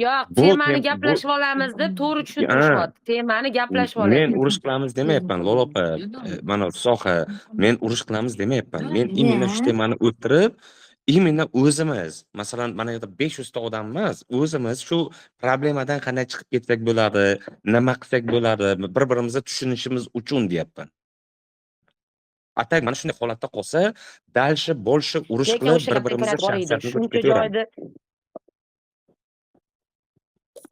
Yo'q, Bu temani bu gaplashib olamiz deb to'g'ri tushuntirishyapti. Temani gaplashib Men olaylik. Urush qilamiz demayapman, Lola opa, mana soha, men urush qilamiz demayapman. Men именно shu temani o'tirib, именно o'zimiz, masalan, mana yerda 500 ta odam emas, o'zimiz shu problemadan qanday chiqib ketsak bo'ladi, nima qilsak bo'ladi, bir-birimizni tushunishimiz uchun deyapman. А так mana shunday holatda qolsa, дальше больше urush Lekin qilib, o'sha gapga bir-birimizni bor edi. shaxsiyatini Shuncha ketaveramiz. Joyda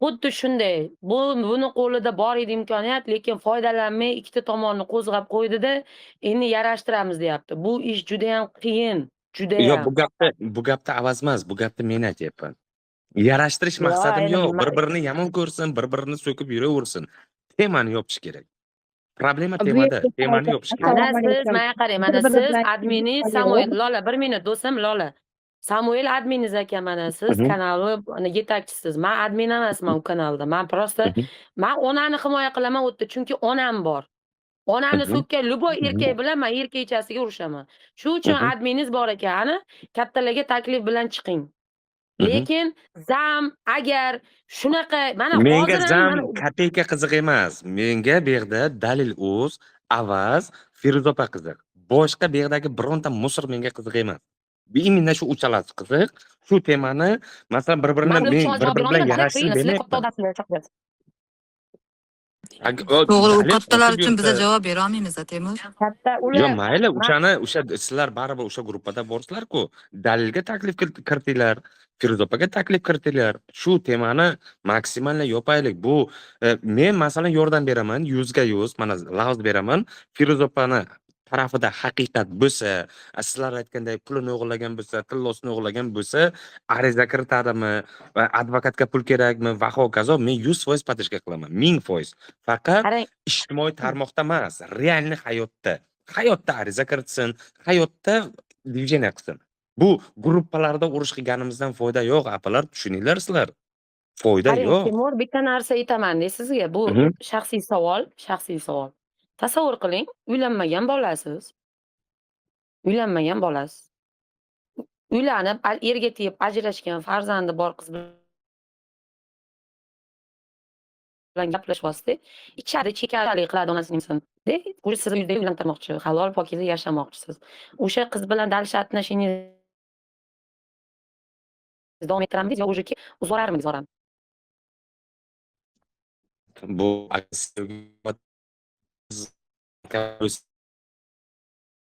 xuddi shunday. Bu buni qo'lida bor edi imkoniyat, lekin foydalanmay ikkita tomonni qo'zg'ab qo'ydida, endi yarashtiramiz deyapti. Bu ish juda ham qiyin, juda Yo'q, ham. bu gapda Avaz emas, bu gapni men aytyapman. Yarashtirish Yo'q, maqsadim endi yo'q. nima Bir-birini yomon ko'rsin, bir-birini so'kib yuraversin. Temani yopish kerak. Problema Bu temada, yerda temani yopish kerak. Mana Assalomu siz, alaykum. mana qarang, mana Bir-biri siz bilan admini Samuel Lola, bir minut do'stim Lola. Samuel adminiz aka, mana siz kanalni yetakchisiz. Men admin emasman u kanalda. Men просто men onani himoya qilaman u yerda, chunki onam bor. Onani so'kkan любой erkak bilan men erkakchasiga urushaman. Shu uchun adminiz bor ekan, ana kattalarga taklif bilan chiqing. Lekin zam agar shunaqa mana Menga hozir ham zam mana kopeyka qiziq emas. Menga bu yerda Dalil Uz, Avaz, Feruza opa qiziq. Boshqa bu yerdagi bironta musor menga qiziq emas. Именно shu uchalasi qiziq. Shu temani masalan bir-birini Man men bular uchun javob bir-biri bilan berolmayman. yarashsin Sizlar katta demayapman. odamsizlar, chaqirasiz. To'g'ri, u Dalil kattalar qochib uchun biza yursa- javob bera olmaymiz, Temur. Katta Yo, ular mayli, o'shani o'sha sizlar baribir o'sha gruppada borsizlar-ku. Dalilga taklif kiritinglar, Feruza opaga taklif kiritinglar. Shu temani maksimalni yopaylik. Bu men masalan yordam beraman, 100ga 100 mana lavz beraman. Feruza opani tarafida haqiqat bo'lsa, sizlar aytganday pulini o'g'irlagan bo'lsa, tillosini o'g'irlagan bo'lsa, ariza kiritadimi va advokatga pul kerakmi va hokazo, men 100% поддержка qilaman, 1000%. Faqat Qarang, ijtimoiy tarmoqda emas, реальный hayotda. Hayotda ariza kiritsin, hayotda движение qilsin. Bu gruppalarda urush qilganimizdan foyda yo'q, apalar, tushuninglar sizlar. Foyda qarang, yo'q. Timur, bitta narsa aytaman-da sizga. Bu shaxsiy savol, shaxsiy savol. Tasavvur qiling, uylanmagan bolasiz. Uylanmagan bolasiz. Uylanib, erga tegib ajrashgan farzandi bor qiz bilan gaplashyapsiz-da, ichadi, chekalik qiladi onasining ismini. De, уже sizni uyda uylantirmoqchi, halol pokiza yashamoqchisiz. O'sha qiz bilan дальше отношения davom ettiramidingiz yo уже uzvorarmidingiz orani? Bu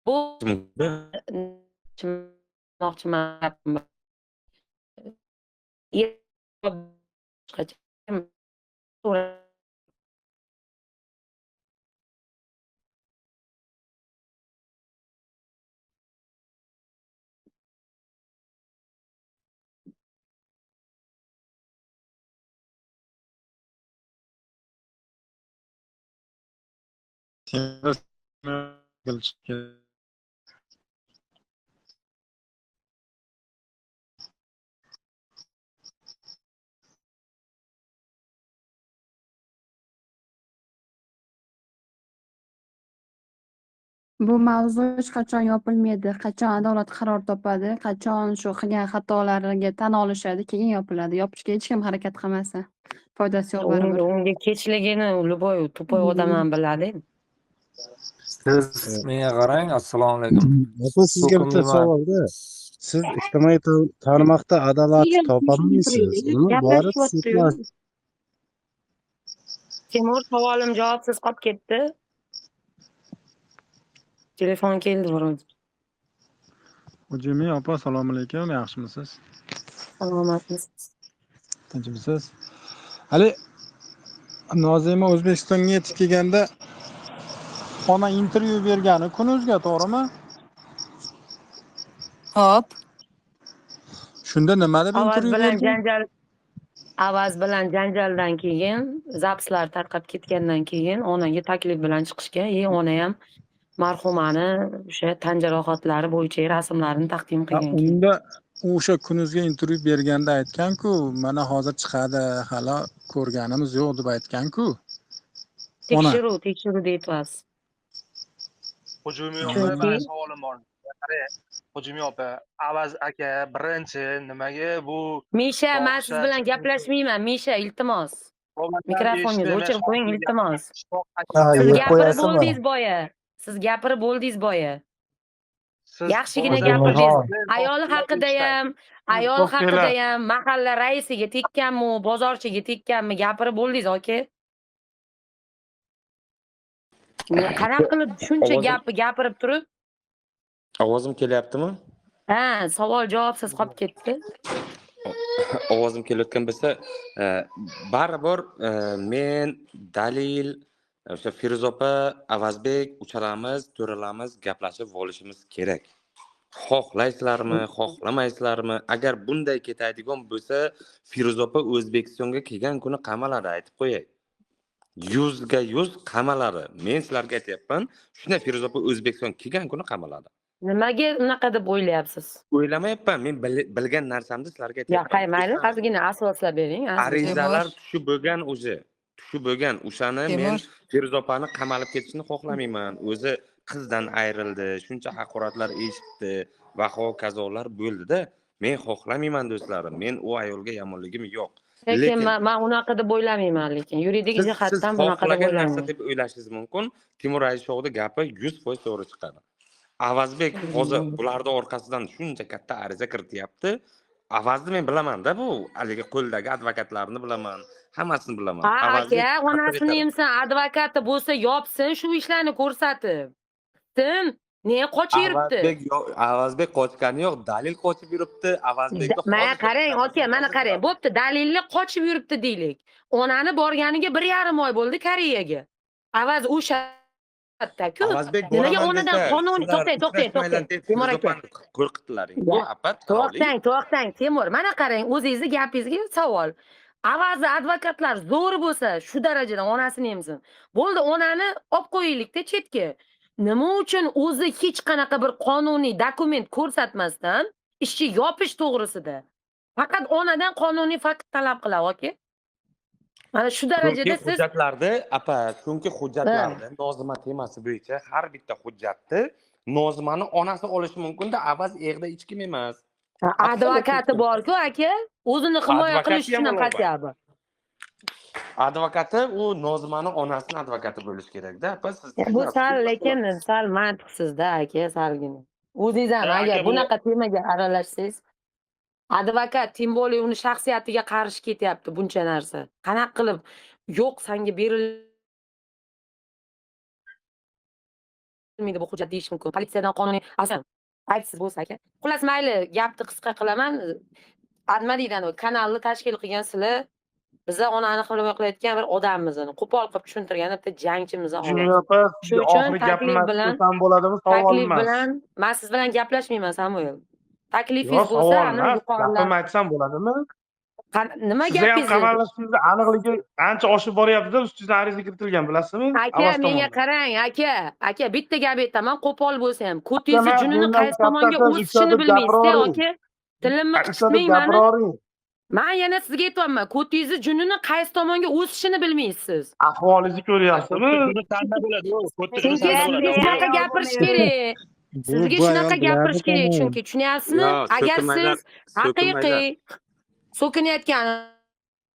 Bu tushunmoqchiman. Boshqacha. Temur. Bu mavzu hech qachon yopilmaydi. Qachon adolat qaror topadi, qachon shu qilgan xatolariga tan olishadi, keyin yopiladi. Yopishga hech kim harakat qilmasa, foydasi yo'q baribir. Unga kechligini любой тупой odam ham biladi. Siz menga qarang, assalomu alaykum. Opa, sizga bitta So'kinma. savolda. Siz ijtimoiy tarmoqda adolatni topolmaysiz. Uni borib Gaplashyapti-yu. sudlash. Timur, savolim javobsiz qolib ketdi. Telefon keldi вроде. Hojimi opa, assalomu alaykum, yaxshimisiz? Salomatmisiz? Tinchmisiz? Hali Nozima O'zbekistonga yetib kelganda ona intervyu bergani Kunuzga, to'g'rimi? Hop. Shunda nima deb Avaz intervyu bilan berdi? janjal, Avaz bilan janjaldan keyin, запись lar tarqab ketgandan keyin onaga taklif bilan chiqishgan. Ona ham marhumani o'sha tan jarohatlari bo'yicha rasmlarini taqdim qilgan keyin. Unda u o'sha Kunuzga intervyu berganda aytgan-ku, mana hozir chiqadi, hali ko'rganimiz yo'q deb aytgan-ku. Ona. Tekshiruv deyapsiz. Hujumi opa, Chunki mani savolim bor. Qarang, Hujumi opa, Avaz aka birinchi nimaga bu Misha, men siz fohisha bilan gaplashmayman, Misha, iltimos. Bo'lmasam Mikrofoningizni eshitdim, o'chirib qo'ying, iltimos. Ha, Siz yeb gapirib qo'yasizmi? bo'ldingiz boya. Siz gapirib bo'ldingiz boya. Siz Yaxshigina bo'lmasam gapirdingiz. eshitdim, Ayol haqida ham, ayol To'xtanglar. haqida ham, mahalla raisiga tekkanmi, bozorchiga tekkanmi gapirib bo'ldingiz, aka. Qanaqa qilib shuncha Ovozim gapni gapirib turib, Ovozim kelyaptimi? ha, savol javobsiz qolib ketdi. Ovozim kelayotgan bo'lsa, baribir men, Dalil, o'sha Feruza opa, Avazbek uchalamiz, to'ralamiz gaplashib olishimiz kerak. Xohlaysizlarmi, xohlamaysizlarmi? Agar bunday ketadigan bo'lsa, Feruza opa O'zbekistonga kelgan kuni qamaladi, aytib qo'yay. 100ga 100 qamaladi. Men sizlarga aytyapman, shunday Feruza opa O'zbekistonga kelgan kuni qamaladi. Nimaga unaqa deb o'ylayapsiz? O'ylamayapman, men bilgan narsamni sizlarga Yo, aytyapman. qay, mayli, ozgina asoslab bering, ozgina. Arizalar tushib bo'lgan уже. Tushib bo'lgan. O'shani men Temur. Feruza opani qamalib ketishini xohlamayman. O'zi qizdan ayrildi, shuncha haqoratlar eshitdi va hokazolar bo'ldi-da. Men xohlamayman, do'stlarim. Men u ayolga yomonligim yo'q. Lekin Lekin man unaqa deb o'ylamayman, lekin yuridik siz jihatdan bunaqa deb xohlagan narsa o'ylamayman. deb o'ylashingiz mumkin. Timur Ayshovni gapi 100% to'g'ri chiqadi. Avazbek hozir bularni orqasidan shuncha katta ariza kirityapti. Avazni men bilaman-da, bu haligi qo'ldagi advokatlarni bilaman, hammasini bilaman. Ha, Avazbek aka, qattiq onasini aytadi. emsin, advokati bo'lsa yopsin, shu ishlarni ko'rsatib. Tin, ne qochib yuribdi? Avazbek Avazbek qochgani yo'q, dalil qochib yuribdi. Avazbekni Mana hozir qarang, aka, mana qarang. Bo'pti, dalilni qochib yuribdi deylik. Onani borganiga 1,5 oy bo'ldi Koreyaga. Avaz o'sha yerda-ku. Avazbek Nimaga boraman onadan desa, qonuniy sizlar to'xtang, to'xtang, uchrashmaylar to'xtang. deb Temur Feruza aka. opani qo'rqitdilaring. Bu apa chiroyli. To'xtang, to'xtang, Temur. Mana qarang, o'zingizni gapingizga savol. Avazi advokatlar zo'r bo'lsa, shu darajada onasini emsin. Bo'ldi, onani olib qo'yaylik-da chetga. Nima uchun o'zi hech qanaqa bir qonuniy dokument ko'rsatmasdan ishni yopish to'g'risida faqat onadan qonuniy fakt talab qiladi, aka? Mana shu Chunki darajada siz hujjatlarda, apa, chunki hujjatlarda Nozima temasi bo'yicha har bitta hujjatni Nozimani onasi olishi mumkin-da, Avaz erda hech kim emas. Advokati bor-ku, aka. O'zini himoya qilish Advokati ham uchun ham ololmaydi. хотя бы. Advokati u Nozimani onasini advokati bo'lishi kerak-da, apa, siz Bu sal, lekin sal mantiqsizda, aka, salgina. O'zingiz ham Ha, agar aka, bu bunaqa temaga aralashsangiz, advokat, тем более uni shaxsiyatiga qarshi ketyapti buncha narsa. Qanaqa qilib yo'q sanga berilmaydi bu hujjat deyish mumkin. Politsiyadan qonuniy asosan aytsiz bo'lsa, aka. Xullas, mayli, gapni qisqa qilaman. Nima deydi, anavi kanalni tashkil qilgan sizlar, biza onani himoya qilayotgan bir odammiz, uni qo'pol qilib tushuntirgan bitta jangchimiz xolos. Jumla opa, Shu sizga uchun oxirgi gapimni taklif bilan aytsam bo'ladimi, savol taklif emas. bilan men siz bilan gaplashmayman, Samuel. Taklifingiz Yo'q, bo'lsa, savol ana emas. yuqorilar Gapimni aytsam bo'ladimi? Nima Sizga ham gapingiz? qamallashingizni aniqligi ancha oshib boryapti-da, ustingizdan ariza kiritilgan, bilasizmi? Aka, Avaz menga tomonidan. qarang, aka, aka, bitta gap aytaman, qo'pol bo'lsa ham, ko'tingizni Aka, junini mendan qaysi tomonga katta so'z o'sishini uchta deb bilmaysiz-da, gapiravering. aka. Tilimni Uchta deb qichitmang mani. gapiravering. Men yana sizga aytyapman, ko'tingizni junini qaysi tomonga o'sishini bilmaysiz. Ahvolingizni ko'ryapsizmi? Ko'ti sanda bo'ladi, u ko'ti Chunki sanda sizga bo'ladi. shunaqa gapirish kerak. Bu Sizga bu ayol shunaqa bilardi gapirish kerak, tamom. chunki tushunyapsizmi? Yo, Agar so'kinmanglar, siz haqiqiy so'kinmanglar. so'kinayotgan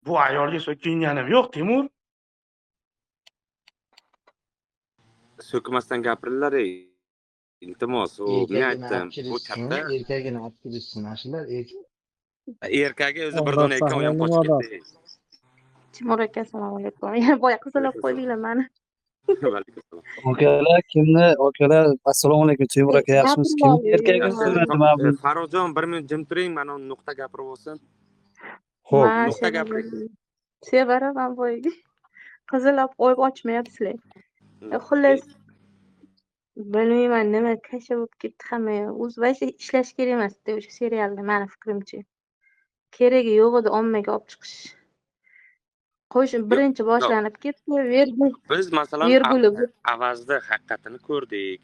Bu ayolga so'kinganim yo'q, Timur. So'kmasdan gapiringlar, ey. Iltimos, u men Erkagini aytdim, olib bu kelishsin, katta erkagini olib kelishsin, ana shular erkagi o'zi bir Odob dona ekan, u ham saqlagan qochib odob. ketdi. Timur aka, assalomu alaykum. Yana boya qizilab qo'ydinglar mani. Vaalaykum assalom. Akalar, kimni, akalar, assalomu alaykum, Temur aka, yaxshimisiz? Gapirib Kimni erkagi oling. so'radi mana bu? Farruhjon, bir minut jim turing, mana uni nuqta gapirib olsin. Xo'p. Man Nuqta gapiring. sevaraman boyagi. Qizilab qo'yib ochmayapsizlar. Xullas, bilmayman nima kasha bo'lib ketdi hamma. O'zi вообще ishlash kerak emasdi o'sha serialni, mani fikrimcha. Keragi yo'q edi ommaga olib chiqish. Qo'shiq Yo'q, birinchi yo'q. boshlanib ketdi, vergul Biz masalan verguli Avazni haqiqatini ko'rdik.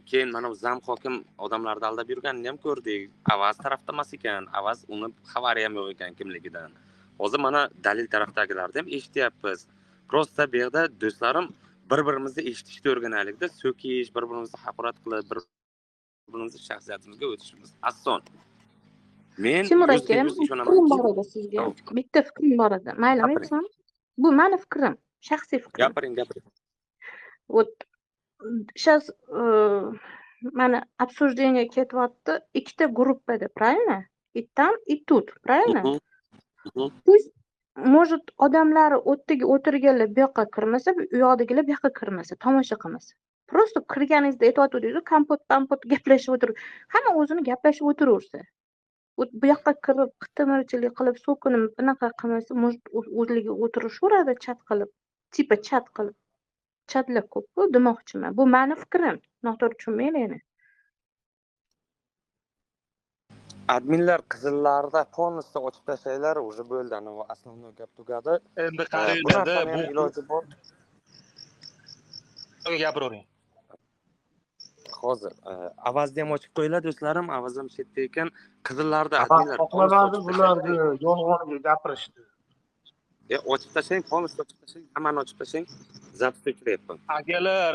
Keyin mana bu zam hokim odamlarni aldab yurganini ham ko'rdik. Avaz tarafda emas ekan, Avaz uni xabari ham yo'q ekan kimligidan. Hozir mana dalil tarafdagilarni ham eshityapmiz. Просто bu yerda do'stlarim bir-birimizni eshitishni o'rganaylikda, so'kish, bir-birimizni haqorat qilib, bir-birimizni shaxsiyatimizga o'tishimiz ason. Men Timur yuzga aka, yuz fikrim ishonamanki, bor edi sizga. Yo'q. Bitta fikrim bor edi. Maylimi Gapiring. aytsam? Bu mani fikrim, shaxsiy fikrim. Gapiring, gapiring. Вот сейчас mana обсуждение ketyapti ikkita gruppada, правильно? И там, и тут, правильно? Пусть, может, odamlar u yerdagi o'tirganlar bu yoqqa kirmasa, u yoqdagilar bu yoqqa kirmasa, tomosha qilmasa. Просто kirganingizda aytyotgandingiz kompot pampot gaplashib o'tirib, hamma o'zini gaplashib o'tiraversa. Bu yoqqa kirib qitimirchilik qilib, so'kinib bunaqa qilmasa, может, o'zligi o'tirishaveradi chat qilib, типа chat qilib. Chatlar ko'p-ku demoqchiman. Bu mani fikrim. Noto'g'ri tushunmanglar yana. Adminlar qizillarda полностью ochib tashlanglar, уже bo'ldi, anavi основной gap tugadi. Endi Bu qaranglarda, narsani bu ham iloji bor. Gapiravering. Hozir Avazni ham ochib qo'yinglar, do'stlarim, Avaz ham shu yerda ekan. Qizillarda Avaz adminlar полностью xohlamadi ochib tashlanglar. bularni yolg'oniga gapirishni. Ochib tashlang, полностью ochib tashlang, hammani ochib tashlang. Запись o'chiryapman. Akalar,